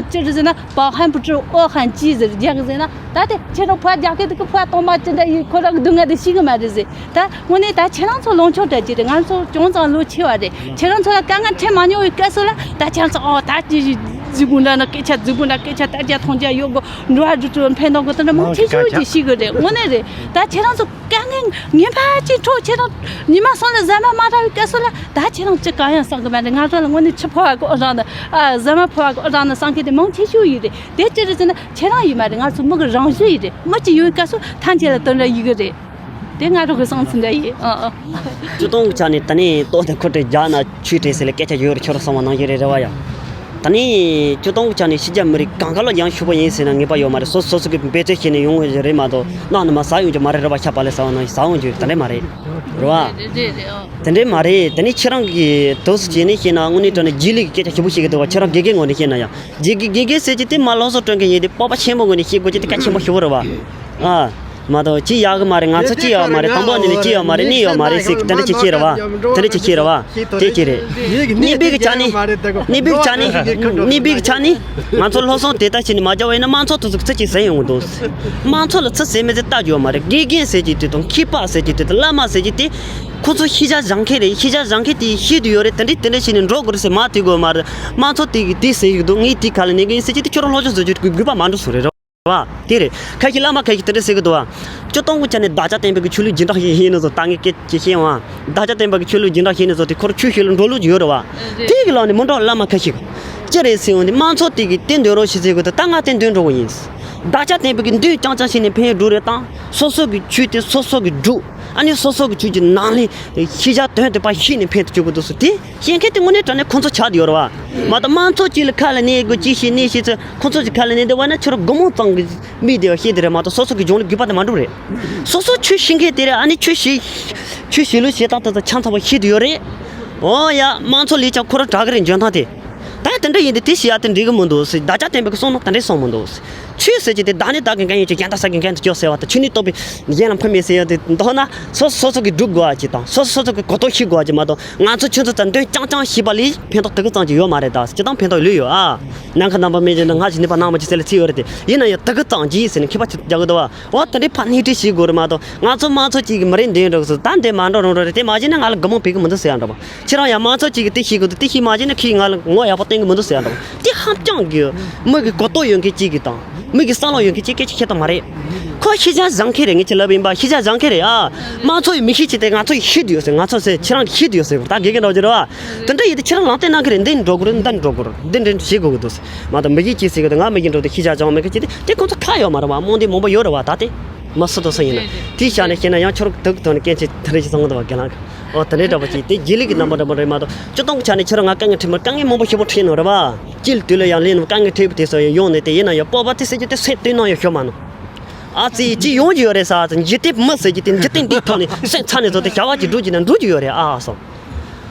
ཅི་རེད་ཟེར་ན་པའོ་ཧན་པུ་ཀྲི་ཨོ་ཧན་ཅི་ཟེར་རྒྱག་གི་ཟེར་ན་ད་དེ་ཁྱེད་རང་ཕོ་རྒྱག་གི་དེ་གི་ཕོ་གཏོང་མ་ཅི་འདྲ་ཡིན་ཁོ་རང་གི་སྡུག་བསྔལ་དེ་ཤེས་གི་མ་རེད་ཟེར། ད་དངོས་གནས་ད་ཁྱེད་རང་ཚོ་ལོངས་སྤྱོད་འདྲ་ཅི་རེད། ང་ཚོ་ཅུང་ཙམ་ལོ་ཆེ་བ་རེད། ཁྱེད་རང་ཚོ་ལ་དཀའ་ངལ་འཕྲད་མ་མྱོང་བའི་སྐབས་སུ་ལ་ད་ཁྱེད་རང་ཚོ་ཨོ་ད་ཅི་ཟིག་དགོས་འདྲ་ན་སྐད་ཆ་ཟིག་དགོས་འདྲ་སྐད་ཆ་ད་རྒྱ་མཐོང་རྒྱ་ཡོད་དགོས། འགྲོ་བ་རིགས་དྲུག་ཕན་ཐོགས་གི་དེ་འདྲ་མང་ཆེ་ཤོས་ཀྱིས་ཤེས་གི་རེད། དངོས་གནས་རེད། ད་ཁྱེད་རང་ཚོ་དཀའ་ངལ་ངན་པ་ཅིག་འཕྲོག་ཁྱེད་རང་ཉི་མ་གསུམ་ལ་ཟ་མ་མ་རག་པའི་སྐབས་སུ་ལ་ད་ཁྱེད་རང་ཅི་གང་ཡང་བསམ་གི་མ་རེད། ང་རང་ལ་དངོས་གནས་ཆུ་ཕོ་བ་གི་ཨོ་རང་ནི་ཨ་ཟ་མ་ཕོ་བ་གི་ཨོ་རང་ནི་བསམ་མཁན་དེ་མང་ཆེ་ཤོས་ཡིན་རེད། དེ་ཅི་རེད་ཟེར་ན་ཁྱེད་རང་ཡིན་མ་རེད། ང་ཚོ་མི་གི་རང་བཞིན་ཡིན་རེད། མི་གཅིག་ཡོད་པའི་སྐབས་སུ་ཐམས་ཅད་ལ་དོན་འདྲ་ཡིན་གི་རེད། དེ་ང་རང་གི་བསམ་ཚུལ་འདྲ་ཡིན། ཨ་ཨ། སྤྱིར་བཏང་གི་ཆ་ནས་ད་ནི་ལྟོ་དང་ཁུ་ཁྲི་རྒྱག་ན་ཆོས་དྲེད་ཟེར་ལ་སྐད་ཆ་ཡོད་རེད། ཁྱོད་རང་གསུངས་པ་ནང་བཞིན་རེད། རེད་བ་ཡ། ད་ནི་སྤྱིར་བཏང་གི་ཆ་ནས་ཕྱི་རྒྱལ་མི་རིགས་གང་ག་ལ་ཡང་ཕྱུག་པོ་ཡིན་ཟེར་ན་ངེས་པ་ཡོད་མ་རེད། སོ་སོ་སོ་གི་འབད་རྩོལ་བྱས་ནས་ཡོང་གི་རེད་མ་གཏོགས་གནའ་ནས་མར་ཟ་ཡོང་རྒྱུ་མ་རེད། རེད་བ། ཤ་བག་ལེབ་ཟ་བ་ནང་བཞིན་ཟ་ཡོང་རྒྱུ་དེ་འདྲ་མ་རེད། རེད་བ། རེད་རེད་རེད། ཨོ། དེ་འདྲ་མ་རེད། དེ་ནི་ཁྱེད་རང་གི་འདུག་སེ་བྱས་ནས་བཤད་ན་དངོས་གནས་དྲང་གནས་རྗེས་ལུས་ཀྱི་སྐད་ཆ་ཞིབ་པོ་བཤད་གི་འདུག་བ། ཁྱེད་རང་དགེ་རྒན་ངོས་ནས་བཤད་ན་ཡང་དགེ་རྒན་དགེ་རྒན་ཟེར་གྱི་དེ་མར་སློབ་གསོ་སྤྲོད་མཁན་ཡིན་ཏེ་སྤོབས་པ་ཆེན་པོ་ངོས་ནས་བཤད་དགོས་ཀྱི་དེ་གལ་ཆེན་པོ་ཞེ་པོ་རེད་བ། ཨ། མ་གཏོགས་ཅི་ཡག་གི་མ་རེད། ང་ཚོ་ཅི་ཡག་མ་རེད། དང་པོ་ནས་ནི་ཅི་ཡག་མ་རེད། གནས་ཡག་མ་རེད་ཟེར་གི་དེ་འདྲ་ཅིག་བཤད་རེད་བ། དེ་འདྲ་ཅིག་བཤད་རེད་བ། དེ་ཅི་རེད། གཉིས་པའི་གི་ཆ་ནས། གཉིས་པའི་གི་ཆ་ནས། གཉིས་པའི་གི་ཆ་ནས། ང་ཚོ་སློབ་སྦྱོང་དེ་ལྟ་བྱས་ནས་མ་རྒྱག་པ་ཡིན་ན་དམངས་གཙོ་དེ་ཚོ་གི་ཚུར་ཅིག་ཟིན་ཡོང་གི་འདུག་དམངས་གཙོ་ལ་ཚུར་ཟིན་མེད་ཚེ་ལྟ་རྒྱུ་ཡོད་མ་རེད། དགེ་རྒན་ཟེར་གྱི་དེ་དང་མཁས་པ་ཟེར་གྱི་དེ་དང་བླ་མ་ཟེར་གྱི་དེ། ཁོ་ཚོ་ཤེས་བྱ་སྦྱང་མཁན་རེད། ཤེས་བྱ་སྦྱང་མཁན་དེ་ཤེས་དུ་ཡོད་རེད། དེ་འདྲས་དེ་འདྲས་བྱས་ནས་འགྲོ་དགོས་རེད་ཟེར་མ་དེ་དགོས་མ་རེད། དམངས་གཙོ་དེ་གི་དེ་ཟེར་གྱི་འདུག་ངས་དེ་ག་ལ་ནས་གི་ཡིན་ཟེར་གྱི་དེ་ཁྱོད་རང་སློབ་སྦྱོང་བཟོ་རྒྱུ་དགོས་པ་མ་འགྲོ་སོང་རེད། བ། དེ་རེད། ཁ་ཤས་བླ་མ་ཁ་ཤས་དེ་འདྲ་ཟེར་གི་འདུག་བ། སྤྱིར་བཏང་གི་ཆ་ནས་བདག་ཅག་བསྟན་པའི་གི་ཆོས་ལུགས་སྦྱིན་བདག་ཞིག་ཡིན་ནི་ཚོ་ད་ངས་སྐད་ཆ་བཤད་འོང་། བདག་ཅག་བསྟན་པའི་གི་ཆོས་ལུགས་སྦྱིན་བདག་ཞིག་ཡིན་ནི་ཚོ་དེ་ཁོ་རང་ཆོས་ཞུ་ལ་འགྲོ་ལུགས་ཡོད་རེད་བ། རེད། དེ་གི་ལག་ནས་མི་འགྲོ་བླ་མ་ཁ་ཤས་གི། ཅི་རེད་ཟེར་འོང་དེ་དམངས་གཙོ་དེ་གི་དེ་འདོན་རོགས་ཞེས་ཟེར་གི་འདུག་ད་ང་དེ་འདོན་འགྲོ་གི་ཡིན། བདག་ཅག་བསྟན་པའི་གི་འདོན་རྐྱང་རྐྱང་བྱས་ནས་ཕན་ཡོན་འགྲོ་རེད་དང་། སོ་སོ་གི་ཆོས་དེ་སོ་སོ་གི་སྒྲུབ། ཨ་ནི་སོ་སོ་གི་ཆོས་ཀྱི་ནང་ལས་ཤེས་བྱ་དོན་དེ་པ་ཤེས་ནས་ཕན་དུ་བཅུག་གི་འདུག་སོ་དེ། ཤེས་མཁན་དེ་དངོས་གནས་དྲང་གནས་ཁོང་ཚོ་ཆགས་བསྡད་ཡོད་རེད་བ། མ་གཏོགས་དམངས་གཙོ་གཅིག་ལ་ཁ་ལ་གནས་དགོས་གཅིག་བྱས་གནས་བྱས་ཚེ་ཁོང་ཚོ་གཅིག་ཁ་ལ་གནས་བསྡད་པ་ན་ཁྱོད་རང་སྒོར་མོ་ཙམ་གི་མི་བསྡད་པ་ཤེས་དེ་རེད་མ་གཏོགས་སོ་སོ་གི་གཞུང་ལ་དགོས་པ་དེ་མ་འགྲུབ་རེད། སོ་སོ་ཆོས་ཤེས་མཁན་དེ་རེད། ཨ་ནི་ཆོས་ཤེས། ཆོས་ཤེས་ལུགས་ཤེས་སྟངས་དེ་ཚོ་ཆ་ཚང་བ་ཤེས་བསྡད་ཡོད་རེད། འོ་ཡ་དམངས་གཙོ་ལས་ཀྱང་ཁོ་རང་དྲག་གི་རེད་འཇོན་ཐང་དེ། ད་དེ་འདྲ་ཡིན་དུས་དེ་ཤི་ཡ་དེ་འགྲིག་གི་མི་འདུག་ཟེར། བདག་ཅག་བསྟན་པའི་གསུང་ནང་དེ་འདྲས་གསུངས་མི་འདུག་ཟེར། ཆོས་ཟེར་གྱི་དེ་བདག་ནི་བདག་གི་འགན་ཡོད་ཀྱི། གཞན་དག་བསགས་ཀྱི་འགན་དུ་སྐྱོ་ཟེར་བ་དང་། ཆོས་ནི་རྟོགས་པའི་གཞན་ལ་ཕན་མེད་ཟེར་ཡ་དེ་མདོར་ན་སོ་སོ་སོ་སོ་གིས་སྒྲུབ་དགོས་པ་ཅིག་དང་། སོ་སོ་སོ་སོ་གིས་གོ་རྟོགས་ཤེས་དགོས་པ་ཅིག་མ་གཏོགས། ང་ཚོ་ཁྱོད་ཚོ་ལྟར་འདོན་རྐྱང་རྐྱང་ཤེས་པ་ལས་ཕན་ཐོགས་དེ་གི་ཙམ་ཅིག་ཡོད་མ་རེད། ད་སྤྱིར་བཏང་ཕན་ཐོགས་ལོས་ཡོད་ཨ། ནམ་མཁའ་ནང་པ་མེད་ཅེ་ན། སྔ་ཕྱི་གཉིས་པ་སྣང་མ་བྱེད་ཟེར་ལ་ཚིག་ཡོད་རེད་དེ། ཡིན་ན་ཡང་དེ་གི་ཙམ་ཅིག་ཟེར་ནས་མཁས་པ་ཚོས་རྒྱག་གི་འདུག་བ། འོ་དེ་འདྲའི་ཕར་སྣེ་ཁྲིད་བྱེད་དགོས་རེད་མ་གཏོགས། ང་ཚོ་མང་ཚོགས་ཅིག་གིས་མི་རེ་འདོན་འགྲོ་གི་སོ། ད་འདི་མ་འགྲོ་རང་འགྲོ་རེད། དེ་མ་བྱས་ན་ང་ལ་སྒོར་མོ་ཕུལ་གི་མི་འདུག་ཟེར་ཡ་འདྲ་བ། ཁྱེད་རང་ཡང་མང་ཚོགས་ཅིག་གིས་དེ་ཤེས་དགོས་འདུག་དེ་ཤེས་མ་བྱས་ན་ཁྱེད་ང་ལ་ངོ་ཡག་པོ་སྟོན་གི་མི་འདུག་ཟེར་ཡ་འདྲ་བ། དེ་ཧམ་རྐྱང་གི་མི་གི་གོ་རྟོགས་ཡོད་མཁན་གཅིག་གིས་དང་། མི་གི་བསམ་བློ་ཡོད་མཁན་གཅིག་སྐད་ཆ་བཤད་སྟངས་མ་རེད། ཁོ་ཤེས་བྱ་བཟང་མཁན་རེད། ངས་ཁྱེད་ལབ་ཡིན་པ། ཤེས་བྱ་བཟང་མཁན་རེད་ཨ། མང་ཚོགས་ཡིས་མི་ཤེས་ཅི་སྟེ་ང་ཚོ་ཡིས་ཤེས་ཀྱི་ཡོད་ཟེར། ང་ཚོ་ཟེར་ཁྱེད་རང་གིས་ཤེས་ཀྱི་ཡོད་ཟེར། ད་དགེ་རྒན་འདྲ་བོ་ཅིག་རེད་བ། དེ་འདྲ་ཡིན་དུས་ཁྱེད་རང་ལམ་སྟོན་གནང་གི་རེད། འདི་འགྲོ་དགོས་རེད། འདི་འགྲོ་འགྲོ་དགོས་རེད། འདི་འདྲ་བྱེད་དགོས་ཀྱི་འདུག་ཟེར་མ་གཏོགས། མི་ཤེས་ཅི་ཟེར་གི་འདུག་ང་མི་ཤེས་འགྲོ་དེ་ཤེས་བྱ་བཟང་མེད་མཁན་ཅིག་དེ་དེ་ཁོང་ཚོ་ཁག་ཡོད་མ་རེད་བ། རྨོངས་དད་མང་པོ་ཡོད་རེད་བ། ད་དེ་མ་སུ་དོ་སུ་ཡིན་ན། རེད་རེད། དེའི་ཆ་ནས་བཤད་ན་ཡང་ཁྱོད་རང་དུག་ཐོག་ནས་སྐད་ཆ་དེ་འདྲ་ཞིག་གསུང་གི་འདུག་བ། རྒན་ལགས། ཨོ་དེ་འདྲའི་འདྲ་པོ་ཅིག་དེ་རྗེས་ལུས་ཀྱི་རྣམ་པ་འདྲ་པོ་རེད་མ་གཏོགས། སྤྱིར་བཏང་གི་ཆ་ནས་ཁྱོད་རང་ང་དཀའ་ངལ་འཕྲད་མ། དཀའ་ངལ་མང་པོ་ཞེ་པོ་འཕྲད་ནོ་རེད་བ། སྐྱིད་དུས་ལ་ཡང་ལེན་ནམ་དཀའ་ངལ་འཕྲད་པའི་དུས་སུ་ཡང་ཡོང་ནས། དེ་ཡིན་ན་ཡང་སྤོབས་པ་དེ་ཟེར་རྒྱུ་དེ་སེམས་གཏིང་ནང་ཡང་ཤོར་མ་ནོ། ཨ་ཙི་ཅི་ཡོང་རྒྱུ་ཡོད་རེད་ཟེར། ཨ་ཙི་འཇིག་རྟེན་མི་ཟེར་རྒྱུ་དེ་འཇིག་རྟེན་འདིའི་ཐོག་ནས་སེམས་ཚ་ནས་བཟོ་དེ་བྱ་བ་ཅིག་སྒྲུབ་རྒྱུ་ན་འགྲུབ་རྒྱུ་ཡོད་རེད་ཨ་སོང་།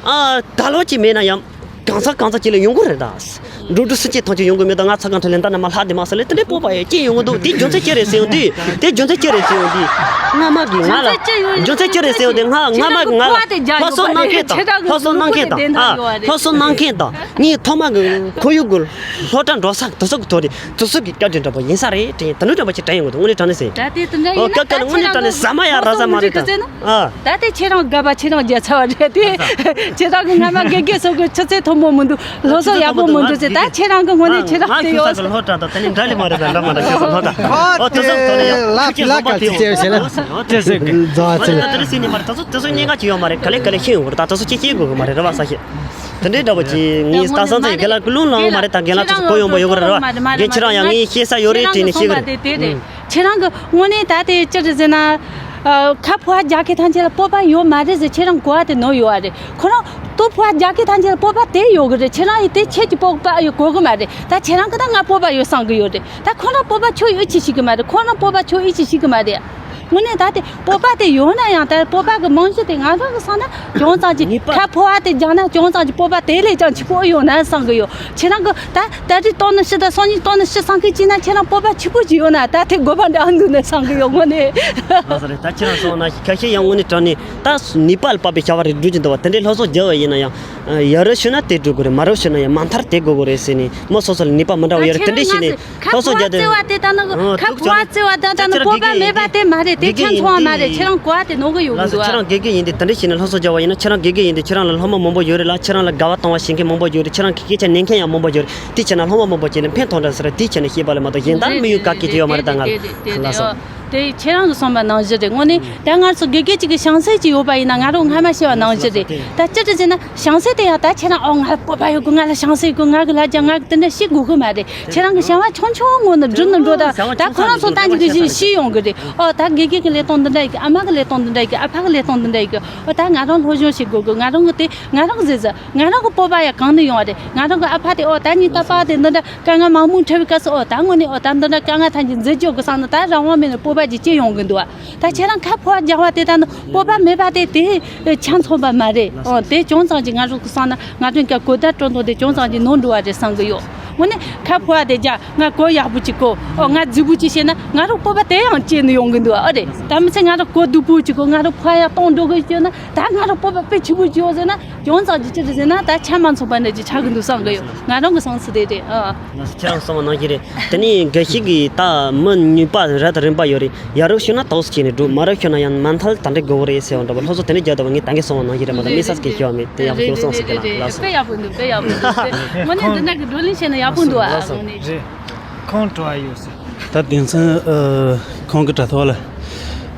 ཨ་ད་ལོ་ཅིག་མེད་ན་ཡང་གང་ཟག་གང་ཟག་ཅིག་ལ་ཡོང་གི་རེད་ད། འགྲོ་འགྲོ་སུ་ཅིག་ཐང་ཅིག་ཡོང་གི་མེད་ད། ང་ཚ་གང་ཁྲ་ལེན་ད་ན་མ་ལྷག་དེ་མ་ཟེར་ལེ་དེ་འདྲའི་སྤོབས་པ་ཡོད་ཅིག་ཡོང་གི་འདུག་དེ་རྒྱུ་མཚན་ཅི་རེད་ཟེར་ཡོང་དུས། དེ་རྒྱུ་མཚན་ཅི་རེད་ཟེར་ཡོང་དུས། སྔ་མ་གི་ང་ལ་རྒྱུ་མཚན་ཅི་རེད་ཟེར་ཡོང་དུས། ང་སྔ་མ་གི་ང་ལ་སློབ་གསོ་གནང་མཁན་དང་། སློབ་གསོ་གནང་མཁན་དང་། ཨ་སློབ་གསོ་གནང་མཁན་དང་། ངའི་ཐོག་མ་གི་ཁོར་ཡུག་གི་སློབ་གྲྭ་འགྲོ་ས་དེ་ཚོ་གི་ཐོག་ནས་དེ་ཚོ་གི་བཀའ་དྲིན་འདྲ་པོ་ཡིན་ས་རེད་དྲན། དེ་འདྲ་འདྲ་པོ་ཅིག་དྲན་ཡོང་གི་འདུག་དངོས་གནས་དྲང་གནས་ཟེར། ད་དེ་དེ་འདྲ་ཡིན་ན། ཨོ་ད་སྐབས་དེ་ལ་དངོས་གནས་དྲང་གནས་ཟ་མ་ཡ་ར་ཟ་མ་རེད་ད། ཨ། ད་དེ་ཁྱེད་རང་དགའ་པ་ཁྱེད་རང་རྒྱལ་ཚ་བ་རེད་དེ། ཁྱེད་རང་གི་སྔ་མ་དགེ་རྒན་ཚོ་གི་ཆུ་ཚད་མཐོ་པོ་མི་འདུག་སློབ་གསོ་ཡག་པོ་མི་འདུག་ཟེར། ད་ཁྱེད་རང་གི་ངོས་ནས་ཁྱེད་རང་དེ་ཡོད། ང་ཁྱོད་ས་གི་སློབ་གྲྭ་དང་དེ་ནས་འདྲ་ལས་མ་རེད་ད། འདྲ་མ་འདྲ་ཁྱོད་ས་སློབ་གྲྭ། ཨོ་དེ་ཚོ་ཐོག་ནས་ཡང་ལ་ཁྱོད་ལ་ཁྱོད་ཀ་ཚོ་ཚིག་ཅེས་བྱས་ལ་ཅེས་ཟེར་གི། རྫ་ཚིག་ལ་དེ་རིང་སྲིད་ནས་མ་རེད། ད་ཚོ་དེ་ཚོ་སྙན་ངག་ཅིག་ཡོད་མ་རེད། ག་ལེ་ག་ལེ་ཤེས་ཡོང་གི་རེད། ད་དེ་ཚོ་ཅིག་ཤེས་དགོས་གི་མ་རེད། རེད་བ། ས་ཤེས་དེ་འདྲའི་འདྲ་པོ་ཅིག་ངས་ད་སང་ཚེ་རྒན་ལགས་ཀླུང་ལངས་མ་རེད། ད་རྒན་ལགས་ཚོ་གོ་ཡོང་པ་ཡོད་གི་རེད་བ། རྒན་ཁྱེད་རང་ཡང་ངས་ཤེས་ས་ཡོད་རེད་དྲན་ནས་ཤེས་གི་རེད། ཁྱེད་རང་གི་དངོས་གནས་ད་དེ་ཅི་རེད་ཟེར་ན། ཨ། ཁ་ཕོ་བ་རྒྱག་མཁན་ཐམས་ཅད་ལ་སྤོབས་པ་ཡོད་མ་རེད་ཟེར། ཁྱེད་རང་གོ་བ་དེ་ནོར་ཡོད་བ་རེད། ཁོ་རང་སྟོད་ཕོ་བ་རྒྱག་མཁན་ཐམས་ཅད་ལ་སྤོབས་པ་དེ་ཡོད་གི་རེད། ཁྱེད་རང་ཡིས་དེ་ཁྱེད་ཀྱི་སྤོབས་པ་ཡོད་གོ་གི་མ་རེད། ད་ཁྱེད་རང་གི་ད་ང་སྤོབས་པ་ཡོད་བསམ་གི་ཡོད་རེད། ད་ཁོ་རང་སྤོབས་པ་ཁྱོད་ཡོད་ཅི་ཤེས་གི་མ་རེད། ཁོ་རང་སྤོབས་པ་ཁྱོད་ཡོད་ཅི་ཤེས་གི་མ་རེད། དངོས་གནས་ད་དེ་སྤོབས་པ་དེ་ཡོད་ན་ཡང་། ད་སྤོབས་པ་གི་རྨང་གཞི་དེ་ང་རང་གི་བསམ་ན་ཅུང་ཙམ་ཅིག་ངེས་པ། ཁ་ཕོ་བ་དེ་རྒྱག་ན་ཅུང་ཙམ་ཅིག་སྤོབས་པ་དེ་ལས་ཀྱང་ཆེ་པོ་ཡོད་ན་བསམ་གི་ཡོད། ཁྱེད་རང་གི་ད་ད་རེས་སྟོང་ནི་ཤི་དང་སང་ཉིན་སྟོང་ནི་ཤི་བསམ་མཁན་ཅིག་ན། ཁྱེད་རང་སྤོབས་པ་ཆེ་པོ་ཅིག་ཡོད་ན་ད་དེ་དགོས་པ་འདྲ་འདུག་ན་བསམ་གི་ཡོད། དངོས་གནས། ལགས་སོ་རེད། ད་ཁྱེད་རང་སོང་ན་ཁ་ཤས་ཡང་དངོས་གནས་དྲང་གནས་ད་ནུས་པ་ལ་དཔག་པའི་བྱ་བ་རེ་སྒྲུབ་ཀྱི་འདུག་བ། དེ་འདྲའི་སློབ་གསོ་རྒྱག་པ་ཡིན་ན་ཡང་། ཡ་རབས་ཤོད་ན་དེ་སྒྲུབ་དགོས་རེད། མ་རབས་ཤོད་ན་ཡང་མ་མཐར་དེ་དགོས་དགོས་རེད་ཟེར་ནས་མི་སོ་སོ་ལ་ནུས་པ་མི་འདྲ་བ་ཡོད་རེད། དེ་འདྲ་བྱས་ནས་སློབ་གསོ་རྒྱག་དེ། ཁ་ཕོ་བ་བརྩེ་བ་དེ་ད་ནི་ཁ་ཕོ་བ་བརྩེ་བ་དེ་ད་ནི་སྤོབས་པ་མེད་པ་དེ་མ་རེད། དེ་ཁྱད་མཚུངས་པ་མ་རེད། ཁྱེད་རང་གོ་བ་དེ་ནོར་གི་ཡོང་གི་འདུག་ཨ། ཁྱེད་རང་དགེ་རྒན་ཡིན་དུས་དེ་འདྲ་བྱས་ནས་སློབ་གསོ་རྒྱག་པ་ཡིན་ན། ཁྱེད་རང་དགེ་རྒན་ཡིན་དུས་ཁྱེད་རང་ལ་སློབ་མ་མང་པོ་ཡོད་རེད་ལ། ཁྱེད་རང་ལ་དགའ་བ་གཏོང་བ་ཤེས་མཁན་མང་པོ་ཡོད་རེད། ཁྱེད་རང་གི་སྐད་ཆ་ཉན་མཁན་ཡང་མང་པོ་ཡོད་རེད། དེ་བྱས་ན་སློབ་མ་མང་པོ་ཅིག་ལ་ཕན་ཐོགས་འདྲ་ཟེར། དེ་བྱས་ན་ཤེས་པ་ལས་མ་གཏོགས་གཞན་དག་དམིགས་ཡུལ་ག་གེ་ཅིག་ཡོད་མ་རེད། ད་ང་ལ་སོ། དེ་ཁྱེད་རང་གི་གསུངས་པ་ནང་བཞིན་རེད། དངོས་གནས་ད་ང་ཚོ་དགེ་རྒན་གཅིག་གི་བྱང་ཚད་ཅིག་ཡོད་པ་ཡིན་ན། ང་རང་སྔ་མ་བཤད་པ་ནང་བཞིན་རེད། ད་ཅི་འདྲ་ཟེར་ན་བྱང་ཚད་དེ་ཡང་ད་ཁྱེད་རང་ཨོ་ང་ལ་སྤོབས་པ་ཡོད་དགོས། ང་ལ་བྱང་ཚད་ཡོད་དགོས། ང་གི་ལ་རྒྱ་ང་གི་དེ་འདྲ་བཤད་དགོས་གི་མ་རེད། ཁྱེད་རང་གི་བྱ་བ་ཆུང་ཆུང་ངོས་ནས་སྒྲུབ་ནས་འགྲོ། ད་ད་ཁོ་རང་ཚོ་ད་ཅིག་གི་ཤེས་ཡོང་གི་རེད། ཨོ་ད་དགེ་རྒན་གི་ལས་སྟངས་འདི་འདྲ་ཡིན་གི། ཨ་མ་གི་ལས་སྟངས་འདི་འདྲ་ཡིན་གི། ཨ་ཕ་གི་ལས་སྟངས་འདི་འདྲ་ཡིན་གི། ཨོ་ད་ང་རང་སློབ་སྦྱོང་བྱེད་དགོས་གི། ང་རང་གི་དེ་ང་རང་གི་ཟེར་ཟེར། ང་རང་གི་སྤོབས་པ་ཡང་གང་ནས་ཡོང་བ་རེད། ང་རང་གི་ཨ་ཕ་དེ་ཨོ་ད་ཉིན་རྟག་པར་དེ་འདི་འདྲ་དཀའ་ངལ་མང་མོ་འཕྲད་པའི་སྐབས་སུ། ཨོ་ད་དངོས་གནས་ཨོ་ད་འདི་འདྲ་དཀའ་ངལ་ཐམས་ཅད་མཛད་རྒྱུ་གི་བསམ་ན་ད་རང་དབང་མེད་ནས་སྤོབས་པ་ཅིག་སྐྱེ་ཡོང་གི་འདུག་བ། ད་ཁྱེད་རང་ཁ་ཕོ་བ་རྒྱག་པ་དེ་ད་ནི་སྤོབས་པ་མེད་པ་དེ་དེ་ཆ་མཚུངས་པ་མ་རེད། ཨོ་དེ་ཅུང་ཙམ་ཅིག་ང་རང་གི་བསམ་ན་ང་རང་གི་གོ་བརྡ་སྤྲོད་སྟངས་དེ་ཅུང་ཙམ་ཅིག་ནོར་འགྲོ་བ་རེད་བསམ་གི་ཡོད། དངོས་གནས་ཁ་ཕོ་བ་དེ་རྒྱག་ང་གོ་ཡག་པོ་ཅིག་གོ། ཨོ་ང་རྫིག་པོ་ཅིག་བྱས་ན་ང་རང་སྤོབས་པ་དེ་ཡང་སྐྱེ་ནས་ཡོང་གི་འདུག་བ། ཨོ་རེད། ད་མི་ཚེ་ང་རང་གོ་སྡུག་པོ་ཅིག་གོ། ང་རང་ཕོ་བ་ཡང་གཏོང་འགྲོ་གི་ཡོད་ན། ད་ང་རང་སྤོབས་པ་དཔེ་ཆེ་པོ་ཅིག་ཡོད་ཟེར་ན། ཅུང་ཙམ་ཅིག་ཅི་རེད་ཟེར་ན་ད་ཆ་མ་མཚུངས་པ་འདྲ་ཅིག་ཆགས་ཀྱི་འདུག་བསམ་གི་ཡོད། ང་རང་གི་བསམ་ཚུལ་དེ་རེད། ཨ། ང་ཚོ་ཁྱེད་རང་གསུངས་པ་ནང་བཞིན་རེད། དེ་ནས་འགའ་ཞིག་གིས་ད་མི་ནུས་པ་རབ་དང་རིམ་པ་ཡོད་རེད། ཡ་རབས་ཤོད་ན་ཏོག་ཙམ་བྱས་ནས་འགྲོ། མ་རབས་ཤོད་ན་ཡང་མ་མཐའ་ད་འདྲ་དགོས་རེད་ཟེར་བ་འདྲ་པོ། སློབ་གསོ་དེ་འདྲ་རྒྱག་དགོས་པ་ངས་ད་གིན་གསུངས་པ་ནང་བཞིན་རེད་མ་གཏོགས། དམིགས་བསལ་གྱི་ཞུ་བ་མེད། དེ་ཡག་པོ་ཞིག་གསུངས་སོང་། རྒན་ལགས་ལགས་སོ། དཔེ་ཡག་པོ་འདུག་དཔེ་ཡག་པོ་འདུག་དངོས་གནས་འདི་འདྲ་གི་བགྲོ་གླེང་བྱས་ན་ཡག་པོ་འདུག་ཨ། དངོས་གནས། ཁོང་དྲི་བ་ཡོད་ཟེར། ད་དེང་སང་ཨ་ཁོང་གི་དྲ་ཐོག་ལ་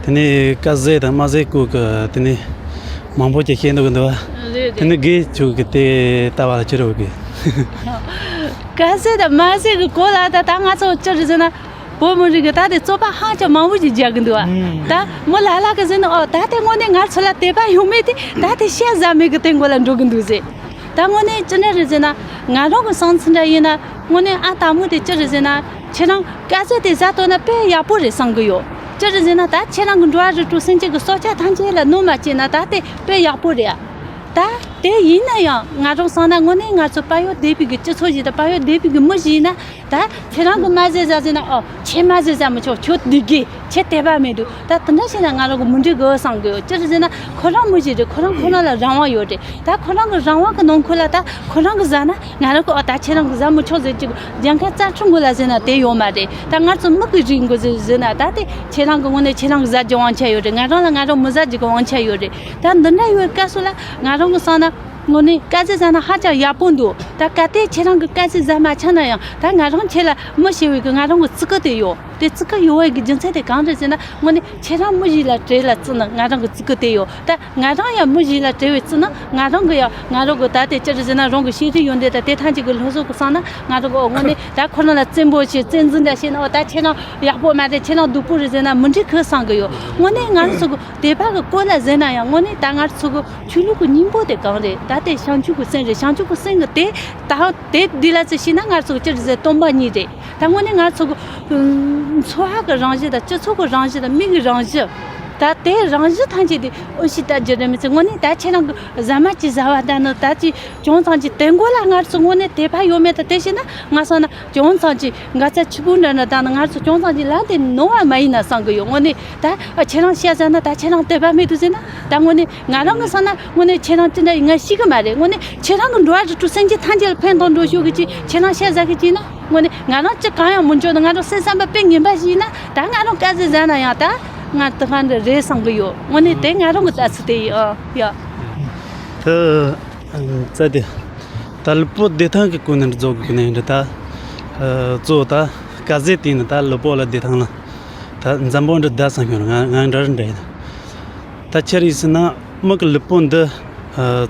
དེ་ནས་དཀའ་ཟས་དང་དམའ་ཟས་སྐོར་གི་དེ་ནས་མང་པོ་ཅིག་བཤད་འདུག་གི་འདུག་བ། རེད་རེད། དེ་ནས་དགེ་ཆོས་ཀྱི་དེ་ལྟ་བ་ལ་ཅི་རེད་གི། དཀའ་ཟས་དང་དམའ་ཟས་ཀྱི་སྐོར་ལ་ད་ད་ང་ཚོ་ཅི་རེད་ཟེར་ན། བོད་མི་རིགས་ཀྱི་ད་དེ་རྩོད་པ་ཧ་ཅང་མང་པོ་ཞིག་རྒྱག་གི་འདུག་བ། ད་མི་ལ་ལ་གི་ཟེར་ན། ཨོ་ད་དེ་དངོས་གནས་ང་ཚོ་ལ་དད་པ་ཡོད་མེད་དེ་ད་དེ་བཤད་ཟ་མེད་གི་དེ་མགོ་ལ་འགྲོ་གི་འདུག་ཟེར། ད་དངོས་གནས་ཅི་འདྲ་རེད་ཟེར་ན། ང་རང་གི་བསམ་ཚུལ་འདྲ་ཡིན་ན། དངོས་གནས་ཨ་དང་པོ་དེ་ཅི་རེད་ཟེར་ན། ཁྱེད་རང་དཀའ་ཚེགས་དེ་ཟ་ཐུབ་ན་དཔེ་ཡག་པོ་རེད་བསམ་གི་ཡོད། ཅི་རེད་ཟེར་ན་ད་ཁྱེད་རང་གི་འགྲོ་བ་རིགས་དྲུག་སེམས་ཅན་གྱི་སྲོག་ཆགས་ཐམས་ཅད་ལ་གནོད་མ་བྱས་ན་ད་དེ་དཔེ་ཡག་པོ་རེད་ཨ། ད་ དེ་ཡིན་ན་ཡང་ང་རང་བསམ་ན་དངོས་གནས་ང་ཚོ་བལ་ཡུལ་སྡོད་པའི་གི་སྤྱི་ཚོགས་ཞིག་དང་བལ་ཡུལ་སྡོད་པའི་གི་མི་ཞིག་ཡིན་ན། ད་ཁྱེད་རང་གི་མ་བཟོས་ཟ་ཟེར་ན། ཨོ་ཁྱེད་མ་བཟོས་ཟ་མི་ཆོག་ཁྱོད་སྡོད་དགོས། ཁྱེད་དད་པ་མི་འདུག་ད་དེ་འདྲ་བྱས་ན་ང་རང་གི་མི་འགྲིག་གི་བསམ་གི་ཡོད། ཅི་རེད་ཟེར་ན་ཁོ་རང་མི་ཞིག་རེད། ཁོ་རང་ཁོ་རང་ལ་རང་དབང་ཡོད་རེད། ད་ཁོ་རང་གི་རང་དབང་གི་ནང་ཁུལ་ལ་ད་ཁོ་རང་གི་ཟ་ན་ང་རང་གི་ཨོ་ད་ཁྱེད་རང་གི་ཟ་མི་ཆོག་ཟེར་གྱི་ལྗང་ཁ་རྩ་ཁྲིམས་ངོས་ལ་ཟེར་ན་དེ་ཡོད་མ་རེད། ད་ང་ཚོ་མི་གི་རིགས་འགོ་ཟེར་ཟེར་ན་ད་དེ་ཁྱེད་རང་གི་ངོས་ནས་ཁྱེད་རང་གི་ཟ་རྒྱུ་དབང་ཆ་ཡོད་རེད། ང་རང་ལ་ང་རང་མི་ཟ་རྒྱུ་གི་དབང་ཆ་ཡོད་རེད། ད་འདི་འདྲ་ཡོད་སྐབས་སུ་ལ་ང་རང་གི་བསམ་ན་དངོས་གནས་དཀར་ཟས་ཟ་ན་ཧ་ཅང་ཡག་པོ་འདུག་ད་གལ་ཏེ་ཁྱེད་རང་གི་དཀར་ཟས་ཟ་མ་ཆགས་ན་ཡང་ད་ང་རང་ཁྱེད་ལ་མི་ཞེས་པའི་གི་ང་རང་གི་བརྩི་བཀུར་དེ་ཡོད། དེ་བརྩི་བཀུར་ཡོད་པའི་གི་རྒྱུ་མཚན་དེ་གང་རེད་ཟེར་ན། དངོས་གནས་ཁྱེད་རང་མི་ཞིག་ལ་བྲེལ་ལ་བརྩིས་ན་ང་རང་གི་བརྩི་བཀུར་དེ་ཡོད། ད་ང་རང་ཡང་མི་ཞིག་ལ་བྲེལ་བའི་བརྩིས་ན་ང་རང་གི་ཡང་ང་རང་གི་ད་དེ་ཅི་རེད་ཟེར་ན་རང་གི་ཤེས་རིག་ཡོན་ཏན་དང་དེ་ཐམས་ཅད་གི་སློབ་གསོ་གི་བསམ་ན་ང་རང་གི་ཨོ་དངོས་གནས་ད་ཁོ་རང་ལ་བཙན་པོ་བྱེད་བཙན་འཛུལ་འདྲ་བྱས་ན། ཨོ་ད་ཁྱེད་རང་ཡག་པོ་མ་རེད། ཁྱེད་རང་སྡུག་པོ་རེད་ཟེར་ན་མི་འགྲིག་གི་བསམ་གི་ཡོད། དངོས་གནས་ང་རང་ཚོ་གི་དད་པ་གི་སྐོར་ལ་ཟེར་ན་ཡང་དངོས་གནས་ད་ང་རང་ཚོ་གི་ཆོས་ལུགས་ཀྱི་སྙིང་པོ་དེ་གང་རེད། ད་དེ་བྱང་ཆུབ་ཀྱི་སེམས་རེད། བྱང་ཆུབ་ཀྱི་སེམས་ཀྱི་དེ་ད་དེ་འདི་ལ་ཚོད་བྱས་ན་ང་ཚོ་གི་ཅི་རེད་ཟེར་སྟོན་པ་ཉིད་རེད། ད་དངོས་གནས་ང་ཚོ་གི་ཨུམ་འཚོ་བ་གི་རང་བཞིན་དང་སྤྱི་ཚོགས་ཀྱི་རང་བཞིན་དང་མི་གི་རང་བཞིན། ད་དེ་རང་བཞིན་ཐམས་ཅད་དེ་དབུ་ཞིག་ལྟ་རྒྱུ་རེད་མི་ཚེ། དངོས་གནས་ད་ཁྱེད་རང་གི་ཟ་མ་གཅིག་ཟ་བ་ད་ནི་ད་ཅི་ཅུང་ཙམ་གྱི་དེ་མགོ་ལ་ང་ཚོ་དངོས་གནས་དད་པ་ཡོད་མེད་དང་དེ་བྱས་ན་ང་སོང་ན་ཅུང་ཙམ་གྱི་འགག་རྩ་ཆེ་པོ་འདྲ་ན་ད་ནི་ང་ཚོ་ཅུང་ཙམ་གྱི་ལམ་དེ་ནོར་བ་མ་ཡིན་ན་བསམ་གི་ཡོད། དངོས་གནས་ད་ཁྱེད་རང་ཤ་ཟ་ན་ད་ཁྱེད་རང་དད་པ་མེད་དུ་ཟེར་ན་ད་དངོས་གནས་ང་རང་གི་བསམ་ན་དངོས་གནས་ཁྱེད་རང་ཅི་འདྲ་ཡིན་ང་ཤེས་གི་མ་རེད། དངོས་གནས་ཁྱེད་རང་གི་འགྲོ་བ་རིགས་དྲུག་སེམས་ཅན་ཐམས་ཅད་ལ་ཕན་ཐོགས་འགྲོ་ཤོག་གི་ཅིག་ཁྱེད་རང་ཤ་ཟ་གི་ཅིག་ན་དངོས་གནས་ང་རང་ཅི་གང་ཡང་མི་འཇོག་ན་ང་རང་སེམས་བསམ་པ་དཔེ་ངན་པ་ཞིག་ཡིན་ན་ད་ང་རང་དཀར་ཟས་ཟ་ན་ཡང་ད་ང་དེ་ག་འདྲ་རེད་བསམ་གི་ཡོད། དངོས་གནས་དེ་ང་རང་གི་ལྟ་ཚུལ་དེ་ཡིན། ཨ་ཡ། དེ་ཙ་དེ་ད་ལུས་པོ་བདེ་ཐང་གི་སྐོར་ནས་འདྲ་རྫོགས་གི་ནས་འདྲ་ད་གཙོ་བོ་ད་དཀར་ཟས་དེ་ནི་ད་ལུས་པོ་ལ་བདེ་ཐང་ལ་ད་འཛམ་བུ་འདི་བདག་བསམ་ཤོར་ང་ང་འདྲ་རེད་འདྲ་ཡིན། ད་ཁྱེད་རིག་ཟིན་ན་མི་གི་ལུས་པོ་འདི་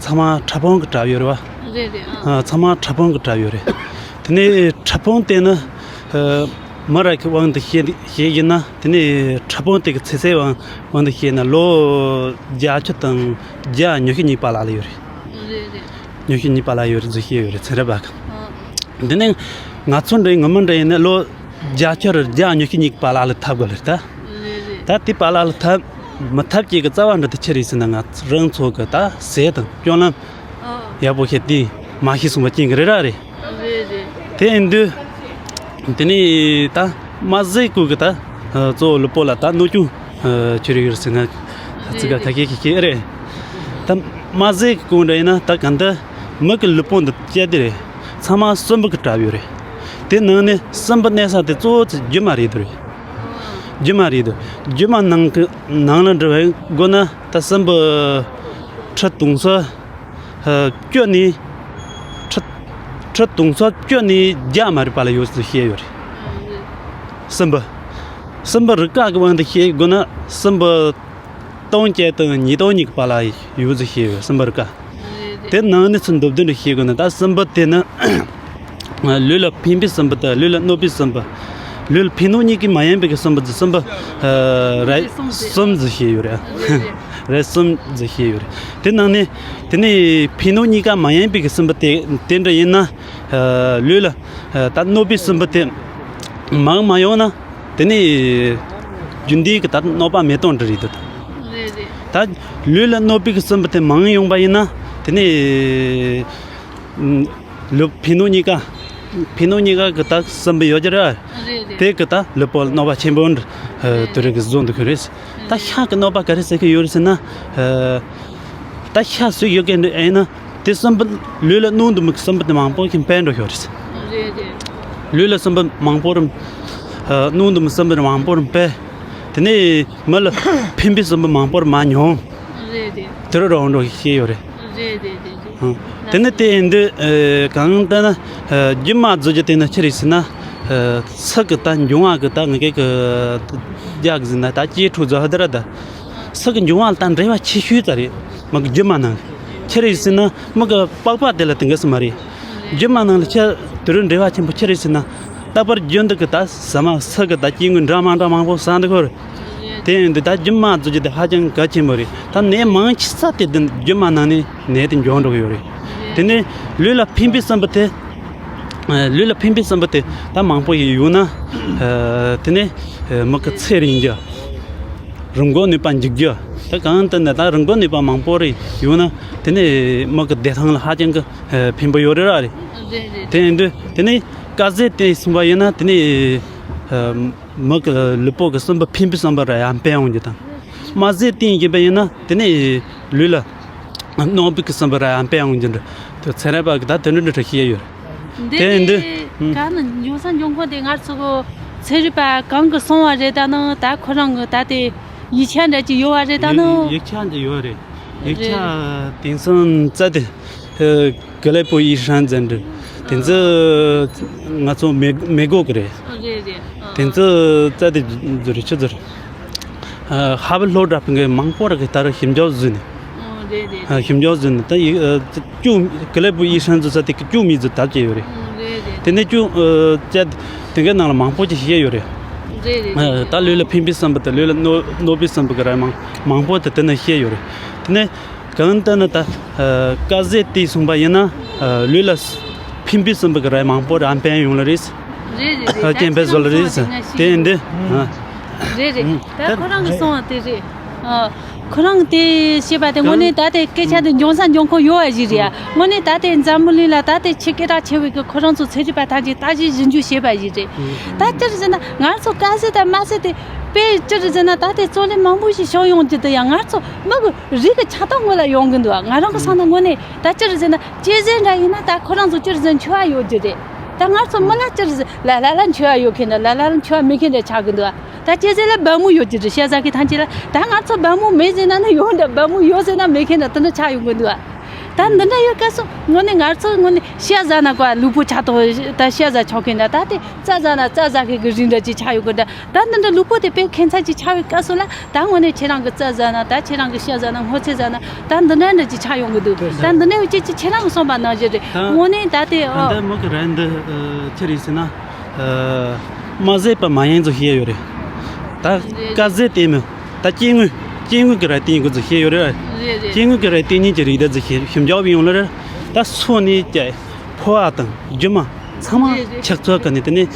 ཚང་མ་ཕྲ་ཕུང་གི་གྲབས་ཡོད་རེད་བ། རེད་རེད། ཨ། ཚང་མ་ཕྲ་ཕུང་གི་གྲབས་ཡོད་རེད། དེ་ནས་ཕྲ་ཕུང་དེ་ནི་མི་ར་གི་དབང་དུ་བཤད་བཤད་ཡིན་ན་དེ་ནས་ཕྲ་ཕུང་དེ་གི་ཚེ་ཚད་དབང་དབང་དུ་བཤད་ན་ལོ་བརྒྱད་ཅུ་དང་བརྒྱ་ཉི་ཤུ་གཉིས་པ་ལ་ལ་ཡོད་རེད། རེད་རེད། ཉི་ཤུ་གཉིས་པ་ལ་ཡོད་རེད་ཟེར་བཤད་ཡོད་རེད་ཚན་རབས་པ་གི། ཨ། འདི་ནི་ང་ཚོ་འདྲ་ཡིན་ང་མི་འདྲ་ཡིན་ན་ལོ་བརྒྱད་ཅུ་རེ་བརྒྱ་ཉི་ཤུ་གཉིས་པ་ལ་ལ་ཐབ་དགོས་ལ་ད། རེད་རེད། ད་དེ་པ་ལ་ལ་ཐབ་མི་ཐབ་ཅིག་གི་རྩ་བ་འདྲ་དེ་ཆི་རེད་ཟེར་ན་ང་རང་ཚོ་གི་ད་ཟས་དང་སྤྱོད་ལམ་ཨ། ཡག་པོ་བྱས་ཏེ་མ་ཤེས་སོང་བ་ཅན་གི་རེད་ར་རེད། རེད་རེད། དེ་ཡིན་དུས་དེ་ནས་ད་མ་ཟས་གོ་གི་ད་གཙོ་བོ་ལུས་པོ་ལ་ད་གནོད་སྐྱོན་ཆི་རེད་ཡོད་ཟེར་ན་ཚིག་ག་ཁ་ཤས་ཁ་ཤས་རེད། ད་མ་ཟས་གི་གོ་འདྲ་ཡིན་ན་ད་ག་འདི་མི་གི་ལུས་པོ་འདི་སྐྱེ་དེ་རེད། ཚང་མ་སྲིན་འབུ་གི་གྲབས་ཡོད་རེད། དེ་ནང་ནས་སྲིན་འབུ་གནས་ས་དེ་གཙོ་བོ་དེ་རྒྱུ་མ་རེད་དོ་རེད། རྒྱུ་མ་རེད་དོ། རྒྱུ་མ་ནང་གི་ནང་ལ་འགྲོ་བའི་སྒོ་ན་ད་སྲིན་འབུ་ཁྲི་སྟོང་སོ་བཅུ་ནས་ཁྲི་ཁྲི་སྟོང་སོ་བཅུ་ནས་བརྒྱ་མ་རེད་པ་ལ་ཡོད་ཟེར་བཤད་ཡོད་རེད། སྲིན་འབུ་སྲིན་འབུ་རིགས་ཀ་གི་དབང་དུ་བཤད་དགོས་ན་སྲིན་འབུ་སྟོང་བརྒྱད་དང་ཉིས་སྟོང་གཉིས་ཀྱི་བར་ལ་ཡོད་ཟེར་བཤད་ཡོད་སྲིན་འབུ་རིགས་ཀ། དེ་ནང་ནས་ཚུར་མདོར་བསྡུས་ནས་བཤད་དགོས་ན་ད་སྲིན་འབུ་དེ་ནི་ལུས་ལ་ཕན་པའི་སྲིན་འབུ་དང་ལུས་ལ་གནོད་པའི་སྲིན་འབུ། ལུས་ལ་ཕན་གནོད་གཉིས་ཀྱི་མ་ཡིན་པའི་གི་སྲིན་འབུ་དེ་སྲིན་འབུ་རིགས་གསུམ་ཟེར་བཤད་ཡོད་རེད། རིགས་གསུམ་ཟེར་བཤད་ཡོད་རེད། དེ་ནང་ནས་དེ་ནས་ཕན་གནོད་གཉིས་ཀ་མ་ཡིན་པའི་གི་སྲིན་འབུ་དེ་དེ་འདྲ་ཡིན་ན་ལུས་ལ་ད་གནོད་པའི་སྲིན་འབུ་དེ་མང་མ་ཡོང་ན། དེ་ནས་རྒྱུན་ལྡན་གྱི་ད་གནོད་པ་མེད་སྟངས་འདྲ་རེད་འདུག་རེད་རེད། ད་ལུས་ལ་གནོད་པའི་གི་སྲིན་འབུ་དེ་མང་ཡོང་པ་ཡིན་ན་དེ་ནས་ལུས་ཕན་གནོད་གཉིས་ཀ་ཕན་གནོད་གཉིས་ཀ་གི་ད་སྲིན་འབུ་ཡོད་ཀྱི་རེད། རེད་རེད། དེ་གི་ད་ལུས་པོ་ལ་གནོད་པ་ཆེན་པོ་འདྲ་དེ་རིགས་གི་བཟོ་འདུག་གི་རེད། ད་ཤ་གི་གནོད་པ་ག་རེ་ཟེར་གི་ཡོད་རེད་ཟེར་ན། ད་ཤ་ཟོས་ཡོད་མཁན་འདི་ཨེ་ན་དེ་སྲིན་འབུ་ལུས་ལ་གནོད་འདུག་མི་སྲིན་འབུ་དེ་མང་པོ་ཞིག་འཕེལ་འགྲོ་ཤོར་རེད། རེད་རེད། ལུས་ལ་སྲིན་འབུ་མང་པོ་རུ་གནོད་འདུག་མི་སྲིན་འབུ་མང་པོ་རུ་འཕེལ། དེ་ནས་མི་ལ་ཕན་པའི་སྲིན་འབུ་མང་པོ་རུ་མ་མྱོང་། རེད་རེད། དེ་རུ་རང་འགྲོ་ཤེས་ཡོད་རེད། རེད་རེད་རེད་རེད། ཨང་། དེ་ནས་དེ་ཡིན་དུས་ཨེ་གང་ལྟར་ན་ཨེ་རྒྱུ་མ་རྫོགས་རྒྱུ་དེ་ནི་ཆི་རེད་ཟེར་ན། ཨེ་ཚིག་གི་ད་འབྱུང་བ་གི་ད་ངེད་ཀྱི་གི་རྒྱག་ཟིན་ན་ད་སྐྱེ་འཕྲོ་རྫོགས་ཧ་ད་ར་ད། ཚིག་གི་འབྱུང་བ་ལ་ད་འབྲེལ་བ་ཆེ་ཤོས་ཙམ་རེད། མི་གི་རྒྱུ་མ་ནང་གི་ཆི་རེད་ཟེར་ན་མི་གི་པགས་པ་དེ་ལ་དེ་འགའ་སུ་མ་རེད། རྒྱུ་མ་ནང་ལ་ཆ་དེ་རུ་འབྲེལ་བ་ཆེན་པོ་ཆི་རེད་ཟེར་ན། རྟག་པར་རྒྱུན་དུ་གི་ད་ཟ་མ་ཚིག་གི་ད་སྐྱེ་དངོས་འདྲ་མ་འདྲ་མང་པོ་ཟ་འདུག་གོ། དེ་ཡིན་དུས་ད་རྒྱུ་མ་རྫོགས་རྒྱུ་དེ་ཧ་ཅང་གལ་ཆེན་པོ་རེད། ད་ནད་མང་ཆེ་ས་དེ་དེ་རྒྱུ་མ་ནང་ནས་ནད་དེ་འབྱུང་འགྲོ་གི་ཡོད་རེད། དེ་ནས་ལུས་ལ་ཕན་པའི་སྲིན་འབུ་དེ། ལུས་ལ་ཕན་པའི་སྲིན་འབུ་དེ་ད་མང་པོ་ཡོད་ན། དེ་ནས་མི་གི་ཚེ་རིང་རྒྱུ། རིན་གོང་ནུས་པ་འཇུག་རྒྱུ། ད་གང་ལྟར་ན་ད་རང་འབོད་ནུས་པ་མང་པོ་རེ་ཡོད་ན་དེ་ནས་མི་གི་བདེ་ཐང་ལ་ཧ་ཅང་གི་ཕན་པོ་ཡོད་རེད་ར་རེད། རེད་རེད། དེ་ཡིན་དུས་དེ་ནས་དཀར་ཟས་དེ་གསུངས་པ་ཡིན་ན་དེ་ནས་མི་གི་ལུས་པོ་གི་སྲིན་བུ་ཕན་པའི་སྲིན་བུ་ར་ཡང་སྤེལ་ཡོང་རྒྱུ་དང་། དམར་ཟས་དེ་ཡིན་པ་ཡིན་ན་དེ་ནས་ལུས་ལ་རྣོ་བུད་ཀྱི་སྲིན་བུ་ར་ཡང་སྤེལ་ཡོང་རྒྱུ་འདྲ། དེ་ཚན་རིག་པ་གི་ད་དེ་འདྲ་འདྲ་ཤེས་ཡོད་རེད། འདི་དེ་འདི་དེ་ཨུམ། ག་ནི་འབྱུང་ས་འབྱུང་ཁུངས་དེ་ང་ཚོ་གི་ཚན་རིག་པ་གང་གི་གསུང་བ་རེད་ད་ནི་ད་ཁོ་རང་གི་ད་དེ་ཡིག་ཆ་འདྲ་ཅིག་ཡོད་བ་རེད་ད་ནི། ཡིག་ཡིག་ཆ་འདི་ཡོད་རེད། ཡིག་ཆ་རེད། དེང་སང་རྩ་དེ་ཨ་格雷布医生ཟེར་འདྲ། དེ་ཚོ་ང་ཚོ་མེ་མེ་གོ་གི་རེད། རེད་རེད། དེ་ཚོ་རྩ་དེ་ཟུར་ཆུ་ཟུར། ཧ་བི་ལྷོ་འདྲ་པིན་གི་མང་པོ་ར་གི་ད་རུ་ཞིབ་འཇུག་བཟོས་ནས། ཨོ་རེད་རེད། ཞིབ་འཇུག་བཟོས་ནས་ད་ཡིག་ཅུ་格雷布医生ཟེར་ས་དེ་གི་ཅུ་མི་ཟིག་ད་བྱས་ཡོད་རེད། ཨོ་རེད་རེད། དེ་ནས་ཅུ་ཅ་དེ་གའི་ནང་ལ་མང་པོ་ཅིག་བཤད་ཡོད་རེད། རེད་རེད་རེད། ད་ལུས་ལ་ཕན་པའི་བསམ་པ་དང་ལུས་ལ་གནོད་གནོད་པའི་བསམ་པ་གི་ར་མང་མང་པོ་དེ་དེ་ནས་བཤད་ཡོད་རེད། དེ་ནས་གང་ལྟར་ན་ད་དཀར་ཟས་དེ་གསུངས་པ་ཡིན་ན་ལུས་ལ་ཕན་པའི་བསམ་པ་གི་ར་མང་པོ་ར་ཕན་ཡོང་ལ་རེད། རེད་རེད་རེད། ད་སྐྱེན་པ་བཟོ་ལ་རེད། དེ་ཡིན་དེ། རེད་རེད། ད་ཁོ་རང་གི་གསུང་བ་དེ་རེད། ཨ། ཁོ་རང་དེ་བཤད་པ་དེ་དངོས་གནས་ད་དེ་སྐད་ཆ་དེ་འབྱུང་ས་འབྱུང་ཁུངས་ཡོད་པ་ཞིག་རེད་ཨ། དངོས་གནས་ད་དེ་འཛམ་བུ་གླིང་ལ་ད་དེ་ཆེས་སྐད་གྲགས་ཆེ་བའི་གི་ཁོ་རང་ཚོ་ཚན་རིག་པ་ཐམས་ཅད་ལྟ་ཞིབ་ཞིབ་འཇུག་བྱས་པ་ཞིག་རེད། ད་ཅི་རེད་ཟེར་ན་ང་ཚོ་དཀར་ཟས་དང་དམར་ཟས་དེ་དཔེ་ཅི་རེད་ཟེར་ན་ད་དེ་བརྩོན་ལེན་མང་པོ་ཞིག་བྱུང་ཡོང་རྒྱུ་དེ་ཡང་ང་ཚོ་མི་གི་རིགས་ཀྱི་ཆགས་སྟངས་ངོ་ལ་ཡོང་གི་འདུག་ང་རང་གི་བསམ་ན་དངོས་གནས་ད་ཅི་རེད་ཟེར་ན་སྐྱེད་ཟས་འདྲ་ཡིན་ན་ད་ཁོ་རང་ཚོ་ཅི་རེད་ཟེར་ན་འཆི་བ་ཡོད་རྒྱུ་རེད། ད་ང་ཚོ་མི་ལ་ཅི་རེད་ཟེར་ལ་ལ་ལ་འཆི་བ་ཡོད་མཁན་འདྲ་ལ་ལ་ལ་འཆི་བ་མེད་མཁན་འདྲ་ཆགས་གི་འདུག་ད་སྐྱེད་ཟས་ལ་སྦ་མོ་ཡོད་རྒྱུ་རེད། ཤ་ཟ་མཁན་ཐམས་ཅད་ལ་ད་ང་ཚོ་སྦ་མོ་མེད་ཟེར་ན་ནི་ཡོད་འདྲ་སྦ་མོ་ཡོད་ཟེར་ན་མེད་མཁན་འདྲ་དེ་འདྲ་ཆགས་ཡོང་གི་འདུག་ད་འདི་འདྲ་ཡོད་སྐབས་སུ་དངོས་གནས་ང་ཚོ་དངོས་གནས་ཤ་ཟ་ན་ཀ་ལུས་པོ་ཆགས་ཐོག་ད་ཤ་ཟ་ཆོག་མཁན་འདྲ་ད་དེ་རྩྭ་ཟ་ན་རྩྭ་ཟ་མཁན་གི་རིགས་འདྲ་ཅིག་ཆགས་ཡོང་གི་འདྲ། ད་འདི་འདྲ་ལུས་པོ་དེ་དཔེ་ཁྱད་མཚར་ཅིག་ཆགས་པའི་སྐབས་སུ་ལ་ད་དངོས་གནས་ཁྱེད་རང་གི་རྩྭ་ཟ་ན་ད་ཁྱེད་རང་གི་ཤ་ཟ་ན་སྔོ་ཚལ་ཟ་ན་ད་འདི་འདྲ་འདྲ་ཅིག་ཆགས་ཡོང་གི་འདུག་ད་འདི་འདྲ་ཡོད་ཅེས་ཅིག་ཁྱེད་རང་གི་གསུངས་པ་ནང་བཞིན་རེད། ད་དངོས་གནས་ད་དེ་ད་ཨོ། ལྟ་མོ་གི་ར་འདི་ཨ་ཅི་རེད་ཟེར་ན་ཨ་དམར་ཟས་པ་མ་ཡན་ཚོ་བཤད་ཡོད་རེད། ད་དཀར་ཟས་དེ་མིན་ད་སྐྱེ་དངོས་སྐྱེ་དངོས་གི་ར་བསྟེན་དགོས་ཚོ་བཤད་ཡོད་རེད། རེད་རེད། སྐྱེ་དངོས་གི་ར་བསྟེན་ཉིན་གྱི་རིགས་ད་ཚོ་ཞིབ་ཞིབ་འཇོག་བྱས་ཡོང་ལ་རེད། ད་སོ་ནས་ཀྱ་ཕོ་བ་དང་རྒྱུ་མ་ཚང་མ་རེད་རེད། ཆགས་ཚོད་ག་ནས་དེ་ནས།